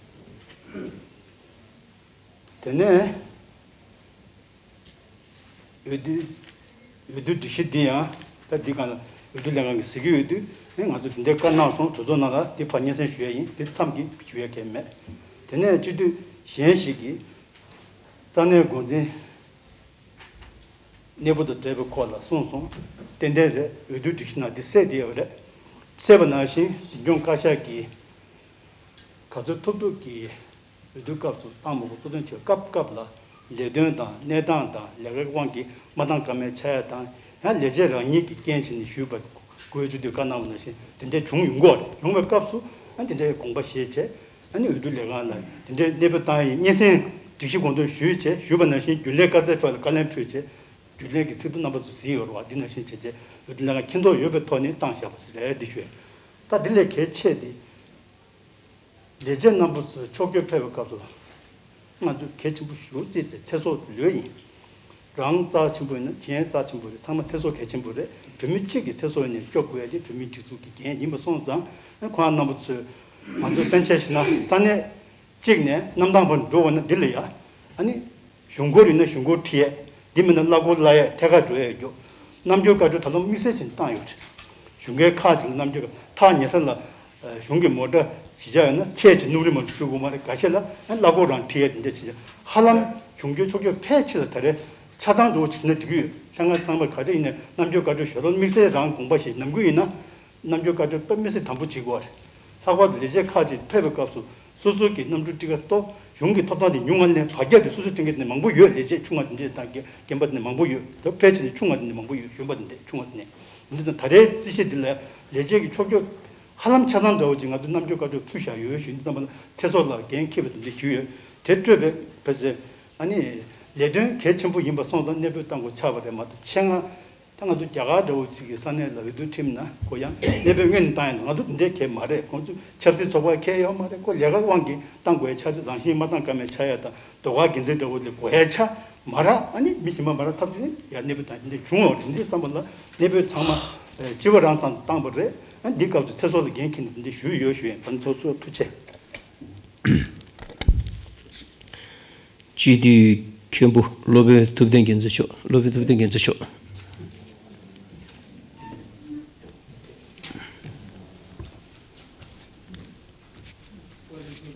དེ་ནས། འོས་བསྡུ། འོས་བསྡུ་སྒྲིག་གཞི་འདི་ཡང་ད་འདི་སྒང་ལ་འོས་བསྡུ་ལས་ཁང་གིས་གཟིགས་ཀྱི་ཡོད་དུས་ཨེ་ང་ཚོ་འདི་འདྲའི་བཀའ་གནང་སོང་། གྲོས་ཚོགས་ནང་ལ་འདི་ཕར་སྙན་སེང་ཞུ་ཡ་ཡིན། འདི་མཚམས་ཀྱི་ཞུ་ཡ་གལ་མེད། དེ་ནས་སྤྱི་འཐུས་གཞན་ཞིག་གིས་ས་གནས་འགོ་འཛིན་གནས་སྤོ་དང་འབྲེལ་བའི་སྐོར་ལ་གསུངས་སོང་། ཏན་ཏན་རེད། འོས་བསྡུ་སྒྲིག་གཞི་ནང་འདི་གསལ་བསྡད་ཡོད་རེད། གསལ་བ་ནང་བཞིན་འཛིན་སྐྱོང་བཀའ་ཤག་གིས་ག་ཚོད་ཐུབ་ཐུབ་ཀྱིས། འོས་བསྡུ་སྐབས་སུ་བཏང་མ་དགོས། གཙོ་དོན་ཆེ་བ་སྐབས་སྐབས་ལ་ལས་དོན་དང་གནས་སྟངས་དང་ལས་ཀའི་དབང་གིས་མ་བཏང་ཀ་མེད་ཆགས་ཡ་དང་། ཡང་ལས་བྱེད་རང་ཉིད་ཀྱིས་རྐྱེན་བྱས་ནས་ཞུས་པ་དགོས་ཚུལ་དུས་བཀའ་གནང་བ་ནང་བཞིན་དེ་འདྲའི་བྱུང་ཡོང་གི་ཡོད་རེད། ཡོང་བའི་སྐབས་སུ་ཨ་དེ་འདྲའི་དགོངས་པ་བཞེས་བྱས་ཨ་ནི་འོས་བསྡུ་ལས་ཁང་ལ་དེ་འདྲའི་གནས་སྤོ་བཏང་ཡའི་སྙན་སེང་སྒྲིག་གཞི་དགོངས་དོན་ཞུས་བྱས། ཞུས་པ་ནང་བཞིན་རྒྱུན་ལས་བཀའ་སྩལ་ཕུད་ལ་བཀའ་ལན་ཕུལ་བྱས། རྒྱུན་ལས་ཀྱི་ཚིག་ཐོ་རྣམ་པ་ཚོ་གཟིགས་ཡོད་རེད་བ། འདི་ནང་བཞིན་བྱས་བྱས་འོས་བསྡུ་ལས་ཁང་མཁྱེན་རྟོགས་ཡོད་པའི་ཐོག་ནས་བཏང་བཞག་པ་ཞིག་རེད། འདི་ཞུས། ད་འདི་ལས་གལ་ཆེ་འདི། ལས་བྱེད་རྣམ་པ་ཚོས་ཕྱོགས་བསྐྱོད་ཕེབས་པའི་སྐབས་སུ་ང་ཚོས་གལ་ཆེན་པོ་ཞེ་པོ་བརྩིས་ཏེ་ཚེ་སྲོག་ལོས་ཡིན། རང་རྩ་ཆེན་པོ་ཡིན་ན་གཞན་རྩ་ཆེན་པོ་རེད། ཚང་མ་ཚེ་སྲོག་གལ་ཆེན་པོ་རེད། བོད་མི་གཅིག་གི་ཚེ་སྲོག་ཡིན་ནའི་སྐྱོབ་དགོས་ཡ་དེ་བོད་མིའི་སྒྲིག་འཛུགས་ཀྱི་འགན་ཡིན་པ་སོང་ཙང་། ཁོང་རྣམ་པ་ཚོས་ང་ཚོའི་པཎ་ཆེན་ཞིག་ན་ས་གནས་གཅིག་ནས་གནམ་ཐང་བར་འགྲོ་བ་ན་འདི་ལ་ཡ། ཨ་ནི། གཞུང་སྒོར་ཡིན་ན་གཞུང་སྒོར་ཁྲི་ཡས། འདི་མིན་ན་གླ་འཁོར་གླ་ཡས་ཐད་ཀར་འགྲོ་ཡས་རྒྱུ། རྣམ་འགྱུར་བཀའ་འཁྲོལ་ད་དུང་དམིགས་བསལ་ཅན་བཏང་ཡོད་རེད། གཞུང་སྒེར་ཁག་ཅིག་ལ་རྣམ་འགྱུར་ཐག་ཉེ་ས་ལ། གཞུང་གི་མོ་ཊ་གཞིས་ཆགས་ཡོད་ན་ཁྱེད་ཀྱིས་སྣུམ་རིན་མ་གཏོགས་བཞུ་དགོས་མ་རེད། འགའ་ཤས་ལ་ཨ་གླ་འཁོར་རང་ཁྲི་ཡས་དེ་འདྲ་བྱེད་ཡ། ཧ་ལམ་གཞུང་སྒེར་ཕྱོགས་བསྐྱོད་ཕལ་ཆེ་ལ་ད་རེས་ཆ་ཚང་འགྲོ་བྱེད་ན་འགྲིག་གི་ཡོད། ལྷན་ཁང་ཚང་མ་ག་རེ་ཡིན་ནའི་རྣམ་འགྱུར་བཀའ་འཁྲོལ་ཞོར་དུ་དམིགས་བསལ་རང་དགོངས་པ་བཞེས་ནམ་རྒྱུན་ཡིན་ན། རྣམ་འགྱུར་བཀའ་འཁྲོལ་དཔེ་མི་སྲིད་དམ་པོ་བྱེད་དགོས་པ་རེད། ལྷག་པར་དུ་ལས་བྱེད་ཁག་ཅིག་ཕེབས་པའི་སྐབས་སུ་སོ་སོ་གི་གནམ་གྲུ་ཊི་ཀེ་ཊི་གཏོང་། གཞུང་གི་ཐོབ་ཐང་དེ་ཉུང་ང་ལས་བར་རྒྱབ་དེ་སོ་སོས་སྤྲད་མཁན་དེ་མང་པོ་ཡོད། ལས་བྱེད་ཆུང་བ་དེ་འདྲས་དང་རྒན་པ་དེ་འདྲས་མང་པོ་ཡོད། དེ་ཕལ་ཆེར་ཆུང་བ་དེ་འདྲས་མང་པོ་ཡོད། གཞོན་པ་དེ་འདྲས་ཆུང་བ་དེ་འདྲས། འདི་དང་ད་རེས་རྩིས་བཤེར་འདི་ལ་ལས་བྱེད་ཀྱི་ཕྱོགས་བསྐྱོད་ཧ་ལམ་ཆ་ཚང་འདྲ་བོ་ཅིག་ང་ཚོས་རྣམ་འགྱུར་བཀའ་འཁྲོལ་ཕུལ་བཞག་ཡོད་ཞུ། འདི་ཙམ་པ་ལ་ཚེ་སྲོག་ལ་འགན་འཁྱེར་བ་དེ་འདྲས་ཞུས་ཡོད། དེ་སྤྲོད་པའི་ཕལ་ཆེར་ཨ་ནི་ལས་དོན་གལ་ཆེན་པོ་ཡིན་པ་སོང་ཙང་གནས་སྤོས་བཏང་དགོས་ཆགས་པ་རེད་མ་གཏོགས་ཆེད་མངགས། ད་ང་ཚོ་རྒྱ་གར་འདྲ་བོ་ཅིག་གི་ས་གནས་ལ་འོས་བསྡུ་ཁྲིམས་ན་ཁོ་ཡང་གནས་སྤོས་སྔོན་ནས་བཏང་ཡ་ལ་ང་ཚོ་འདི་འདྲའི་གལ་མ་རེད། ཁོང་ཚོ་ཆབ་སྲིད་ཚོགས་པ་གལ་ཡོད་མ་རེད། ཁོ་ལས་ཀ་དབང་གིས་བཏང་དགོས་ཡ་ཆགས་ཚེ་རང་བཞིན་མ་བཏང་ཀ་མེད་ཆགས་ཡ་དང་ཟློས་གར་འགན་འཛིན་འདྲ་བོ་ལ་དགོས་ཡ་ཆགས་མ་རེད། ཨ་ནི་མི་གཞན་པ་མ་རེད། ཐབས་ཤེས་ཡ་གནས་སྤོས་བཏང་འདི་འདྲ་བྱུང་བ་རེད། འདི་བསམ་པ་ལ་གནས་སྤོས་ཚང་མ་སྤྱི་བ་རང་ཚང་བཏང་པ་རེད། ཨ་འདི་སྐབས་སུ་ཚེ་སྲོག་ལ་འགན་འཁྱེར་ནས་འདི་འདྲ་ཞུས་ཡོད་ཞུ་ཡིན། ད་ཚོ་ཚོ་ཐུགས་རྗེ་ཆེ། སྤྱི་འཐུས་མཁན་པོ་སློབ་དཔོན་ཐུབ་བསྟན་རྒྱ་མཚོ་མཆོག་སློབ་དཔོན་ཐུབ་བསྟན་རྒྱ་མཚོ་མཆོག་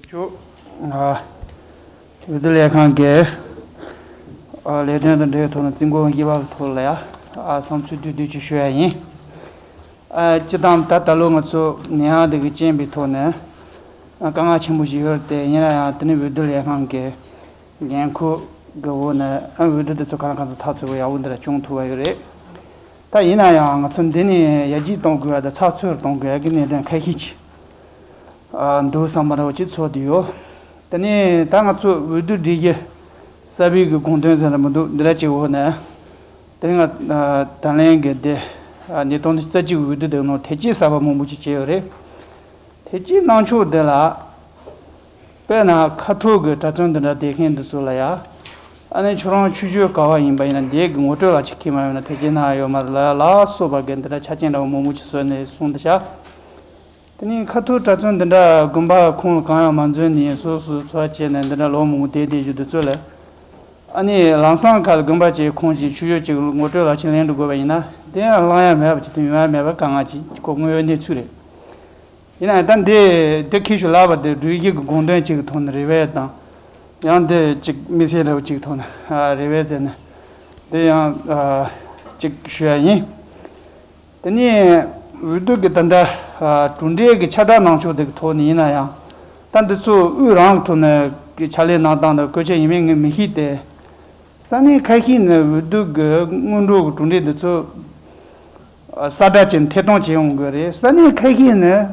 མཆོག་ཨ། འོས་བསྡུ་ལས་ཁང་གི་ཨ་ལས་དོན་དང་འབྲེལ་བའི་ཐོག་ནས་རྩིས་འགོ་དབྱེ་བ་གི་ཐོག་ལ་ཡ་ཨ་བསམ་ཚུལ་བསྡུས་བསྡུས་ཅིག་ཞུ་ཡ་ཡིན། ཨ་སྤྱིར་བཏང་ད་ད་ལོ་ང་ཚོ་ནད་ཡམས་འདི་གི་རྐྱེན་པའི་ཐོག་ནས་ཨ་དཀའ་ངལ་ཆེན་པོ་ཞིག་ཡོད་རེད་དེ། ཡིན་ན་ཡང་དེ་ནི་འོས་བསྡུ་ལས་ཁང་གི་འགན་འཁུར་གི་འོག་ནས་ཨ་འོས་བསྡུ་དེ་ཚོ་གང་ལ་གང་འཚམ་ཚགས་ཚུད་པོ་ཡག་པོ་འདི་འདྲ་བྱུང་ཐུབ་པ་ཡོད་རེད། ད་ཡིན་ན་ཡང་ང་ཚོ་འདི་ནས་ཡར་རྒྱས་གཏོང་དགོས་ཡ་དང་ཚགས་ཚུད་གཏོང་དགོས་ཡ་གི་གནད་དོན་ཁ་ཤས་ཅིག་ཨ་འདུག་བསམ་པ་འདྲ་བོ་ཅིག་ཚོར་བསྡད་ཡོད། དེ་ནས་ད་ང་ཚོ་འོས་བསྡུ་སྒྲིག་གཞི་ གསར་པའི་གི་དགོངས་དོན་ཟེར་ན་མི་འདུག་འདི་འདྲ་ཅིག་འོག་ནས། དེ་རིང་ང་ད་ལན་གི་འདི་ཉིས་སྟོང་རྩ་གཅིག་འོས་བསྡུ་དེ་ནང་ཐེ་ཇུས་གསར་པ་མང་པོ་ཅིག་བྱས་ཡོད་རེད། ཐེ་ཇུས་གནང་ཕྱོགས་འདི་ལ། དཔེར་ན་ཁ་ཐོར་གི་གྲྭ་བཙུན་འདི་འདྲ་བསྡད་མཁན་འདི་ཚོ་ལ་ཡ། ཨ་ནི་ཁྱོད་རང་ཆོས་བརྒྱུད་ག་བ་ཡིན་པ་ཡིན་ན་འདི་གི་ངོ་སྤྲོད་ལ་ཅིག་ཁྱེད་མ་ཡོང་ན་ཐེ་ཇུས་གནང་ཡ་ཡོད་མ་རེད་ལ་ལ་སོགས་པ་གི་འདི་འདྲ་ཆ་རྐྱེན་འདྲ་བོ་མང་པོ་ཅིག་བཟོས་ནས་གསུངས་འདུག་ཤག་དེ་ནས་ཁ་ཐོར་གྲྭ་བཙུན་འདི་འདྲ་དགོན་པ་ཁོངས་ལ་གང་ཡང་མ་འཛུལ་ནས་སོ་སོའི་འཚོ་བ་བྱས་ནས་འདི་འདྲ་ལོ་མང་པོ་བསྡད་བསྡད་རྒྱུ་འདི་ཚོ་ལ། ཨ་ནི་ལམ་སང་ཁ་ལ་དགོན་པ་ཅིག་ཁོངས་ཅིག་ཆོས་བརྒྱུད་ཅིག་ངོ་སྤྲོད་ལག་ཁྱེར་ལེན་འགྲོ་དགོས་པ་ཡིན་ན་དེ་ཡང་བླང་ཡ་མེད་པ་ཅིག་དང་ཡོང་ཡ་མེད་པ་དཀའ་ངལ་ཅིག་ཁོ་དངོས་ཡོད་གནས་ཚུལ་རེད། ཡིན་ན་ཡང་ད་འདི་འདི་ཁྱེད་ཞུ་ལབ་པ་དེ་སྒྲོལ་གཞི་གི་དགོངས་དོན་ཅིག་གི་ཐོག་ནས་རེ་བས་དང་། ཡང་འདི་ཅིག་དམིགས་བསལ་འདྲ་བོ་ཅིག་གི་ཐོག་ནས་རེ་བས་ཟེར་ནས་འདི་ཡང་ཅིག་ཞུ་ཡ་ཡིན། དེ་ནས་འོས་བསྡུ་གི་ད་ལྟ་གྲུབ་འབྲས་ཀྱི་ཁྱབ་བསྒྲགས་གནང་ཕྱོགས་དེ་གི་ཐོག་ནས་ཡིན་ན་ཡང་། ད་འདི་ཚོ་དབུས་རང་གི་ཐོག་ནས་ཀྱི་ཕྱག་ལས་གནང་སྟངས་དང་བཀོད་ཁྱབ་ཡིན་མིན་ངས་མི་ཤེས་ཏེ། ས་གནས་ཁ་ཤས་ནས་འོས་བསྡུ་གི་སྔོན་འགྲོ་གི་གྲུབ་འབྲས་འདི་ཚོ་གསལ་བསྒྲགས་བྱས་ནས་ཐད་གཏོང་བྱེད་ཡོང་དགོས་རེད། ས་གནས་ཁ་ཤས་ནས་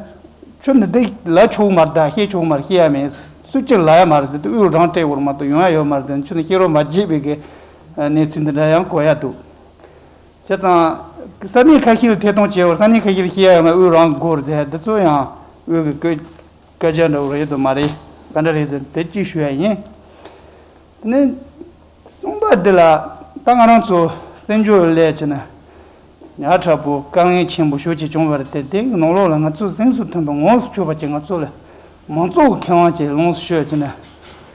ཁྱོད་འདི་འདི་ལབ་ཆོག་མ་རེད་ད་བཤད་ཆོག་མ་རེད་བཤད་ཡ་མེད། སུ་གཅིག་ལབ་ཡ་མ་རེད་དེ་དབུས་རང་སྤྲད་དགོས་རེད་མ་གཏོགས་ཡོང་ཡ་ཡོད་མ་རེད་དེ་ཁྱོད་ནས་བཤད་རོགས་མ་བྱེད་པའི་གི་གནས་ཚུལ་འདི་འདྲ་ཡང་གོ་ཡ་འདུག་བྱས་ཙང་། ས་གནས་ཁ་ཤས་ལ་ཐད་གཏོང་བྱས་པར་ས་གནས་ཁ་ཤས་ལ་བཤད་ཡ་ཡོད་ན་དབུས་རང་གི་སྒོ་རེད་ཟེར་འདི་ཚོ་ཡང་དབུས་ཀྱི་སྐད་སྐད་ཆ་འདྲ་བོ་རེད་དམ་མ་རེད་ག་འདྲ་རེད་ཟེར་དེ་གཅིག་ཞུ་ཡ་ཡིན། དེ་ནས་གསུམ་པ་འདི་ལ་ད་ང་རང་ཚོ་བཙན་བྱོལ་སླེབས་བྱས་ནས་ཉག་ཕྲ་པོ་དཀའ་ངལ་ཆེན་པོ་ཞེ་ཅིག་བྱུང་བ་རེད་དེ་དེ་གི་ནང་ལོགས་ལ་ང་ཚོ་གཟེངས་སུ་ཐོན་པ་ངོས་སུ་ཆོད་པ་ཅིག་ང་ཚོ་ལ་མང་ཚོགས་ཀྱི་ཁེ་དབང་ཅིག་ལོངས་སུ་སྤྱོད་བྱས་ནས་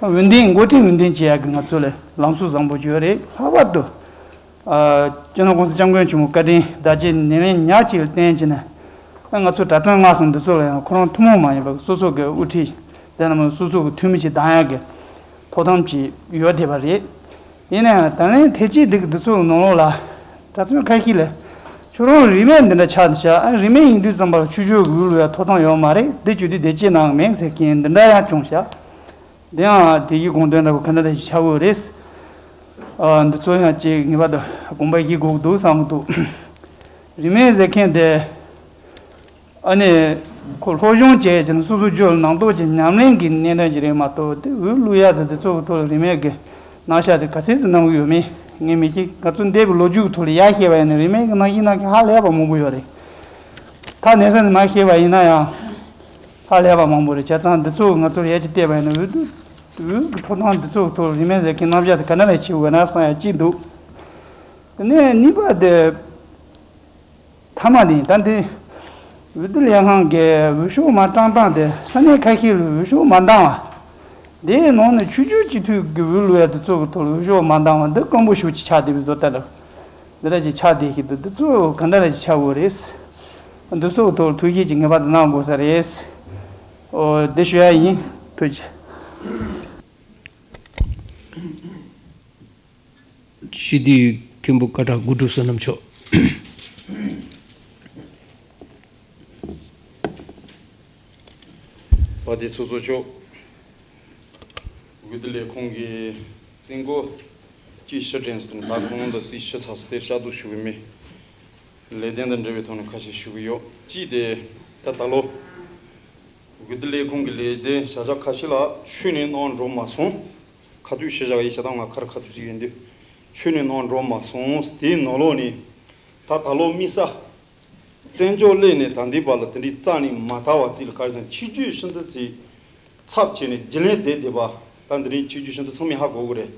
འོས་འདེམས་འགོ་ཁྲིད་འོས་འདེམས་བྱེད་ཡ་གི་ང་ཚོ་ལ་ལམ་སྲོལ་བཟང་པོ་ཅིག་ཡོད་རེད། ལྷག་པར་དུ། སྤྱི་ནོར་༸གོང་ས་༸སྐྱབས་མགོན་ཆེན་པོ་བཀའ་དྲིན་ཟླ་བརྒྱད་ནས་ལན་ཉག་གཅིག་ལ་བརྟེན་བྱས་ནས་ང་ཚོ་གྲྭ་བཙུན་ལྔ་གསུམ་འདི་ཚོ་ལ་ཡང་ཁོ་རང་ཐུན་མོང་མ་ཡིན་པར་སོ་སོ་གི་དབུ་ཁྲིད་ཟེར་ན་མིན་སོ་སོ་གི་འཐུས་མི་ཞིག་བདམས་ཡག་གི་ཐོབ་ཐང་ཅིག་ཡོད་བསྡད་པ་རེད། ཡིན་ན་ཡང་ད་ལན་ཐེངས་གཅིག་འདི་གི་འདི་ཚོ་གི་ནང་ལོགས་ལ་གྲྭ་བཙུན་ཁ་ཤས་ལ་ཁྱོད་རང་རིས་མེད་འདི་འདྲ་ཆགས་འདུག་ཤག་ཨ་རིས་མེད་ཡིན་དུས་ཙམ་པ་ལ་ཆོས་ཕྱོགས་གི་འོས་བླུག་ཡ་ཐོབ་ཐང་ཡོད་མ་རེད། འདི་བརྒྱུད་དེ་འདི་ཅི་གནང་གི་མིན་ཟེར་མཁན་འདི་འདྲ་ཡང་བྱུང་ཤག་དེ་ཡང་དེ་ཡི་དགོངས་དོན་འདྲ་བོ་ག་འདྲ་ཞིག་ཆགས་ཡོད་རེད། ཨ། འདི་ཚོ་ཡང་ཅིག་ངེས་པར་དུ་དགོངས་པ་བཞེས་དགོས་ཀྱི་འདུག་བསམ་གྱི་འདུག་རིས་མེད་ཟེར་མཁན་དེ་ཨ་ནི་ཁོ་སློབ་སྦྱོང་བྱས་ཀྱང་སོ་སོ་རྒྱུད་ལ་ནང་དོག་ཅིག་ཉམས་ལེན་གྱི་གནད་དོན་ཅིག་རེད་མ་གཏོགས་དེ་འོས་བླུག་ཡ་དང་དེ་ཚོ་གི་ཐོག་ལ་རིས་མེད་ཀྱི་གནང་བཞག་དེ་ག་ཚད་ཅིག་གནང་གི་ཡོད་མེད་ངས་མི་ཤེས། ང་ཚོ་འདས་པའི་ལོ་རྒྱུས་ཀྱི་ཐོག་ལ་ཡར་བཤད་པ་ཡིན་ན་རིས་མེད་ཀྱི་གནང་བཞིན་གནང་མཁན་ཧ་ལས་པ་མང་པོ་ཡོད་རེད། ད་གནས་ཚུལ་འདི་མར་བཤད་པ་ཡིན་ན་ཡང་། ཧ་ལས་པ་མང་པོ་རེད། བྱས་ཙང་འདི་ཚོ་ང་ཚོར་ཡར་ཅིག་བལྟས་པ་ཡིན་ན་འོས་བསྡུ་འོས་ཀྱི་ཐོབ་ཐང་འདི་ཚོ་ཐོག་རིས་མེད་ཟེར་མཁན་རྣམ་གཞག་དེ་ག་འདྲ་ལས་བྱེད་དགོས་ན་བསམ་ཡ་གཅིག་འདུག་དེ་ནས་གཉིས་པ་དེ་མཐའ་མ་དེ་ཡིན། ད་འདི་འོས་བསྡུ་ལས་ཁང་གིས་འོས་ཤོག་མར་བཀྲམ་སྟངས་དེ་ས་གནས་ཁ་ཤས་ལ་འོས་ཤོག་མ་འདང་བ། དེའི་ནང་ནས་ཆོས་བརྒྱུད་སྤྱི་འཐུས་ཀྱི་འོས་བླུག་ཡ་དེ་ཚོ་གི་ཐོག་ལ་འོས་ཤོག་མ་འདང་བ་འདི་དཀོན་པོ་ཞེ་ཅིག་ཆགས་བསྡད་པའི་བཟོ་ལྟ་འདྲ། འདི་འདྲ་ཅིག་ཆགས་བསྡད་ཀྱི་འདུག་འདི་ཚོ་ག་འདྲ་རེ་ཅིག་ཆགས་དགོས་རེད། འདི་ཚོ་གི་ཐོག་ལ་ཐུགས་བཞེས་ཅིག་ངེས་པར་དུ་གནང་དགོས་ས་རེད། ཨོ་འདི་ཞུ་ཡ་ཡིན། ཐུགས་རྗེ་ཆེ། སྤྱི་འཐུས་མཁན་པོ་བཀའ་གྲགས་དགུ་སྒྲུབ་བསོད་ནམས་མཆོག་པ་དེ་ཚོ་ཚོ་ཆོག་འོས་བསྡུ་ལས་ཁུངས་ཀྱི་རྩིས་འགོ་གཅིག་ཕྱིར་དྲན་སོང་། ད་གོང་དུ་རྩིས་ཕྱི་ཚགས་སུ་དེར་ཤར་གཏུག་ཞུ་གི་མེད། ལས་དོན་དང་འབྲེལ་བའི་ཐོག་ནས་ཁ་ཤས་ཞུ་གི་ཡོད། གཅིག་དེ་ད་ད་ལོ་འོས་བསྡུ་ལས་ཁུངས་ཀྱི་ལས་དོན་བྱ་གཞག་ཁ་ཤས་ལ་ཆུ་ནས་གནང་འགྲོ་མ་སོང་། ཁ་ཐུག་ཤི་བཞག་ཡིན་ཤ་སྟག་ང་ཁར་ཁ་ཐུག་ཅིག་ཡོད་འདུག་ཆུ་ནས་གནང་འགྲོ་མ་སོང་། དེའི་ནང་ལོགས་ནས་ད་ད་ལོ་དམིགས་བསལ་བཙན་བྱོལ་སླེབས་ནས་ད་ལྟའི་བར་ལ་དེ་འདྲའི་རྩ་ནས་མ་དར་བ་ཅིག་ལ་ག་རེ་ཟེར་ན་ཆོས་བརྒྱུད་ཤིན་ཏུ་ཅིག་ཚབ་བྱས་ནས་རྒྱུན་ལས་བསྡད་བསྡད་པ། ད་འདི་རིང་ཆོས་བརྒྱུད་ཤིན་ཏུ་ཚང་མས་ཧ་གོ་གི་རེད།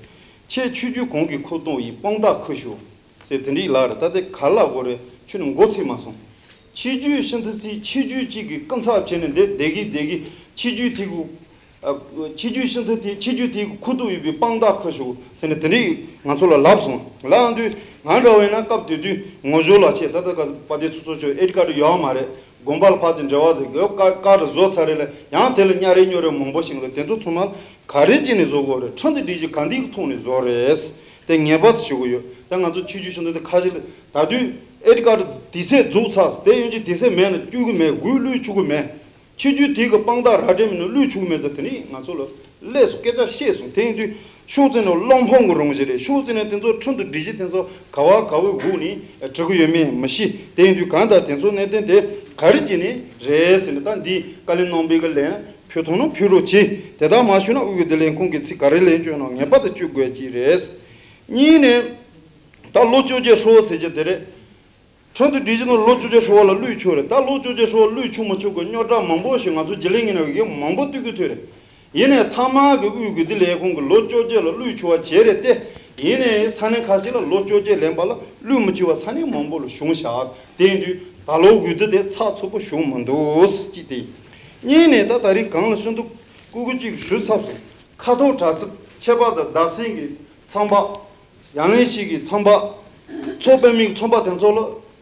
ཁྱེད་ཆོས་བརྒྱུད་གང་གི་ཁུར་གཏོང་ཡིན། དཔང་རྟགས་ཁུར་ཤོག་ཟེར་དེ་འདྲའི་ལབ་རེད། ད་དེ་ག་ལ་གོ་རེད། ཁྱོད་ནི་མགོ་ཚོས་མ་སོང་། ཆོས་བརྒྱུད་ཤིན་ཏུ་ཅིག་ཆོས་བརྒྱུད་གཅིག་གི་སྐུ་ཚབ་བྱས་ནས་འདི་བསྡད་གི་བསྡད་གི་ཆོས་བརྒྱུད་དེ་གི་ཨ། ཆོས་བརྒྱུད་ཤིན་ཏུ་དེ་ཆོས་བརྒྱུད་དེ་གི་ཁུར་གཏོང་ཡོད་པའི་དཔང་རྟགས་ཁུར་ཤོག་ཟེར་ནས་དེ་འདྲས་ང་ཚོ་ལ་ལབ་སོང་། ལབ་དུས་ང་འདྲ་བ་ཡིན་ན་སྐབས་དེ་དུས་ངོ་སྦྱོར་ལ་ཆེ་ད་ལྟ་ག་པ་དེ་ཚོ་ཚོ་ཆོས་ཨེ་ཊི་ཀ་ཌི་ཡོད་མ་རེད། དགོན་པ་ལ་ཕར་ཚུར་འབྲེལ་བ་ཟིག་ཡོད། ཀ་ཀ་ཌི་བཟོ་ཚར་རེད་ལ་ཡང་དེ་ལ་གཉའ་རེ་སྨྱོ་རེ་མང་པོ་ཞིག་ལ་དེ་ཚོ་ཚང་མ་ག་རེ་བྱས་ནས་བཟོ་དགོས་རེད། ཁྲིམས་དང་སྒྲིག་གཞི་ག་འདི་གི་ཐོག་ནས་བཟོ་རེད། དེ་ངེས་པར་དུ་ཞུ་གི་ཡོད། ད་ང་ཚོ་ཆོས་བརྒྱུད་ཤིན་ཏུ་དེ་ཁ་ཤས་ལ་ད་དུས་ཨེ་ཊི་ཀ་ཌི་དེ་ཚད་འཛུགས་ཚར། དེ་ཡོང་རྒྱུ་དེ་ཚད་མེད་ན་བཅུག་གི་མེད། འོས་བླུག་ཆོག་གི་མེད། ཆོས་བརྒྱུད་དེ་གི་དཔང་རྟགས་ར་སྤྲོད་མིན་ན་བླུག་ཆོག་གི་མེད་ཟེར་དེ་ནས་ང་ཚོ་ལ་སླེབས་སོང་། སྐད་ཆ་བཤད་སོང་། དེ་ཡིན་དུས་ཕྱོགས་གཅིག་ནས་བློ་ཕམ་གི་རང་བཞིན་རེད། ཕྱོགས་གཅིག་ནས་དེ་ཚོ་ཁྲིམས་དང་སྒྲིག་གཞི་དེ་ཚོ་ག་བ་ག་བའི་འོག་ནས་བྲིས་གི་ཡོད་མེད་མི་ཤེས། དེ་ཡིན་དུས་གང་ལྟར་དེ་ཚོ་གནད་དོན་དེ་ག་རེ་བྱས་ནས་རེད་ཟེར་ནས་ད་འདི་བཀའ་བློན་རྣམ་པའི་གི་ལན། ཕུལ་ཐུབ་ན་ཕུལ་རོགས་གྱིས། དེ་ལྟར་མ་ཞུས་ན་དབུས་འོས་བསྡུ་ལས་ཁུངས་ཀྱིས་ཚིག་ག་རེ་ལན་བསྐྱོན་ན་ངེས་པར་དུ་བསྐྱོན་དགོས་ཀྱི་རེད། གཉིས་ནས། ད་ལོ་བཅོ་བརྒྱད་ཧྲོ་ཟེར་གྱི་དེ་རེད། ཁྲིམས་དང་སྒྲིག་གཞི་ནང་ལོ་བཅོ་བརྒྱད་ཧྲོ་བ་ལ་གློད་ཆོག་རེད། ད་ལོ་བཅོ་བརྒྱད་ཧྲོ་བ་གློད་ཆོག་མི་ཆོག་གི་རྙོག་དྲ་མང་པོ་ཞིག་ང་ཚོ་རྒྱུན་ལས་ངན་ན་གི་མང་པོ་ལྟོས་གི་ཐོས་རེད། ཡིན་ནའི་མཐའ་མ་གི་དབུས་འོས་བསྡུ་ལས་ཁུངས་ཀྱི་ལོ་བཅོ་བརྒྱད་ལ་གློད་ཆོག་པ་བྱས་རེད་དེ། ཡིན་ནའི་ས་གནས་ཁ་ཤས་ལ་ལོ་བཅོ་བརྒྱད་ལོན་པ་ལ་གློད་མི་ཆོག་པ་ས་གནས་མང་པོ་ལ་བྱུང་ཤག་དེ་ཡིན་དུས་ད་ལོ་འོས་བསྡུ་དེ་ཚགས་ཚུད་པོ་བྱུང་མི་འདུག་ཅེས་ཏེ། གཉིས་ནས་ད་ད་རིང་གང་ལ་ཤིན་ཏུ་ཀུ་ཀུ་ཅིག་ཞུ་ཚབ་སོང་། ཁ་ཐོག་དྲ་ཚིགས་ཁྱད་པར་དུ་རྡ་སའི་གི་ཚོང་པ། ཡང་ལན་ཞིག་གི་ཚོང་པ། ཚོགས་པའི་མིང་ཚོང་པ་དེ་ཚོ་ལ་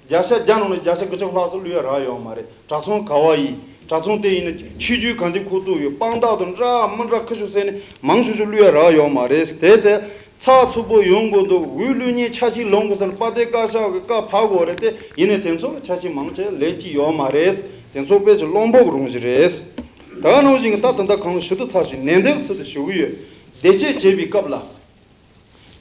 བརྒྱ་ཆ་བརྒྱ་ནང་ནས་བརྒྱ་ཆ་དགུ་ཅུ་ལྷག་ཙམ་བླུ་ཡ་རག་ཡོད་མ་རེད། དྲ་ཚོང་ག་བ་ཡིན། དྲ་ཚོང་དེ་ཡིན་ན་ཆོས་བརྒྱུད་གང་དེ་ཁུག་ཏུ་ཡོད། དཔང་རྟགས་དང་འདྲ་མི་འདྲ་ཁ་ཤུ་ཟེར་ནས་མང་ཤོས་ཤོས་བླུ་ཡ་རག་ཡོད་མ་རེད། དེ་ཚེ་ཚགས་ཚུད་པོ་ཡོང་དགོས་འདུག་འོས་བླུ་མཁན་འཆར་གཞི་ལོངས་དགོས་ཟེར་ན་དཔལ་ལྡན་བཀའ་ཤག་གི་བཀའ་ཕབ་དགོས་རེད་དེ། ཡིན་ནའི་དེ་ཚོ་ལ་འཆར་གཞི་མང་ཆེ་ལེན་གྱི་ཡོད་མ་རེད། དེ་ཚོ་དཔེ་ཆ་བློ་འབོག་རང་ཞིག་རེད། ད་ག་ནང་བཞིན་གྱི་ད་ད་ལྟ་གང་ཞུ་དུ་ཚར་ཞིག་ནན་ཏན་ཚུལ་དུ་ཞུ་གི་ཡོད། བདེ་སྐྱིད་བྱེད་པའི་སྐབས་ལ།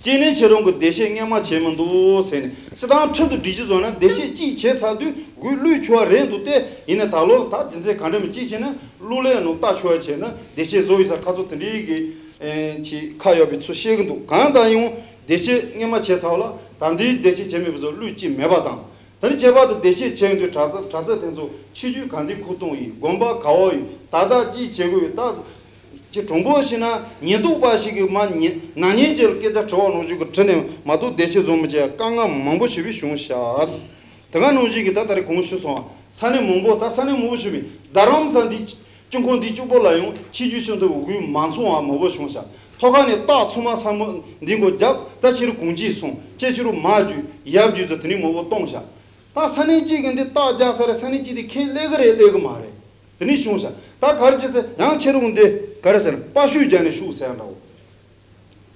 སྐྱེས་ནས་ཁྱེད་རང་གི་བདེ་སྐྱིད་སྔོན་མ་བྱེད་མི་འདུག་ཟེར་ནས་སྤྱི་བཏང་ཁྲིམས་དང་སྒྲིག་གཞི་བཟོ་ན་བདེ་སྐྱིད་གཅིག་བྱས་ཚར་དུས་འོས་བླུ་ཆོག་པ་རེད་འདུག་སྟེ། ཡིན་ན་ད་ལོ་ད་རྒྱུ་མཚན་ག་འདྲ་མི་གཅིག་བྱས་ན་གློད་ལེན་ནང་ལྟ་ཆོག་པ་བྱས་ན་བདེ་སྐྱིད་བཟོ་ཡི་ས་ཁ་ཚོ་དེ་འདྲའི་གི་ཨེ་ཅིག་ཁ་ཡོད་པའི་ཚུལ་བཤད་གི་འདུག་གང་ལྟར་ཡང་བདེ་སྐྱིད་སྔོན་མ་བྱས་ཚར་བ་ལ་ད་འདིའི་བདེ་སྐྱིད་བྱེད་མེད་པ་ཚོ་བླུ་གཅིག་མེད་པ་དང་། ད་ནི་ཁྱད་པར་དུ་བདེ་སྐྱིད་བྱེད་འདོད་དྲག་རྩལ་དྲག་རྩལ་དེ་ཚོ་ཕྱི་རྒྱུད་གང་དེ་ཁུ་གཏོང་ཡིན། དགོན་པ་ག་བ་ཡིན། ད་ལྟ་ཅི་བྱེད་དགོས་ཡོད་ད། ཅི་གྲུང་པོ་ཞིག་ན་ཉེན་རྟོག་པ་ཞིག་གིས་མ་ཉེ་ན་ཉེན་ཅེས་སྐད་ཆ་དྲི་བ་ནང་བཞིན་གྱི་དྲི་ནས་མ་གཏོགས་བདེ་སྐྱིད་བཟོ་མི་བྱེད་དཀའ་ངལ་མང་པོ་ཞིག་བྱུང་ཤག་དེ་ག་ནང་བཞིན་གྱི་ད་ད་རེས་གོང་ཞུས་སོང་ས་གནས་མང་པོ་ད་ས་གནས་མང་པོ་ཞིག་མིན་རྡ་རམ་ས་འདི་སྤྱི་ཁོངས་འདི་གཅིག་པོ་ལ་ཡང་ཕྱི་རྒྱུད་ཤིན་ཏུ་འོས་མ་ཚང་བ་མང་པོ་བྱུང་ཤག་ཐོག་ཁ་ནས་རྟགས་ཚང་མ་ས་མོ་འདི་མགོ་རྒྱབ་ད་ཕྱི་རུ་གོང་ཅི་སོང་ཅེས་ཕྱི་རུ་མ་རྒྱུད་ཡབ་རྒྱུད་དུ་དེ་ནས་མང་པོ་གཏོང་ཤག་ད་ས་གནས་གཅིག་གི་འདི་རྟགས་རྒྱག་ས་རེད། ས་གནས་གཅིག་དེ་ཁས་ལེན་གི་རེད་ལེན་གི་མ་རེད། དེ་ནས་བྱུང་ཤག་ད་ག་རེ་བྱེད་ཟེར་ཡང་ཁྱེད་རང་འདི་ག་རེ་ཟེར་པ་ཤུས་རྒྱག་ནས་ཤུགས་ཟེར་འདྲ་བོ།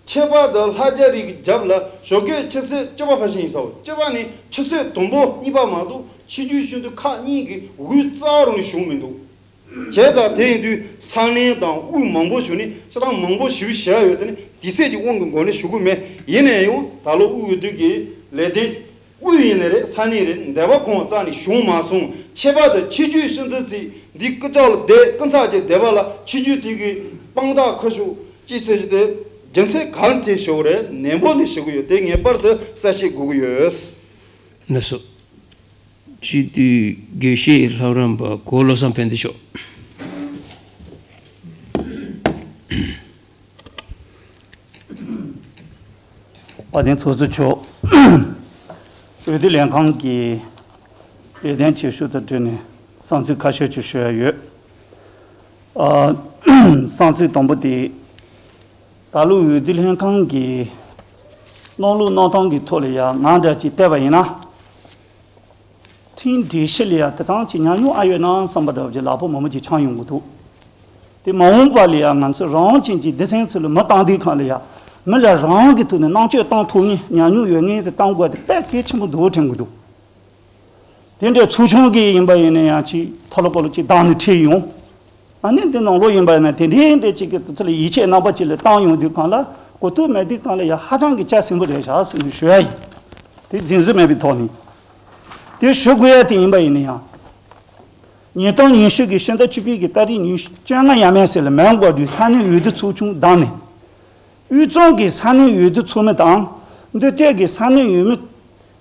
ཁྱད་པར་དུ་ལྷ་རྒྱ་རིགས་ཀྱི་རྒྱབ་ལ་ཞོགས་ཀས་ཆུ་ཚོད་བཅུ་པ་ཕ་ཤིང་ཡིན་ས་བོ་བཅུ་པ་ནས་ཆུ་ཚོད་དང་པོ་གཉིས་པ་མ་གཏོགས་ཕྱི་རྒྱུད་ཤིན་ཏུ་ཁག་གཉིས་ཀྱི་འོས་རྩ་བ་རང་ནས་བྱུང་མི་འདུག་བྱས་ཙང་དེ་ཡིན་དུས་ས་གནས་དང་དབུས་མང་པོ་བྱུང་ནས་ཅི་ཐང་མང་པོ་ཞིག་བྱས་ཡོད་དེ་ནི་དེ་སྲིད་ཀྱི་དབང་གི་མགོ་ནས་ཞུ་གི་མེད། ཡིན་ནའི་ཡང་ད་ལོ་དབུས་འོས་བསྡུ་གི་ལས་དོན་དབུས་ཡིན་ནི་རེད། ས་གནས་རེད། འདས་པ་གོང་རྩ་ནས་བྱུང་མ་སོང་། ཁྱད་པར་དུ་ཕྱི་རྒྱུད་ཤིན་ཏུ་ཚིག་འདི་སྐུ་ཅག་ལ་བསྡད་སྐུ་ཚ་གྱི་སྡེ་པ་ལ་ཕྱི་རྒྱུད་དེ་གི་དཔང་རྟགས་ཁ་ཤུགས་ཅི་ཟེར་ཞིག་དེ་རྒྱུ་མཚན་གང་དེ་ཞུ་གི་རེད། ནན་པོ་ནས་ཞུ་གི་ཡོད། དེ་ངེས་པར་དུ་གསལ་བཤད་དགོས་ཀྱི་ཡོད། ལགས་སོ། སྤྱི་འཐུས་དགེ་བཤེས་ལྷ་རམས་པ་གོ་བློ་བཟང་ཕན་བདེ་མཆོག་དཔལ་ལྡན་ཚོགས་གཙོ་མཆོག་འོས་བསྡུ་ལྷན་ཁང་གི་ལས་དོན་བྱེད་ཕྱོགས་དང་འབྲེལ་ནས་བསམ་ཚུལ་ཁ་ཤས་ཅིག་ཞུ་ཡ་ཡོད། ཨ། བསམ་ཚུལ་དང་པོ་དེ། ད་ལོ་འོས་བསྡུ་ལྷན་ཁང་གི་གནང་ལུགས་གནང་སྟངས་ཀྱི་ཐོག་ལ་ཡ་ང་འདྲ་ཅིག་བལྟས་པ་ཡིན་ན། ཁྲིམས་སྒྲིག་གཞི་ལ་ཡ་དེ་ཙམ་གྱི་ཉམས་མྱོང་ཨ་ཡོད་ན་བསམ་པ་འདྲ་བོ་ཅིག་ལག་པ་མང་པོ་ཅིག་འཆང་ཡོང་གི་འདུག་དེ་མ་འོངས་པ་ལ་ཡ་ང་ཚོ་རང་བཞིན་གྱི་སྡེ་ཚན་ཚོ་ལ་མི་བཏང་དུས་སྒང་ལ་ཡ་མི་ལ་རང་གི་ཐོག་ནས་བསླབ་བྱ་བཏང་ཐུབ་མཁན་ཉམས་མྱོང་ཡོད་མཁན་དེ་བཏང་དགོས་དེ་དཔེ་གལ་ཆེན་པོ་འདུག་དྲན་གྱི་འདུག་དེ་འདྲའི་ཚོགས་ཆུང་གི་ཡིན་པ་ཡིན་ན་ཡང་ཅིག་ཐོ་ལོ་པོ་ལོ་ཅིག་བཏང་ནས་ཁྲིད་ཡོང་། ཨ་ནི་འདི་ནང་ལོགས་ཡིན་པ་ཡིན་ན་དེ་འདྲའི་འདྲའི་ཅིག་གི་དུས་ཚོད་ལ་ཡིད་ཆེས་རྣམ་པ་ཅིག་ལ་བཏང་ཡོང་དུས་སྒང་ལ་གོ་ཐོས་མེད་དུས་སྒང་ལ་ཡ་ཧ་ཅང་གི་ལྕགས་སྲིན་པོ་རེད་ཤག་ཟེར་ནས་ཞུ་ཡ་ཡིན། དེ་རྫུན་བཟོ་མེད་པའི་ཐོག་ནས་དེ་ཞུ་དགོས་ཡ་དེ་ཡིན་པ་ཡིན་ན་ཡང་། ཉིས་སྟོང་ཉི་ཤུ་གི་ཕྱི་ཟླ་བཅུ་པའི་གི་ཏ་རིག་ཉི་ཤུ་བཅོ་ལྔ་ཡར་མར་ཟེར་ལ་མོན་གྷོ་དུ་ས་གནས་འོས་བསྡུ་ཚོགས་ཆུང་བདམས་ནས། དབུས་གཙང་གི་ས་གནས་འོས་བསྡུ་ཚོགས་མི་དང་། མདོ་སྟོད་ཀྱི་ས་གནས་འོས་མི་འོས་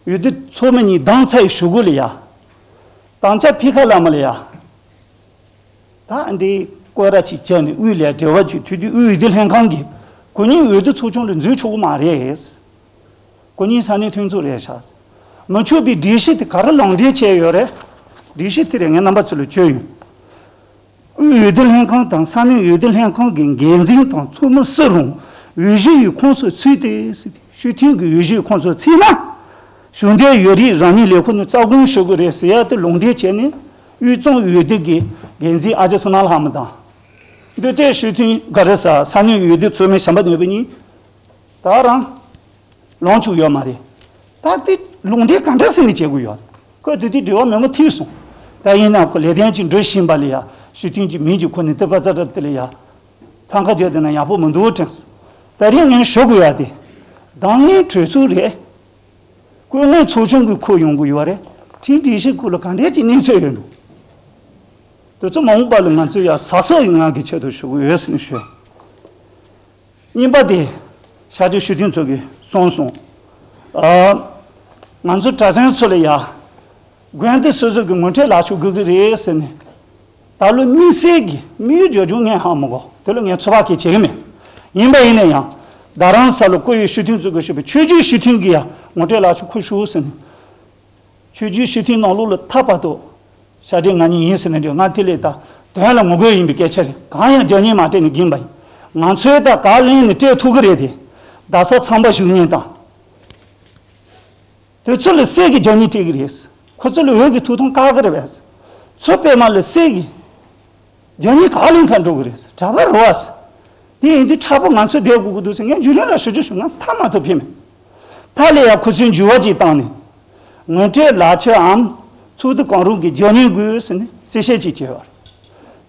བསྡུ་ཚོགས་མི་གཉིས་བདམས་ཚར་ཡི་གཞུག་གུ་ལ་ཡ། དམ་བཅའ་ཕ་ཁ་ལ་མ་ལ་ཡ། ད་འདི་སྐོར་ར་ཅིག་བྱས་ནས་དབུས་ལ་འབྲེལ་བ་བྱུས་དུས་དུས་དབུས་འོས་བསྡུ་ལྷན་ཁང་གིས་ཁོ་གཉིས་འོས་བསྡུ་ཚོགས་ཆུང་ལ་འཛུལ་ཆོག་གི་མ་རེད། ཁོ་གཉིས་ས་གནས་མཐུན་ཚོགས་རེད་ཤག་མི་ཆོག་པའི་སྒྲིག་གཞི་དེ་ག་རེ་ལུང་འདྲེན་བྱས་ཡོད་རེད། སྒྲིག་གཞི་དེ་རེད་ངས་རྣམ་པ་ཚོ་ལ་བཅོལ་ཡོང་། དབུས་འོས་བསྡུ་ལྷན་ཁང་དང་ས་གནས་འོས་བསྡུ་ལྷན་ཁང་གི་འགན་འཛིན་དང་ཚོགས་མི་སུ་རུང་འོས་གཞི་ཡི་ཁོངས་སུ་ཚུད་དེ་ཟེར་ཏེ་ཞུ་མཐུན་གྱི་འོས་གཞི་ཡི་ཁོངས་སུ་ཚུད་ན། གཞུང་འབྲེལ་ཡོད་རིགས་རང་ཉིད་ལས་ཁུངས་ནས་རྩ་དགོངས་ཞུ་དགོས་རེད་ཟེར་ཡ་དེ་ལུང་འདྲེན་བྱས་ནས་དབུས་གཙང་འོས་བསྡུ་གི་འགན་འཛིན་ཨ་ཅག་བསོད་ནམས་ལྷ་མོ་དང་། མདོ་སྟོད་ཞུ་མཐུན་ག་རེ་ཟ་ས་གནས་འོས་བསྡུ་ཚོགས་མི་བྱམས་པ་ནོར་བུ་གཉིས་ད་རང་ལོངས་བཅུག་ཡོད་མ་རེད། ད་དེ་ལུང་འདྲེན་ག་འདྲ་ཟེར་ནས་བྱེད་དགོས་ཡོད། ཁོས་དེ་དུས་དྲི་བ་མང་པོ་ཐོས་སོང་། ད་ཡིན་ན་ཁོ་ལས་དོན་གྱི་འགྲོ་བཞིན་པ་ལ་ཡ་ཞུ་མཐུན་གྱི་མིང་གྱི་ཁོ་ནས་དེ་པ་ཙ་དྲ་དེ་ལ་ཡ་འཚང་ཁ་རྒྱག་དེ་ན་ཡག་པོ་མི་འདུག་དྲན་སོང་། ད་རིང་ངས་ཞུ་དགོས་ཡ་དེ་གདམ་ངན་གྲོས་ཚོགས་རེད། བཀོད་ངན་ཚོགས་ཆུང་གིས་འཁུར་ཡོང་གི་ཡོད་རེད། ཁྲིམས་སྒྲིག་གཞི་ཁུལ་ལ་ག་འདྲས་ཀྱི་གནས་ཚུལ་ཡོད་འདུག་དེ་ཚོ་མ་འོངས་པ་ལ་ང་ཚོས་ཡ་གཟབ་གཟབ་ཡོང་ཡག་གི་ཆེད་དུ་ཞུ་གི་ཡོད་ཟེར་ནས་ཞུ། གཉིས་པ་དེ་ཤར་སྒྲིལ་ཞུ་མཁན་ཚོ་གིས་གསུངས་སོང་། ཨ། ང་ཚོ་གྲྭ་བཙུན་ཚོ་ལ་ཡ་དགོན་སྡེ་སོ་སོ་གི་ངོ་སྤྲོད་ལག་ཕྱིས་དགོས་ཀྱི་རེད་ཟེར་ནས། ད་ལོ་དམིགས་བསལ་གྱི་དམིགས་ཡུལ་བརྗོད་རྒྱུ་ངས་ཧ་མ་གོ། དེ་ལ་ངས་ཚོད་དཔག་གི་བྱེད་ཀྱི་མེད། ཡིན་པ་ཡིན་ན་ཡང་རྡ་རམ་ས་ལ་བཀུར་འོས་ཞུ་མཁན་ཚོ་གིས་ཞུས་པའི་ཆོས་བརྒྱུད་ཞུ་མཁན་གྱི་ཡ་ངོ་སྤྲོད་ལག་ཕྱིས་ཁུར་ཤོག་ཟེར་ནས། ཆོས་བརྒྱུད་ཞུ་མཁན་ནང་ལོགས་ལ་ད་བར་དུ་ཤར་སྒྲིལ་ང་གཉིས་ཡིན་ཟེར་ནས་འདྲི་ང་དེ་ལས་ད་དོན་ལ་ངོ་རྒོལ་ཡིན་པའི་སྐད་ཆ་རེད། གང་ཡང་རྒྱབ་གཉེར་མ་སྤྲད་ནས་འགིངས་པ་ཡིན། ང་ཚོས་ད་ག་ལེན་ནས་སྤྲད་ཐུབ་ཀྱི་རེད་དེ། རྡ་ས་ཚངས་པ་བཞུགས་མཁན་དང་། དེ་ཚོ་ལ་སྲིད་ཀྱི་རྒྱབ་གཉེར་སྤྲད་ཀྱི་རེད། ཁོ་ཚོ་ལ་འོས་ཀྱི་ཐོབ་ཐང་བཀག་གི་རེད་པས། ཚོ་པད་མ་ལ་སྲིད་ཀྱི་རྒྱབ་གཉེར་ག་ལེན་ག་འགྲོ་གི་རེད། གྲྭ་པ་རེད་པས། དེ་ཡིན་དུས་མཁྲེགས་པོ་ང་ཚོས་བསྡད་དགོས་ཀྱི་འདུག་ཟེར་ངས་རྒྱུས་ལོན་ལ་ཞུ་རྒྱུ་ཞུ་ང་མཐའ་མ་ཐུབ་ཕེབས་མེད། ད་ལས་ཡང་ཁོ་ཚོའི་འགྱུར་བ་ཅིག་བཏང་ནས། ངོ་སྤྲོད་ལག་ཁྱེར་འམ་ཚོགས་འདུ་གང་རུང་གི་རྒྱབ་གཉེར་དགོས་ཟེར་ནས་གསལ་བཤད་ཅིག་བྱས་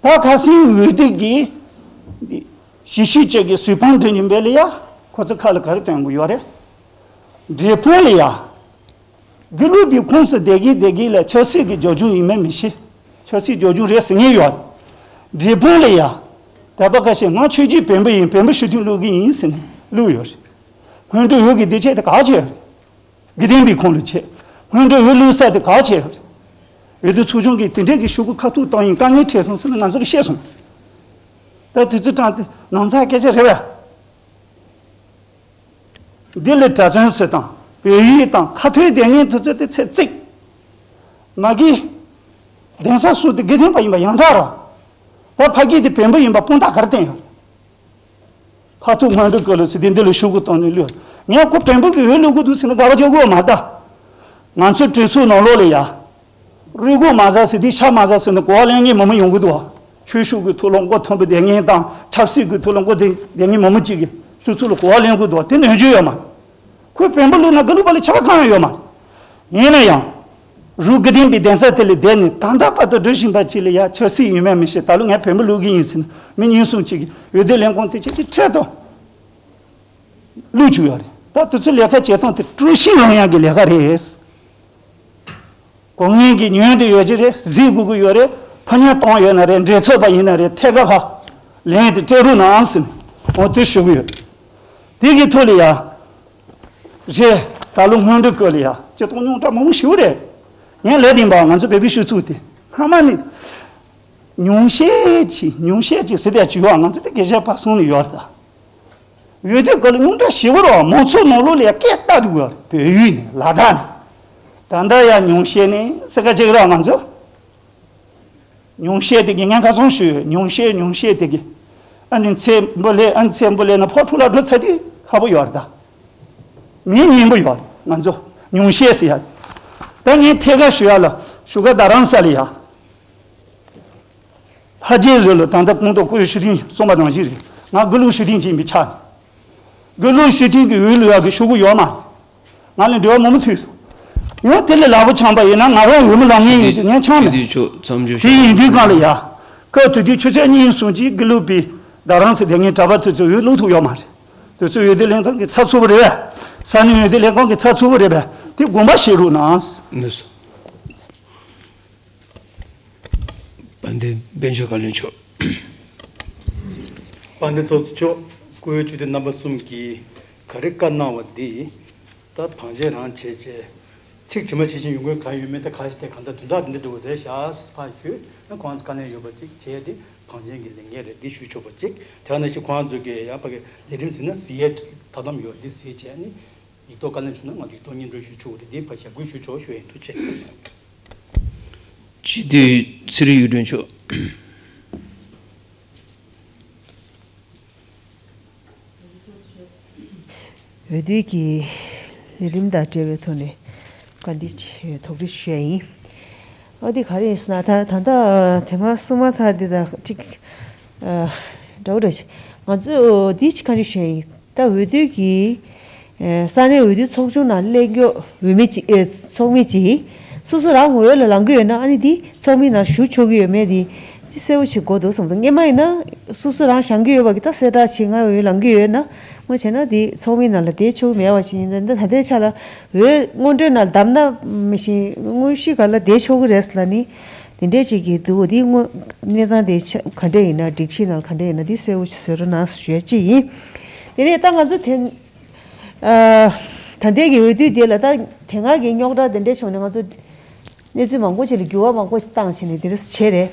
པ་རེད། ད་ཁ་སང་འོས་བསྡུ་གི་གཞི་ཤུགས་ཅིག་གི་གཟིགས་སྤང་འགྲོ་ཉིན་པས་ལ་ཡ་ཁོ་ཚོ་ཁ་ལ་ག་རེ་སྟོན་དགོས་ཡོད་རེད། འབྲས་སྤུངས་ལ་ཡ། དགེ་ལུགས་པའི་ཁོངས་སུ་བསྡད་ཀྱི་བསྡད་ཀྱི་ལ་ཆབ་སྲིད་ཀྱི་རྒྱབ་ལྗོངས་ཡིན་མིན་མི་ཤེས། ཆབ་སྲིད་རྒྱབ་ལྗོངས་རེད་ཟེར་ངེས་ཡོད། འབྲས་སྤུངས་ལ་ཡ། དད་པ་ཁ་ཤས་ང་ཆོས་བརྒྱུད་བོན་པོ་ཡིན། བོན་པོ་ཞུ་མཁན་བླུག་གི་ཡིན་ཟེར་ནས་བླུག་ཡོད་རེད། སྔོན་འགྲོའི་འོས་ཀྱི་སྡེ་ཆས་དེ་ག་བྱས་ཡོད་རེད། དགེ་ལྡན་པའི་ཁོངས་ལ་བྱས། སྔོན་འགྲོའི་འོས་བླུག་ས་དེ་ག་བྱས་ཡོད་རེད། འོས་བསྡུ་ཚོགས་ཆུང་གིས་དེ་འདྲས་ཀྱི་ཤོག་གུ་ཁ་ཐུག་བཏང་ཡིན་དཀའ་ངལ་འཕྲད་སོང་ཟེར་ནས་ང་ཚོ་ལ་བཤད་སོང་། ད་དུས་ཚོད་དྲངས་ཏེ་ནང་ཚགས་སྐད་ཆ་རེད་པས། འདི་ལས་གྲྭ་བཙུན་ཚོས་དང་བོད་ཡིག་དང་ཁ་ཐོའི་སྡེ་ངན་དེ་ཚོ་དེ་ཚེ་གཅིག་མ་གི་གདན་ས་སུ་དེ་དགེ་ལྡན་པ་ཡིན་པ་ཡང་དག་ར། ད་ཕ་གི་དེ་བོན་པོ་ཡིན་པ་དཔང་རྟགས་ག་རེ་བསྟན་ཡོད། ཁ་ཐུག་སྔོན་འགྲོ་སྐོར་ལ་ཚེ་འདི་འདི་ལ་ཤོག་གུ་བཏང་ནས་ལུས། ངས་ཁོ་བོན་པོ་གི་འོས་བླུག་གི་འདུག་ཟེར་ནས་དགའ་བ་བྱེད་དགོས་མ་ད། ང་ཚོའི་གྲོས་ཚོགས་ནང་ལོགས་ལ་ཡ། རུས་གོག་མ་ཟ་ཟེར་དེ་ཤ་མ་ཟ་ཟེར་ནས་གོ་བ་ལེན་མཁན་མང་པོ་ཡོང་གི་འདུག་བ། ཆོས་ཕྱོགས་ཀྱི་ཐོག་ལ་མགོ་འཐོམས་པའི་སྡེ་ངན་དང་ཆབ་སྲིད་ཀྱི་ཐོག་ལ་མགོ་བདེ་སྡེ་ངན་མང་པོ་ཅིག་གིས་སོ་སོ་ལ་གོ་བ་ལེན་གི་འདུག་བ། དེ་ནོན་རྒྱུ་ཡོད་མ་རེད། ཁོས་བོན་པོ་བླུགས་ན་དགེ་ལུགས་པ་ལ་ཁྱད་པར་གང་ཡང་ཡོད་མ་རེད། ཡིན་ན་ཡང་། རུས་དགེ་ལྡན་པའི་གདན་ས་དེ་ལ་བསྡད་ནས་ད་ལྟ་བར་དུ་འགྲོ་བཞིན་པ་ཅིག་ལ་ཡ་ཆབ་སྲིད་ཡིན་མིན་མི་ཤེས། ད་ལོ་ངས་བོན་པོ་བླུག་གི་ཡིན་ཟེར་ནས་མི་གཉིས་གསུམ་ཅིག་གིས་འོས་བསྡུ་ལས་ཁུངས་དེ་ཅིག་ཅིག་འཕྲལ་དུ་བླུགས་བཅུག་ཡོད་རེད། ད་དེ་ཚོའི་ལས་ཀ་བྱེད་སྟངས་དེ་དཀྲུག་ཤིང་རུང་ཡག་གི་ལས་ཀ་རེད། གོ་ངན་གྱི་ཉོན་དེ་ཡོད་ཀྱི་རེད། གཟིགས་དགོས་ཀྱི་ཡོད་རེད། ཕ་ཉར་གཏོང་ཡོད་ན་རེད། འབྲེལ་ཚབ་པ་ཡིན་ན་རེད། ཐད་ཀ་ཕ་ལན་དེ་སྤྲད་རོགས་གནང་ཟེར་ནས་འོ་དེ་ཞུ་གི་ཡོད། དེ་གི་ཐོག་ལ་ཡ། རེད། ད་ལོ་སྔོན་འགྲོ་སྐོར་ལ་ཡ་སྤྱིར་བཏང་རྙོག་དྲ་མང་པོ་ཞིག་རེད། ངས་ལས་དེ་འབའ་ང་ཚོ་བོད་པའི་སྤྱི་ཚོགས་དེ་སྔ་མ་ནས་ཉུང་ཤས་ཅིག་ཉུང་ཤས་ཅིག་ཟེར་བསྡད་ཀྱི་ཡོད། ང་ཚོ་དེ་དགེ་བཤེས་པ་གསུང་ནས་ཡོད་རེད་ད། འོས་བསྡུ་སྐབས་ལ་རྙོག་དྲ་ཞེ་པོ་རེད་བ། མང་ཚོགས་ནང་ལོགས་ལ་ཡ་སྐད་བཏགས་འདུག་བ། བོད་ཡིག་ནས་ལ་དྭགས་ནས། ད་ལྟ་ཡ་ཉུང་ཤས་ནས་སེ་ཀ་ཅིག་ར་ང་ཚོ། ཉུང་ཤས་དེ་གི་ངས་ཁ་སང་ཞུས་ཡོད། ཉུང་ཤས་ཉུང་ཤས་དེ་གི། ཨ་ནི་ཚེ་འབུ་ལས་ཨ་ནི་ཚེ་འབུ་ལས་ན་ཕོ་ཕྲུག་ལ་འགྲོ་ཚར་དུས་ཁག་པོ་ཡོད་རེད་ད། མི་སྙན་པོ་ཡོད་རེད་ང་ཚོ་ཉུང་ཤས་ཟེར་ཡ། ད་ངས་ཐད་ཀར་ཞུ་ཡ་ལ་བཞུགས་སྒར་རྡ་རམ་ས་ལ་ཡ། ལྷ་རྗེ་རི་ལ་ད་ལྟ་ཁོང་ཚོ་བཀུར་འོས་ཞུ་མཁན་གསུངས་པ་ནང་བཞིན་རེད། ང་དགེ་ལུགས་ཞུ་མཁན་ཅིག་ཡིན་པའི་ཆ་ནས། དགེ་ལུགས་ཞུ་མཁན་གྱི་འོས་བླུག་ཡག་གི་ཤོག་གུ་ཡོད་མ་རེད། ང་ལ་འབྲེལ་བ་མང་པོ་མཐུད་སོང་། ཡང་དེ་ལས་ལག་པ་འཆང་པ་ཡིན་ན་ང་རང་འོས་མི་ལངས་ངེས་ཡིན་དུས་ངས་འཆང་མེད། དེ་དུས་ཆོག་མཚམས་འཇོག་དེ་ཡིན་དུས་སྒང་ལ་ཡ། སྐབས་དེ་དུས་ཆུ་ཚོད་གཉིས་གསུམ་གྱིས་དགེ་ལུགས་པའི་རྡ་རམ་ས་དེ་ངའི་གྲྭ་པ་དེ་ཚོ་འོས་བླུག་ཐུབ་ཡོད་མ་རེད། དེ་ཚོ་འོས་བསྡུ་ལྷན་ཁང་གི་ཚབ་ཚུད་པོ་རེད་པས། ས་གནས་འོས་བསྡུ་ལྷན་ཁང་གི་ཚབ་ཚུད་པོ་རེད་པས། དེ་དགོངས་པ་བཞེས་རོགས་གནང་། དཔལ་ལྡན་དཔལ་འབྱོར་བཀའ་བློན་མཆོག་དཔལ་ལྡན་ཚོགས་གཙོ་མཆོག་བཀུར་འོས་སྤྱི་འཐུས་རྣམ་པ་གསུམ་གྱིས་ག་རེ་བཀའ་གནང་བ་འདི་ད་བང་ཆེན་རང་བྱས་བྱས་ཚིག་ཇི་མ་ཇི་བཞིན་ཡོང་དགོས་གང་ཡོད་མེད་ད་ག་ཞིག་དེ་གང་ལྟར་དོན་དག་འདི་འདྲ་འདུག་རེད་ཤག་ཕར་ཞུས་ན་ཁོང་ཚོ་བཀའ་ལན་ཡོད་པ་ཅིག་བྱས་ཏེ་བང་ཆེན་གྱི་ལས་འགན་རེད་འདི་ཞུ་ཆོག་པ་ཅིག་དེ་ག་ནང་བཞིན་ཁོང་ཚོ་གི་ཡང་ཕ་གི་ལས་རིམ་ཟིན་ན་གཟིགས་ཡས་ཐབས་ལམ་ཡོད་འདི་གཟིགས་བྱས་ནི། ཡིག་ཐོག་བཀའ་ལན་ཞུ་ན་ང་ཚོ་ཡིག་ཐོག་སྙན་སྒྲོན་ཞུ་ཆོག་གི་རེད། འདི་ཕར་ཞབས་སྐུལ་ཞུ་ཆོག་ཞུ་ཡིན། ཐུགས་རྗེ་ཆེ། སྤྱི་འཐུས་ཚེ་རིང་གཡུ་སྒྲོན་མཆོག་འོས་བསྡུ་གི་ལས་རིམ་དང་འབྲེལ་བའི་ཐོག་ནས་བཀའ་འདྲི་ཆེ་དོགས་འདྲི་ཞུ་ཡ་ཡིན། ཨ་འདི་ག་རེ་ཡིན་ཟེར་ན་ད་ད་ལྟ་དེ་མ་གསུངས་མ་ཐག་འདི་དང་གཅིག་འདྲ་བོ་འདྲ་ཞིག་ང་ཚོས་འདི་ཅིག་བཀའ་འདྲི་ཞུ་ཡ་ཡིན། ད་འོས་བསྡུ་གི་ས་གནས་འོས་བསྡུ་ཚོགས་ཆུང་ནང་སླེབས་མཁན་འོས་མི་གཅིག་ཨེ་ཚོགས་མི་གཅིག་སོ་སོ་རང་འོས་ལ་ལངས་ཀྱི་ཡོད་ན་ཨ་ནི་འདི་ཚོགས་མི་ནང་ཞུགས་ཆོག་གི་ཡོད་མེད་འདི་འདི་གསལ་པོ་ཞིག་དགོས་འདུག་བསམ་འདུག་སྔོན་མ་ཡིན་ན་སོ་སོ་རང་བཞེངས་ཀྱི་ཡོད་པ་གི་ད་གསལ་བསྒྲགས་བྱེད་ང་འོས་ལངས་ཀྱི་ཡོད་ན་མ་བྱས་ན་འདི་ཚོགས་མི་ནང་ལ་བསྡད་ཆོག་གི་མེད་པ་ཞིག་ཡིན། ད་ད་ལྟའི་ཆ་ལ་འོས་སྔོན་འགྲོའི་ནང་བདམས་ན་མི་ཤེས་དངོས་གཞི་ག་ལ་བསྡད་ཆོག་གི་རེད་ལབ་ནི་ དེ་འདྲས་ཅིག་གི་འདུག་འདི་དངོས་གནས་སྟངས་དེ་ཆ་ག་འདྲས་ཡིན་ན། སྒྲིག་གཞི་ནང་ག་འདྲས་ཡིན་ན། འདི་གསལ་བོ་ཞིག་བཟོ་རོགས་གནང་ཞུ་ཡ་གཅིག་ཡིན། དེ་ནས་ད་ང་ཚོ་དེ་ཨ་ད་ལྟའི་གི་འོས་བསྡུ་དེ་ལ་ད་དེ་སྔ་གི་རྙོག་དྲ་དེ་འདྲས་བྱུང་ནས་ང་ཚོ་གནས་ཚུལ་མང་པོ་ཞིག་ལ་འགྱུར་བ་མང་པོ་ཞིག་བཏང་བྱས་ནས་དེ་འདྲས་བྱས་རེད།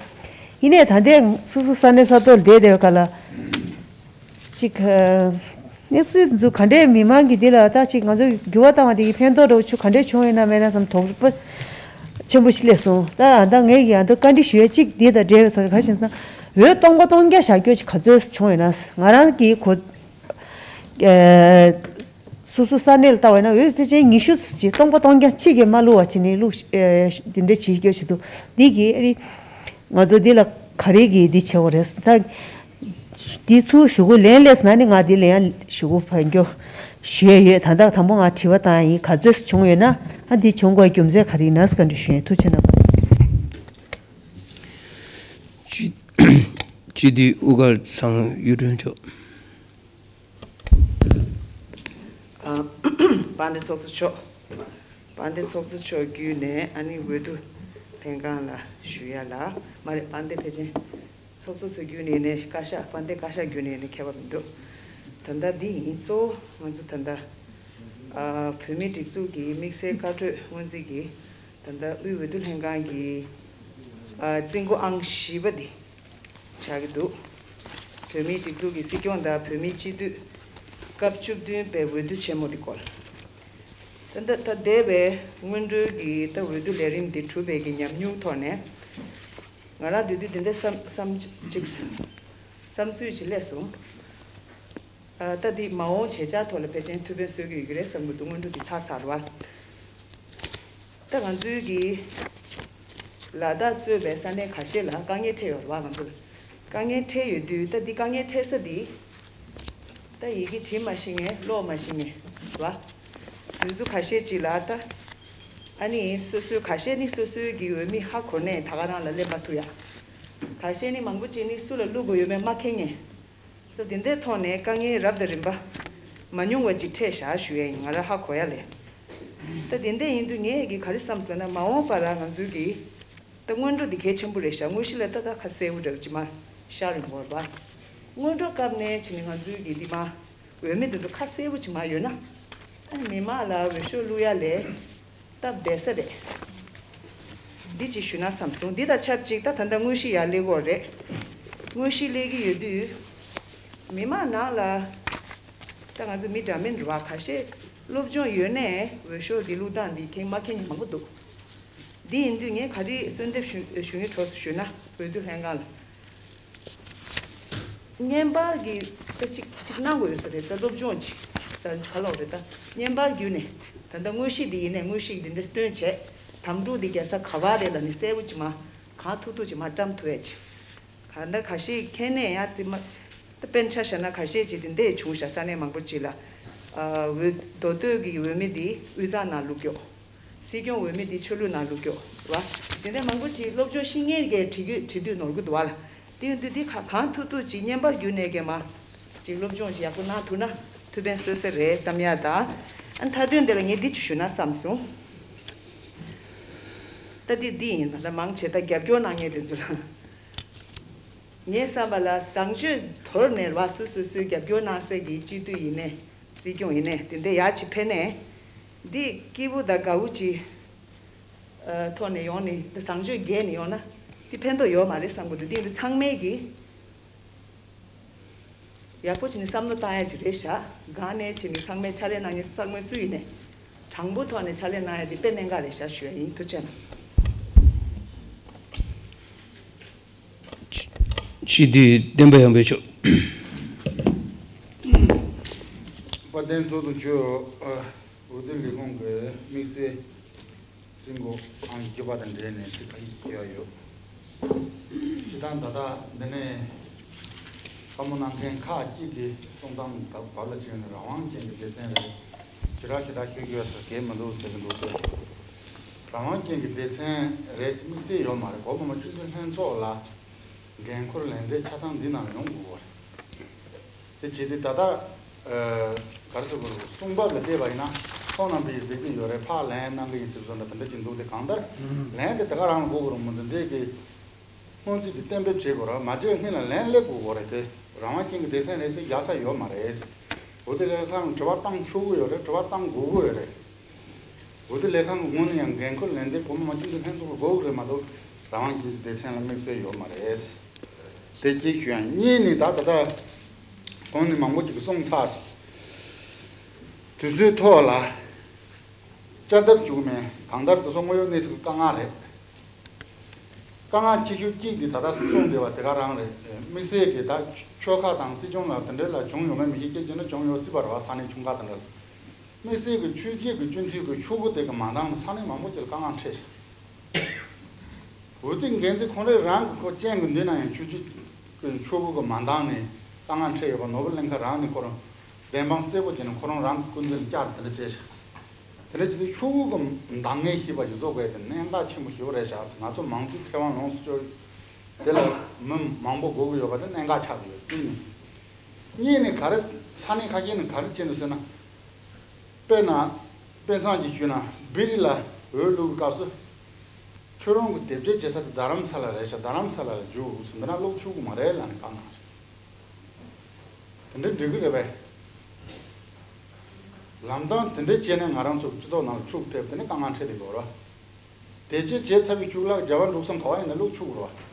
ཡིན་ནའི་ད་ལྟའི་སོ་སོ་ས་གནས་ས་ཐོག་ལ་བསྡད་བསྡད་པའི་སྐབས་ལ་ཅིག་ཨ་གནས་ཚུལ་འདི་ག་འདྲས་མི་མང་གི་འདི་ལ་ད་ཅིག་ང་ཚོས་འགྱུར་བ་བཏང་བ་དེ་གི་ཕན་ཐོགས་འདྲ་བོ་ཆུ་ག་འདྲས་བྱུང་ཡོད་ན་མེད་ན་བསམ་དོགས་པ་ཆེན་པོ་ཞིག་སླེབས་སོང་། ད་ཨ་ད་ངས་ཀྱི་ཨ་ད་བཀའ་འདྲི་ཞུ་ཡ་གཅིག་འདི་དང་འབྲེལ་བའི་ཐོག་ནས་ག་རེ་བྱས་ན། འོས་སྟོང་པ་སྟོང་རྐྱང་བཞག་རྒྱུ་ཅིག་ག་ཚོད་བྱུང་ཡོད་ན། ང་རང་གི་གོ་ཨ་སོ་སོ་ས་གནས་ལ་ལྟ་བ་ཡིན་ན་འོས་ཕལ་ཆེར་ཉི་ཤུ་ཅིག་སྟོང་པ་སྟོང་རྐྱང་ཕྱིས་ཀྱི་མ་བླུགས་པ་བྱས་ནས་བླུགས་ཨ་འདི་འདྲ་བྱེད་རྒྱུ་ཞིག་འདུག་འདི་གི་ཨ་རི་ང་ཚོ་འདི་ལ་ག་རེ་གི་འདི་བྱེད་དགོས་རེད། ད་འདི་ཚུར་ཞུ་སྒོ་ལན་སླེབས་ན་ནི་ང་འདི་ལ་ཡང་ཞུ་སྒོ་ཕར་འགྱོ་ཞུ་ཡས་ཡོད། ད་ལྟ་དང་པོ་ང་དྲི་བ་བཏང་ཡིན། ག་ཚོད་བྱུང་ཡོད་ན། ཨ་འདི་བྱུང་དགོས་རྒྱུ་མཚན་ག་རེ་ཡིན་ན་བཀའ་འདྲི་ཞུ་ཡིན། ཐུགས་རྗེ་གནང་། སྤྱི་སྤྱི་འཐུས་དབུ་དཀར་ཚང་གཡུ་སྒྲོན་མཆོག་ཨ་དཔལ་ལྡན་ཚོགས་གཙོ་མཆོག་དཔལ་ལྡན་ཚོགས་གཙོ་མཆོག་བརྒྱུད་ནས་ཨ་ནི་འོས་བསྡུ་ལྷན་ཁང་ལ་ཞུ་ཡ་ལ། མ་རེད། དཔལ་ལྡན་ཕལ་ཆེར་ཚོགས་གཙོ་ཚོ་བརྒྱུད་ནས་ནས་བཀའ་ཤག་དཔལ་ལྡན་བཀའ་ཤག་བརྒྱུད་ནས་ནས་ཁྱད་པར་མི་འདུག་ད་ལྟ་འདི་ཡིན། གཙོ་བོ་ང་ཚོ་ད་ལྟ་ཨ་བོད་མིའི་སྒྲིག་འཛུགས་ཀྱི་དམིགས་བསལ་བཀའ་གྲོས་སྔོན་རྩིས་ཀྱི་ད་ལྟ་དབུས་འོས་བསྡུ་ལྷན་ཁང་གི་ཨ་རྩིས་འགོ་ཨང་བཞི་པ་འདི་ཆགས་ཀྱི་འདུག་བོད་མིའི་སྒྲིག་འཛུགས་ཀྱི་སྲིད་སྐྱོང་དང་བོད་མིའི་སྤྱི་འཐུས་སྐབས་བཅུ་བདུན་པའི་འོས་བསྡུ་ཆེན་མོ་འདི་སྐོར། ད་ལྟ་ད་འདས་པའི་སྔོན་འགྲོའི་གི་ད་འོས་བསྡུ་ལས་རིམ་འདི་གྲུབ་པའི་གི་ཉམས་མྱོང་ཐོག་ནས་ང་རང་འདི་དུས་འདི་འདྲ་བསམ་བསམ་ཅིག་བསམ་ཚུལ་ཅིག་སླེབས་སོང་། ཨ་ད་འདི་མ་འོངས་བྱེད་འཆར་ཐོག་ལ་ཕལ་ཆེར་ཐུགས་ཕན་གསོས་ཀྱི་ཡོད་ཀྱི་རེད་བསམ་གྱི་འདུག་སྔོན་འགྲོ་འདི་ཚར་ཚར་བ། ད་ང་ཚོའི་གི་ལ་དྭགས་གཙོས་པའི་ས་གནས་ཁ་ཤས་ལ་དཀའ་ངལ་འཕྲད་ཡོད་རེད་བ། ང་ཚོར་དཀའ་ངལ་འཕྲད་ཡོད་དུས་ད་འདི་དཀའ་ངལ་འཕྲད་ས་འདི་ད་ཡི་གེ་བྲིས་མ་ཤེས་མཁན། ཀློག་མ་ཤེས་མཁན་རེད་བ། དེ་ཚོ་ཁ་ཤས་ཅིག་ལ་ད་ཨ་ནི་སོ་སོའི་ཁ་ཤས་ནི་སོ་སོའི་གི་འོས་མི་ཧ་གོ་ནས་ད་ག་རང་ལ་སླེབས་མ་ཐུབ་ཡ། ཁ་ཤས་ནི་མང་པོ་ཅིག་ནི་སུ་ལ་བླུག་དགོས་ཡོད་མེད་མ་མཁྱེན་མཁན། ཚོ་དེ་འདྲའི་ཐོག་ནས་དཀའ་ངལ་རབ་དང་རིམ་པ་མ་མྱོང་བ་ཅིག་འཕྲད་བཞག་ཞུ་ཡ་ཡིན། ང་རང་ཧ་གོ་ཡ་ལས། ད་དེ་འདྲ་ཡིན་དུས་ངས་ཀྱིས་ག་རེ་བསམ་སོང་ན། མ་འོངས་པ་ལ་ང་ཚོའི་གི་ད་སྔོན་འགྲོ་འདི་གལ་ཆེན་པོ་རེད་ཤག་དངོས་གཞི་ལ་ད་ད་ཁ་གསལ་པོ་འདྲ་བོ་ཅིག་མ་ཤར་ཡོང་གི་རེད་པ། སྔོན་འགྲོ་སྐབས་ནས་བྱས་ནས་ང་ཚོའི་གི་འདི་མ་འོས་མི་འདི་ཚོ་ཁ་གསལ་པོ་ཅིག་མ་ཡོད་ན། ཨ་ནི་མི་མང་ལ་འོས་ཤོག་བླུག་ཡ་ལས་སྟབས་བདེ་ས་རེད། འདི་ཅིག་ཞུ་ན་བསམ་སོང་། འདི་དང་ཆབས་ཅིག་ད་ད་ལྟ་དངོས་གཞི་ཡར་སླེབས་ཀྱི་ཡོད་རེད། དངོས་གཞི་སླེབས་ཀྱི་ཡོད་དུས་མི་མང་ནང་ལ་ད་ང་ཚོ་མི་འདྲ་མིན་རེད་བ། ཁ་ཤས་སློབ་སྦྱོང་ཡོད་ནའི་འོས་ཤོག་འདི་བླུག་སྟངས་འདི་མཁྱེན་མ་མཁྱེན་མཁན་མང་པོ་འདུག་འདི་ཡིན་དུས་ངས་ག་རེ་གསོལ་འདེབས་ཞུ་ཞུ་ཡིན་གྲོགས་སུ་ཞུས་ན། འོས་བསྡུ་ལྷན་ཁང་ལ་བརྙན་པར་གྱི་ད་ཅིག་ཅིག་གནང་དགོས་ཡོད་ས་རེད། ད་སློབ་སྦྱོང་ཅིག་ད་ག་ལོག་རེད། ད་བརྙན་པར་བརྒྱུད་ནས་ད་ལྟ་དངོས་གཞི་འདི་ཡིན་ནའི་དངོས་གཞི་འདི་འདྲ་སྟོན་བྱས། དམ་ཕྲུག་འདི་རྒྱལ་ས་ག་བ་རེད་ལབ་ནས་གསལ་པོ་ཅིག་མ་གང་ཐུབ་ཐུབ་ཅིག་མ་བཀྲམ་ཐུབ་ཡས་ཅིག་གང་ལྟར་ཁ་ཤས་མཁྱེན་ནས་ཡང་དེ་མ་ད་དཔེར་ན་ཆ་བཞག་ན་ཁ་ཤས་ཅིག་དེ་འདྲས་བྱུང་ཤག་ས་གནས་མང་པོ་ཅིག་ལ། ཨ་འོས་མདོ་སྟོད་ཀྱི་འོས་མི་དེ་དབུས་གཙང་ནང་བླུགས་ཀྱོག་སྲིད་སྐྱོང་འོས་མི་དེ་ཆོས་ལུགས་ནང་བླུགས་ཀྱོག་ར། དེ་འདྲས་མང་པོ་ཅིག་སློབ་སྦྱོང་ཤེས་མཁན་གྱིས་བྲིས་རྒྱུ་བྲིས་དུས་ནོར་གྱི་འདུག་བ་ལ། དེ་ཡིན་དུས་དེ་ག་གང་ཐུབ་ཐུབ་ཅིག་བརྙན་པར་བརྒྱུད་ནས་ཀྱི་མ་ཅིག་སློབ་སྦྱོང་ཅིག་ཡག་པོ་གནང་ཐུབ་ན་ཐུགས་ཕན་གསོས་ས་རེད་བསམ་ཡ་དང་། ཨ་མཐའ་དོན་དེ་ལ་ངས་འདི་ཅིག་ཞུས་ན་བསམ་སོང་། ད་འདི་འདི་ཡིན། ད་ལྟ་མང་ཆེ་ད་རྒྱབ་སྐྱོར་གནང་མཁན་དེ་ཚོ་ལ། ངས་བསམ་པ་ལ་བཟང་སྤྱོད་དོར་ནས་ར། སོ་སོ་སོའི་རྒྱབ་སྐྱོར་གནང་སའི་གི་སྤྱི་འཐུས་ཡིན་ནའི་སྲིད་སྐྱོང་ཡིན་ནའི་དེ་འདྲ་ཡག་ཅིག་ཕེབས་ནའི་འདི་སྐྱིད་པོ་དང་དགའ་བོ་ཅིག་ཨ་ཐོག་ནས་ཡོང་ནས་འདི་བཟང་སྤྱོད་རྒྱས་ནས་ཡོང་ན་འདི་ཕན་ཐོགས་ཡོད་མ་རེད་བསམ་གི་འདུག་འདི་འདི་ཚང་མས་གི་ཡག་པོ་བྱས་ནས་བསམ་བློ་བཏང་ཡ་ཅིག་རེད་ཤག་སྒང་ནས་བྱས་ནས་ཚང་མས་ཕྱག་ལས་གནང་མཁན་ཚང་མས་སུ་ཡིན་ནའི་དྲང་པོ་ཐོག་ནས་ཕྱག་ལས་གནང་ཡ་དེ་དཔེ་གནད་འགག་རེད་ཤག་ཞུ་ཡ་ཡིན། ཐུགས་རྗེ་གནང་། སྤྱི་འཐུས་བསྟན་པ་ཡར་འཕེལ་མཆོག་དཔལ་ལྡན་ཚོགས་གཙོ་མཆོག་འོས་བསྡུ་ལས་ཁུངས་ཀྱི་དམིགས་བསལ་རྩིས་འགོ་ཨང་བརྒྱད་པ་དང་འབྲེལ་ནས་ཅིག་ཕ་ཡིག་ཞུ་ཡ་ཡོད། སྤྱིར་བཏང་ད་ལྟ་འདི་ནས་བཀའ་མོལ་གནང་མཁན་ཁག་ཅིག་གིས་གསུང་སྟངས་བར་ལ་བྱས་ནས་རང་དབང་ཅན་གྱི་སྡེ་ཚན་རེད། ཞེ་དྲག་ཞེ་དྲག་ཤོད་རྒྱུ་ཡོད་ས་གང་མི་འདུག་ཟེར་གྱི་འདུག་སྟེ། རང་དབང་ཅན་གྱི་སྡེ་ཚན་རེད་དམིགས་བསལ་ཡོད་མ་རེད། གོ་མ་མ་ཆུ་ཚོད་ལྷན་ཚོགས་ལ་འགན་འཁུར་ལེན་སའི་ཆ་ཚང་འདི་ནང་ཡོང་དགོས་པ་རེད། དེ་བྱས་ཏེ་ད་ལྟ་ཨ་ག་རེ་ཟེར་དགོས་རེད། གསུང་བབ་ལ་བལྟས་པ་ཡིན་ན་ ཁོང་རྣམ་པས་གཟིགས་ཀྱི་ཡོད་རེད། ཕར་ལན་གནང་གི་ཡིན་ཟེར་བཟོ་འདྲ་དེ་འདྲ་ཅིག་འདུག་སྟེ། གང་ལྟར་ལན་དེ་དེ་ག་རང་ལ་དགོས་ཀྱི་རེད་མོ། འདི་འདྲའི་གི་སྔོན་རྩིས་དེ་གཏན་འབེབས་བྱེད་དགོས་རེད། མ་བྱས་སྔོན་ལ་ལན་སླེབས་དགོས་རེད་དེ། རང་དབང་ཅན་གྱི་སྡེ་ཚན་རེད་ཟེར་རྒྱག་ས་ཡོད་མ་རེད། འོ་དེ་ལས་ཁང་དྲི་བ་བཏང་ཆོག་གི་ཡོད་རེད། དྲི་བ་བཏང་དགོས་ཀྱི་ཡོད་རེད། འོ་དེ་ལས་ཁང་གི་ངོས་ནས་ཡང་འགན་ཁུར་ལེན་ཏེ་བོད་མི་མང་སྤྱི་འཐུས་ལྷན་ཚོགས་ལ་དགོས་ཀྱི་རེད་མ་གཏོགས། རང་དབང་ཅན་གྱི་སྡེ་ཚན་ལ་དམིགས་བསལ་ཡོད་མ་རེད། དེ་གཅིག་ཞུ་ཡང་། གཉིས་ནི་ད་ད་ལྟ་གོང་ནས་མང་པོ་ཅིག་གིས་གསུངས་ཚར་སོང་། དུས་ཚོད་ཐོག་ལ་བསྐྱར་ལྡབ་ཞུ་གི་མེད། གང་ལྟར་དེ་ཚོ་དངོས་ཡོད་གནས་ཚུལ་དཀའ་ངལ་རེད། དཀའ་ངལ་ཆེ་ཤོས་གཅིག་དེ་ད་ལྟ་གསུངས་བསྡད་པ་དེ་ག་རང་རེད། དམིགས་བསལ་གྱི་ད་ཆོལ་ཁ་དང་སྲིད་སྐྱོང་ལ་དེ་འདྲ་ལ་བྱུང་ཡོད་མེད་མི་ཤེས། སྐད་ཆ་ནི་བྱུང་ཡོད་སྲིད་པ་རེད་བ། ས་གནས་ཆུང་ཁག་དེ་འདྲ་ལ། དམིགས་བསལ་གྱི་ཆོས་བརྒྱུད་ཀྱི་སྤྱི་འཐུས་ཀྱི་ཤོག་གུ་དེ་གི་མ་འདང་ནས་ས་གནས་མང་པོ་ཅིག་ལ་དཀའ་ངལ་འཕྲད་ཤག་འོ་དེ་འགན་འཛིན་ཁོང་རང་རང་གི་ཁོ་སྤྱན་གྱི་མདུན་ན་ཡང་ཆོས་བརྒྱུད་ཀྱི་ཤོག་གུ་གི་མ་འདང་ནས་དཀའ་ངལ་འཕྲད་ཡོད་པ། ནོར་བུ་གླིང་ཁ་རང་ནས་ཁོ་རང་བདེན་དཔང་གསལ་པོ་བྱས་ནས་ཁོ་རང་རང་གི་སྐུ་མདུན་ལ་བཅར་དེ་འདྲ་བྱས་ཤག་དེ་འདྲ་བྱས་ཏེ་ཤོག་གུ་གི་འདང་ངེས་ཤེས་པ་ཞིག་བཟོ་དགོས་དེ་གནད་འགག་ཆེན་པོ་ཞིག་རེད་ཤག་ང་ཚོ་མང་གཙོའི་ཁེ་དབང་ལོངས་སུ་སྤྱོད་དེ་ལ་མི་མང་པོ་དགོས་ཀྱི་ཡོད་པ་དེ་གནད་འགག་ཆགས་ཀྱི་ཡོད། གཅིག་ནས། གཉིས་ནས་ག་རེ། ས་གནས་ཁ་ཤས་ནས་ག་རེ་བྱས་འདུག་ཟེར་ན། དཔེར་ན། དཔེ་མཚམས་ཀྱིས་ཞུས་ན་སྦི་རི་ལ་འོས་བླུག་གི་སྐབས་སུ། ཁྱོད་རང་གི་དེབ་སྐྱེལ་བྱེད་ས་དེ་རྡ་རམ་ས་ལ་རེད་ཤག་རྡ་རམ་ས་ལ་ལ་རྒྱུགས་ཟེར། འདི་ན་བླུག་ཆོག་གི་མ་རེད་ལབ་ནས་བཀའ་གནང་རེད། དེ་འདྲ་འགྲིག་གི་རེད་པས། ལམ་སྟངས་དེ་འདྲ་བྱས་ནས་ང་རང་ཚོ་གི་སྤྱི་ཚོགས་ནང་ལ་ཤུགས་ཐེབས། དེ་ནས་དཀའ་ངལ་འཕྲད་བསྡད་ཡོད་རེད། དེ་ཅི་བྱས་ཚར་བའི་ཤུགས་ལ་རྒྱ་བལ་འབྲུག་གསུམ་ག་བ་ཡིན་ན་བླུག་ཆོག་གི་རེད་པ།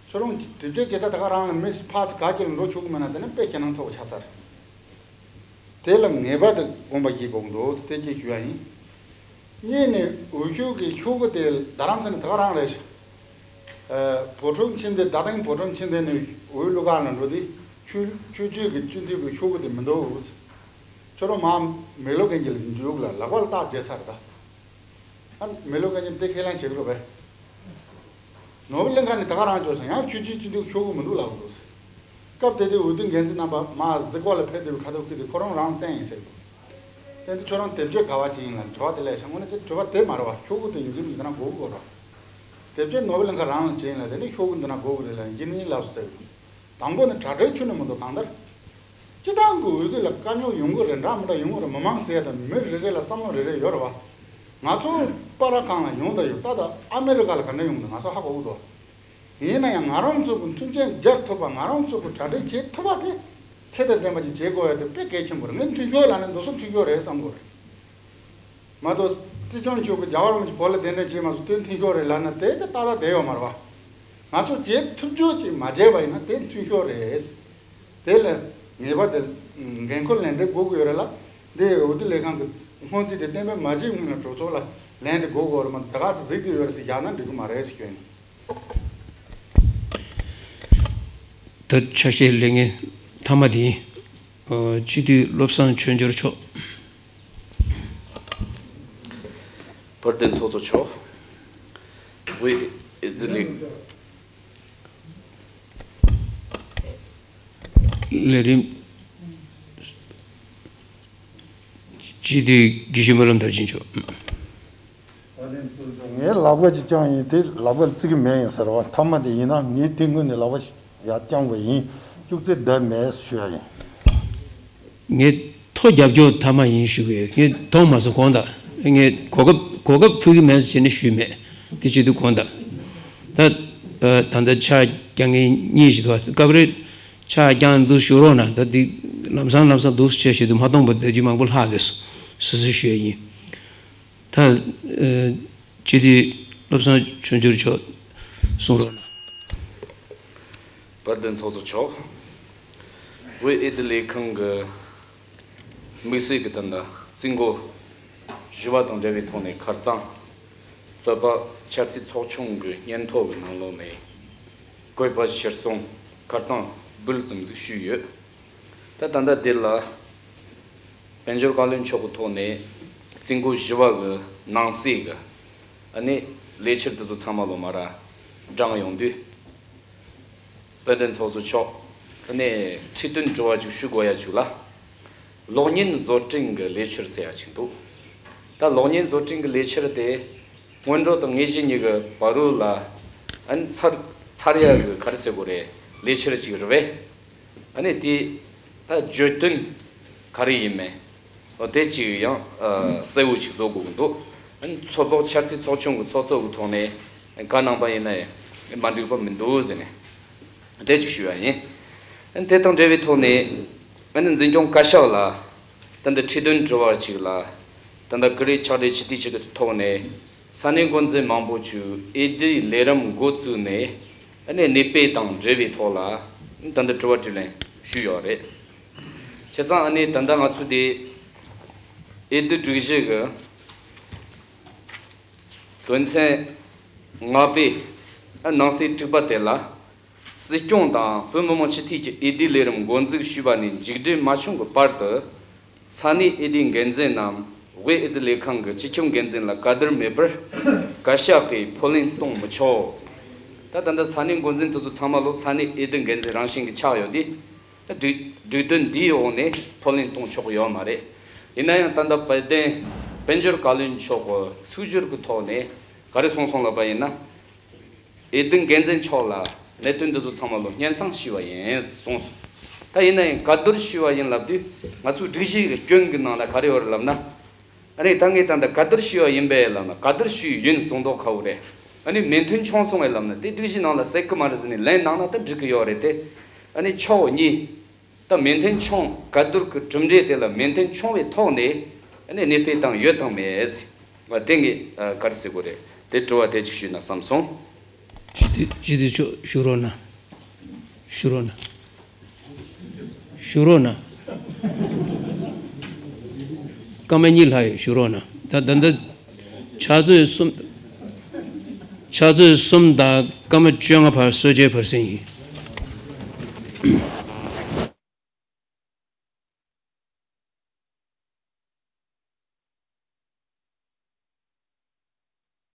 ཁྱོད་རང་དེབ་སྐྱེལ་བྱེད་ས་དེ་ག་རང་ལ་མི་ཕར་ཚུར་ག་གི་ལ་འགྲོ་ཆོག་གི་མེད་ན། དེ་ནི་དཔེ་ཞེད་སྣང་ཚ་པོ་ཆགས་ཚར། དེ་ལ་ངེས་པར་དུ་དགོངས་པ་བཞེས་དགོས་འདུག་དེ་གཅིག་ཞུ་ཡ་ཡིན། གཉིས་ནས་འོས་ཤོག་གི་ཤོག་གུ་དེ་རྡ་རམ་ས་ནས་དེ་ག་རང་རེད་ཤག་ཨ། བོད་ཁྲོམ་ཕྱི་འདི། རྡ་སྟེང་བོད་ཁྲོམ་ཕྱི་འདི་ནས་འོས་བླུག་ག་ལ་འགྲོ་དུས་ཆོས་ཆོས་བརྒྱུད་ཀྱི་སྤྱི་འཐུས་ཀྱི་ཤོག་གུ་དེ་མི་འདུག་ཁྱོད་རང་མར་མེག་ལོར་དགོན་གྱི་ལ་འཇུག་ལ་ལག་པ་ལ་རྟགས་བྱས་ཚར་ད། ཨ། མེག་ལོར་དགོན་གྱི་དེ་ཁས་ལེན་བྱེད་ཀྱི་རེད་པས། ནོར་བུ་གླིང་ཁ་ནས་དེ་ག་རང་བྱོས་སོང་། ཡང་ཆོས་བརྒྱུད་སྤྱི་འཐུས་ཤོག་གུ་མི་འདུག་ལབ་འདུག་སྐབས་དེ་དུས་འོས་བསྡུ་འགན་འཛིན་རྣམ་པ་མར་གཟིགས་སྐོར་ལ་ཕེབས་བསྡད་པའི་ཁ་ཐུག་ཁུལ་དུ་ཁོ་རང་རང་བསྟན་ཡིན་ཟེར་འདུག་དེ་འདི་ཁྱོད་རང་དེབ་སྐྱེལ་ག་བ་ཅིག་ཡིན་ལབ་དྲི་བ་དེ་སླེབས་ཤག་དངོས་གནས་ཅིག་དྲི་བ་དེ་མ་རེད་པ། ཤོག་གུ་དེ་ཡིན་གཅིག་མིན་གཅིག་དེ་ན་དགོས་ཀྱི་ཡོད་རེད། དེབ་སྐྱེལ་ནོར་བུ་གླིང་ཁ་རང་ལ་བྱས་ཡིན་ལབ། དེ་ནི་ཤོག་གུ་འདི་ན་དགོས་ཀྱི་རེད་ལབ། ཡིན་གཅིག་མིན་གཅིག་ལབ་ཟེར། དང་པོ་ནི་དྲ་སྦྲེལ་ཁྱོན་ནས་མི་འདུག་གང་ལྟར། སྤྱི་བཏང་གི་འོས་བསྡུ་ལ་དཀའ་རྙོག་ཡོང་གི་རེད། འདྲ་མི་འདྲ་ཡོང་གི་རེད། མི་མང་ཟེར་ཡ་དང་མི་རེ་རེ་ལ་བསམ་བློ་རེ་རེ་ཡོད་རེད་པ། ང་ཚོ་སྤ་ར་ཁང་ལ་ཡོང་དང་ཡོད། ད་ལྟ་ཨ་མེ་རི་ཀ་ལ་ག་འདྲ་ཡོང་འདུག་ང་ཚོ་ཧ་གོ་གི་འདུག་ཡིན་ན་ཡང་ང་རང་ཚོ་གི་མཐུན་རྐྱེན་སྦྱར་ཐུབ་པ། ང་རང་ཚོ་གི་གྲ་སྒྲིག་བྱེད་ཐུབ་པ་དེ་ཚད་དང་ལྡན་པ་ཅིག་བྱེད་དགོས་ཡ་དེ་དཔེ་གལ་ཆེན་པོ་རེད། ངས་མཐུན་ཤོས་ལབ་ན་འདུག་སེ་མཐུན་ཤོས་རེད་བསམ་གི་རེད། མ་གཏོགས་སྲིད་སྐྱོང་མཆོག་གིས་རྒྱལ་བ་རིན་པོ་ཆེ་བོད་ལ་གདན་འདྲེན་བྱས་མ་སོང་དེ་མཐུན་ཤོས་རེད་ལབ་ན་དེ་ད་ཏག་ཏག་བསྡད་ཡོད་མ་རེད་པ། ང་ཚོ་བྱེད་ཐུབ་རྒྱུ་ཅིག་མ་བྱས་པ་ཡིན་ན་དེ་མཐུན་ཤོས་རེད། དེ་ལ་ངེས་པར་དུ་འགན་ཁུར་ལེན་འདེབས་དགོས་ཀྱི་ཡོད་རེད་ལ། འདི་འོས་བསྡུ་ལས་ཁང་གི་སྔོན་རྩིས་དེ་གཏན་འབེབས་མ་བྱས་སྔོན་ལ་གྲོས་ཚོགས་ལ་ལན་དེ་དགོས་ཀྱི་ཡོད་རེད་མ་གཏོགས། ད་ག་ཚོད་གཟིགས་ཀྱི་ཡོད་རེད་ཟེར་བཞག་ན་འགྲིག་གི་མ་རེད་ཟེར་ཞུ་ཡ་ཡིན། ད་ཆ་ཤས་ལེན་མཁན་མཐའ་མ་དེ་ཡིན། ཨ། སྤྱི་འཐུས་བློ་བཟང་ཆོས་འབྱོར་མཆོག་བོད་དོན་ཚོགས་གཙོ་མཆོག་དབུས་ཨེ་ཛི་ལི་ལས་རིམ། སྤྱི་འཐུས་དགེ་བཤེས་སྨོན་ལམ་མཐར་ཕྱིན་མཆོག་ངས་ལག་པ་ཅིག་བརྐྱངས་ཡིན། དེ་ལག་པ་ལ་བརྩི་གི་མེད་ཡིན་ཟེར་བ། མཐའ་མ་དེ་ཡིན་ན་ངས་དེ་སྔོན་ནས་ལག་པ་ཡར་བརྐྱངས་པ་ཡིན། ཅུང་ཙེ་བསྡད་མེད་ཞུ་ཡ་ཡིན། ངས་ཐོ་རྒྱབ་སྐྱོར་མཐའ་མ་ཡིན་ཞུ་གི་ཡོད། ངས་མཐོང་མ་སོང་གོང་དག་ངས་གོ་སྐབས་གོ་སྐབས་ཕུལ་གི་མེད་ཟེར་ནས་ཞུས་མེད། དེ་བྱེད་དུས་གོང་དག་ད་ད་ལྟ་ཕྱག་རྒྱག་མཁན་གཉིས་ཤིག་འདུག་སྐབས་རེ་ཕྱག་རྒྱག་འདུག་ཞུ་རོགས་གནང་། ད་འདི་ལམ་སང་ལམ་སང་འདུག་བྱས་བྱེད་དུས་མ་གཏོང་པ་བསྡད་རྒྱུ་མང་པོ་ལྷག་བསྡད་སོང་། སོ་སོས་ཞུ་ཡ་ཡིན། ད་ཨ། སྤྱི་འཐུས་བློ་བཟང་ཆོས་འབྱོར་མཆོག་གསུང་རོགས་གནང་། བོད་དོན་ཚོགས་གཙོ་མཆོག་དབུས་ཨེ་ཛི་ལས་ཁང་གི་དམིགས་བསལ་གྱི་དོན་དུ་རྩིས་འགོ་བཞི་པ་དང་འབྲེལ་བའི་ཐོག་ནས་ཁ་རྩང་རྩོད་པ་འཆར་རྩིས་ཚོགས་ཆུང་གི་སྙན་ཐོ་གི་ནང་ལོགས་ནས་བཀོད་པ་གཞིར་བཟུང་ཁ་རྩང་འབུལ་ཙམ་ཞིག་ཞུས་ཡོད། ད་ད་ལྟ་འདི་ལ་དཔལ་འབྱོར་བཀའ་བློན་མཆོག་གི་ཐོག་ནས་རྩིས་འགོ་བཞི་པ་གི་ནང་གསེས་གི་ཨ་ནི་ལས་འཆར་འདི་ཚོ་ཚང་མ་ལོ་མ་ར་བགྲངས་ཡོང་དུས། དཔལ་ལྡན་ཚོགས་གཙོ་མཆོག་ཨ་ནི་ཁྲིད་སྟོན་དྲི་བ་ཅིག་ཞུ་དགོས་ཡ་བྱུང་ལ། གློག་བརྙན་བཟོ་སྐྲུན་གི་ལས་འཆར་ཟེར་ཡ་ཅིག་འདུག་ད་གློག་བརྙན་བཟོ་སྐྲུན་གི་ལས་འཆར་དེ་སྔོན་འགྲོ་དང་དངོས་གཞི་གཉིས་ཀྱི་བར་རུ་ལ་ཨ་ནི་ཚར་ཚར་ཡ་གི་ག་རེ་ཟེར་དགོས་རེད། ལས་འཆར་ཅིག་རེད་པས། ཨ་ནི་དེ་ད་བརྗོད་དོན་ག་རེ་ཡིན་མིན། དེ་གཅིག་ཡང་གསལ་བོ་ཞིག་བཟོ་དགོས་ཀྱི་འདུག། ཚོད་དཔག་འཆར་རྩིས་ཚོགས་ཆུང་གི་ཚོགས་གཙོ་གི་ཐོག་ནས་ག་གནང་པ་ཡིན་ན་ཡང་མ་འགྲིག་པ་མི་འདུག་ཟེར་ནས་དེ་གཅིག་ཞུས་པ་ཡིན། དེ་དང་འབྲེལ་བའི་ཐོག་ནས་འཛིན་སྐྱོང་བཀའ་ཤག་ལ་ད་ལྟ་ཁྲི་དོན་དྲི་བ་གཅིག་ལ། ད་ལྟ་ཀུ་རེ་ཕྱག་སྦྲེལ་སྤྱི་འཐུས་གཅིག་གི་ཐོག་ནས་ས་གནས་འགོ་འཛིན་མང་པོ་ཅིག་འོས་བསྡུའི་ལས་རིམ་འགོ་བཙུགས་ནས་ཨ་ནི་གནས་སྤོས་དང་འབྲེལ་བའི་ཐོག་ལ་ད་ལྟ་དྲི་བ་དྲིས་ལན་ཞུས་ཡོད་རེད། བྱས་ཙང་ཨ་ནི་ད་ལྟ་ང་ཚོ་དེ་འོས་བསྡུ་སྒྲིག་གཞི་གི་དོན་ཚན་ལྔ་པའི་ནང་གསེས་དྲུག་པ་དེ་ལ། སྲིད་སྐྱོང་དང་བོད་མི་མང་སྤྱི་འཐུས་ཀྱི་འོས་བསྡུའི་ལས་རིམ་འགོ་འཛུགས་ཞུས་པ་ནས་མཇུག་སྒྲིལ་མ་བྱུང་གི་བར་དུ། ས་གནས་འོས་བསྡུའི་འགན་འཛིན་ནམ་དབུས་འོས་བསྡུ་ལས་ཁང་གི་སྤྱི་ཁྱབ་འགན་འཛིན་ལ་ག་བསྡུར་མེད་པར་བཀའ་ཤག་གིས་ཕོགས་ལེན་གཏོང་མི་ཆོག། ད་ད་ལྟ་ས་གནས་འགོ་འཛིན་དེ་ཚོ་ཚང་མ་ལོ་ས་གནས་འོས་བསྡུ་འགན་འཛིན་རང་བཞིན་གྱི་ཆགས་ཡོད་དུས། སྒྲིག་སྒྲིག་དོན་འདིའི་འོག་ནས་ཕོགས་ལེན་གཏོང་ཆོག་གི་ཡོད་མ་རེད། ཡིན་ན་ཡང་ད་ལྟ་དཔལ་ལྡན་དཔལ་འབྱོར་བཀའ་བློན་མཆོག་གི་ཚིག་སྦྱོར་གྱི་ཐོག་ནས་ག་རེ་གསུངས་སོང་ལབ་པ་ཡིན་ན། འོས་བསྡུ་འགན་འཛིན་མཆོག་ལ་གནད་དོན་འདི་ཚོ་ཚང་མ་ལོ་སྙན་སེང་ཞུས་པ་ཡིན་གསུངས་སོང་། ད་ཡིན་ན་ཡང་ག་བསྡུར་ཞུས་པ་ཡིན་ལབ་དུས་ང་ཚོའི་སྒྲིག་གཞི་གི་སྐྱོན་གྱི་ནང་ལ་ག་རེ་ཡོད་རེད་ལབ་ན། ཨ་ནི་ད་ངས་ད་ལྟ་ག་བསྡུར་ཞུས་པ་ཡིན་པས་ལབ་ན་ག་བསྡུར་ཞུས་ཡིན་གསུང་མདོག་ཁ་པོ་རེད། ཨ་ནི་མོས་མཐུན་བྱུང་སོང་བས་ལབ་ན་དེ་སྒྲིག་གཞི་ནང་ལ་གསལ་གི་མ་རེད་ཟེར་ནས་ལན་གནང་ན་ད་འགྲིག་གི་ཡོད་རེད་དེ། ཨ་ནི་ཕྱོགས་གཉིས། ད་མོས་མཐུན་བྱུང་ག་བསྡུར་གི་གྲུབ་འབྲས་དེ་ལ་མོས་མཐུན་བྱུང་བའི་ཐོག་ནས་ཨ་ནི་གནས་སྤོས་བཏང་ཡོད་དང་མེད་ཟེར་བ་དེ་ངས་ག་རེ་ཟེར་དགོས་རེད་དེ་དྲི་བ་དེ་གཅིག་ཞུས་ན་བསམ་སོང་། ཞི་བདེ་ཞི་བདེ་ཆོག་ཞུ་རོགས་གནང་། ཞུ་རོགས་གནང་། ཞུ་རོགས་གནང་། སྐར་མ་གཉིས་ལྷག་ཡོད་ཞུ་རོགས་གནང་། ད་ད་ལྟ་ཕྱག་ཚོད་གསུམ། ཕྱག་ཚོད་གསུམ་དང་སྐར་མ་བཅོ་ལྔ་བར་གསོལ་ཇའི་བར་གསེང་ཡིན།